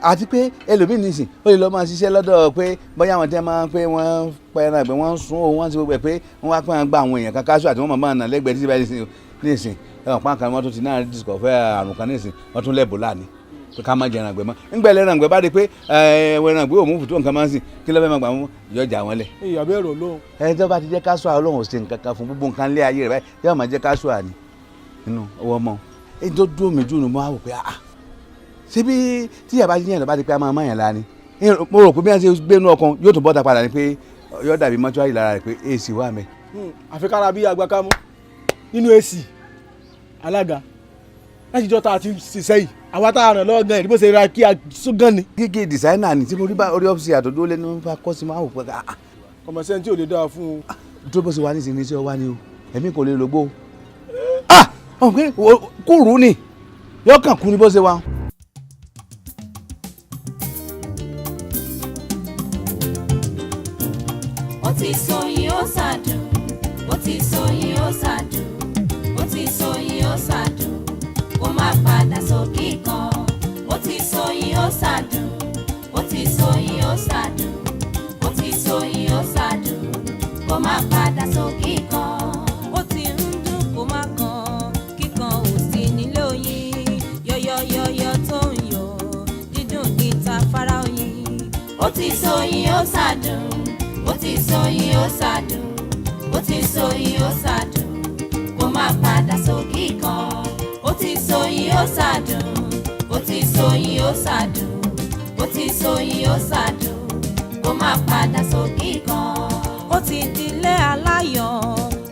Àti pé ẹlòmíì nìsín ó lè lọ máa ṣiṣẹ́ lọ́dọ̀ pé bóyá àwọn tí wọ́n máa ń pé wọ́n pẹran pé wọ́n ń sun òun, wọ́n ti gbogbo ẹ̀ pé wọ́n wá pé wọ́n gba àwọn èèyàn kan casual tí wọ́n máa nà lẹ́gbẹ̀ẹ́ títí báyìí nísìn. Ẹ̀wọ̀n pa kan wọ́n tún ti náà discover àrùn kan nísìn, wọ́n tún lẹ́bùlà ni pé ká má jẹ ẹran àgbẹ̀ mọ́. Ńgbẹ́ ẹlẹ́ran àgbẹ̀ bá rí pé ẹran àgbẹ̀ òun fùtó nǹkan máa ń sìn, kí ló fẹ́ máa gbà wọ́n yọjà wọn lẹ̀. Ìyá bẹ́ẹ̀ rọ̀ lóhùn. Ẹni tó bá ti jẹ́ casual, Ọlọ́run ò ṣe nǹkan kan fún gbogbo nǹkan lé ayé rẹ̀ báyìí, yóò máa jẹ́ casual ni nínú ọwọ́ mọ́. Èyí tó dúró mi jù ní, mo á wò pé ah, ṣebí tí yàrá yẹn lọ bá ti pé a máa máyàn la ni, mo rò pé bí wọ́n ṣe gbé inú ọkàn yóò tún bọ́ta padà ni pé yóò dàbí mọ́túárì lára rẹ̀ pé èsì wà mẹ́. Àfi kára bí agbákámú nínú èsì alága láti jọ́ tá a ti ṣiṣẹ́ yìí, àwa tá a ràn lọ́wọ́ gan, ìdí bó ṣe ra kí a sún gan ni. Gígé designer ni tí mo rí bá orí ọ́fíìsì àtọ́jú lé ní bá kọ́ sí, máa wò pé ah. Kọ̀mọ̀sẹ́ tí ò lè dáa fún un. Tó bó ṣe wà nísìnyí sí ọ wá ni o, ẹ̀mí kò lè lògbó o, ah, ọ̀hún pé kúrú ni yọkàn kú ni bó ṣe wà. ti sọyìn ó ṣàdùn, ó ti sọyìn ó ṣàdùn, kó má padà sókè kan. Ó ti sọyìn ó ṣàdùn, ó ti sọyìn ó ṣàdùn, ó ti sọyìn ó ṣàdùn, kó má padà sókè kan. Ó ti ń dùn kó má kan, kíkan ò sí nílé oyin, yọyọyọyọ tó ń yọ, dídùn ní ta fara oyin. Ó ti sọyìn ó ṣàdùn, ó ti sọyìn ó ṣàdùn, ó ti sọyìn ó ṣàdùn, kó má padà sókè kan. Ó ti sọyìn ó ṣàdùn, ó ti sọyìn ó ṣàdùn, ó ti sọyìn ó ṣàdùn, kó má padà sókè kan. Ó ti dilé aláyọ̀,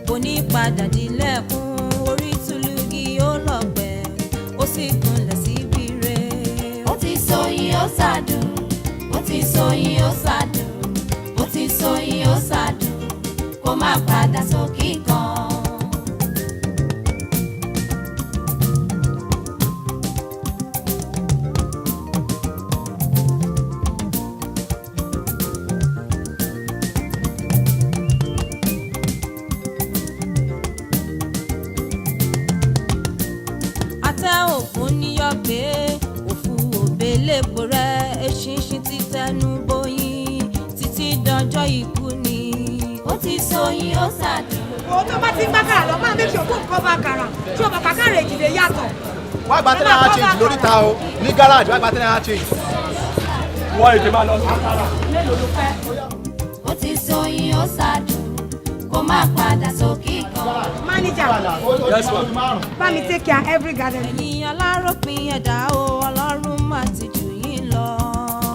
kò ní padà dilé ẹkún, orí tulugi ó lọ́gbẹ́, ó sì gúnlẹ̀ síbi re. Ó ti sọyìn ó ṣàdùn, ó ti sọyìn ó ṣàdùn, ó ti sọyìn ó ṣàdùn, kó má padà sókè kan. Àtẹ òkun níyọ pé òfu òbélébò rẹ, eṣinṣin ti tẹnu bóyin títí dọjọ́ ikú ni. Ó ti sọyìn ó ṣàdùn. Òun tó bá ti ń gbá kàrà lọ máa make sure kó nǹkan bá kàrà tí o bàbá kàrà Èjìdé yàtọ̀. Wá gba 10 naira change lórí ta o ní garage, wá gba 10 naira change. Wọ́n ètè máa lọ sí. Mélòó ló fẹ́? Ó ti sọyìn ó ṣàdùn, kó má padà sókè kan. Manager. Yes, ma'am. Bá mi take care every garden. Ẹ̀yin aláròpin ẹ̀dá o, Ọlọ́run má ti jù yín lọ.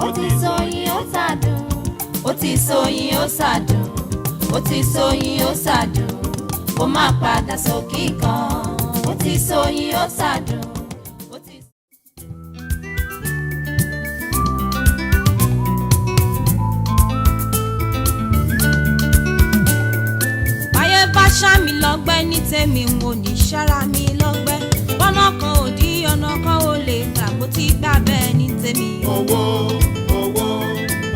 Ó ti sọyìn ó ṣàdùn, ó ti sọyìn ó ṣàdùn, ó ti sọyìn ó ṣàdùn, kó má padà sókè kan. Ó ti sọyìn ó ṣàdùn. Ó ti. Báyé bá ṣá mi lọ́gbẹ́ ní tèmi, n ò ní ṣára mi lọ́gbẹ́. Bọ́nà kan ò dí, ọ̀nà kan ò lè gbà, mo ti gbà bẹ́ẹ̀ ní tèmi. Owó, owó,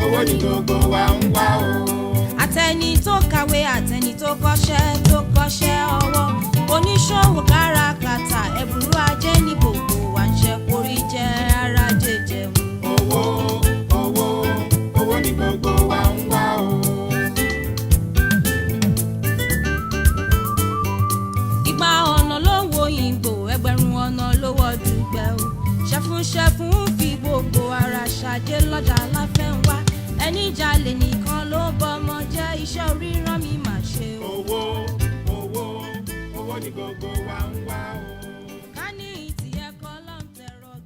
owó ni gbogbo wa ń wá o. Àtẹni tó kàwé, àtẹni tó kọ́ṣẹ́ tó kọ́ṣẹ́ ọwọ́, oníṣòwò, káràkátà, ẹ̀bùrú ajé ní gbogbo wa ń ṣe kórí jẹ́ ara jẹjẹun. Owó, owó, owó ni gbogbo wa ń wá o. Ìgbà ọ̀nà ló wo ìgbò, ẹgbẹ̀rún ọ̀nà ló wọ dùgbẹ́ o. Ṣẹ̀fúnṣẹ̀fún fi gbogbo ara ṣàjẹ́ lọ́jà láfẹ́ ń wá. Ẹni jalè nìkan ló bọ́mọ jẹ́, iṣẹ́ oríran mi mà ṣe o. Owó, owó, owó ni gbogbo wa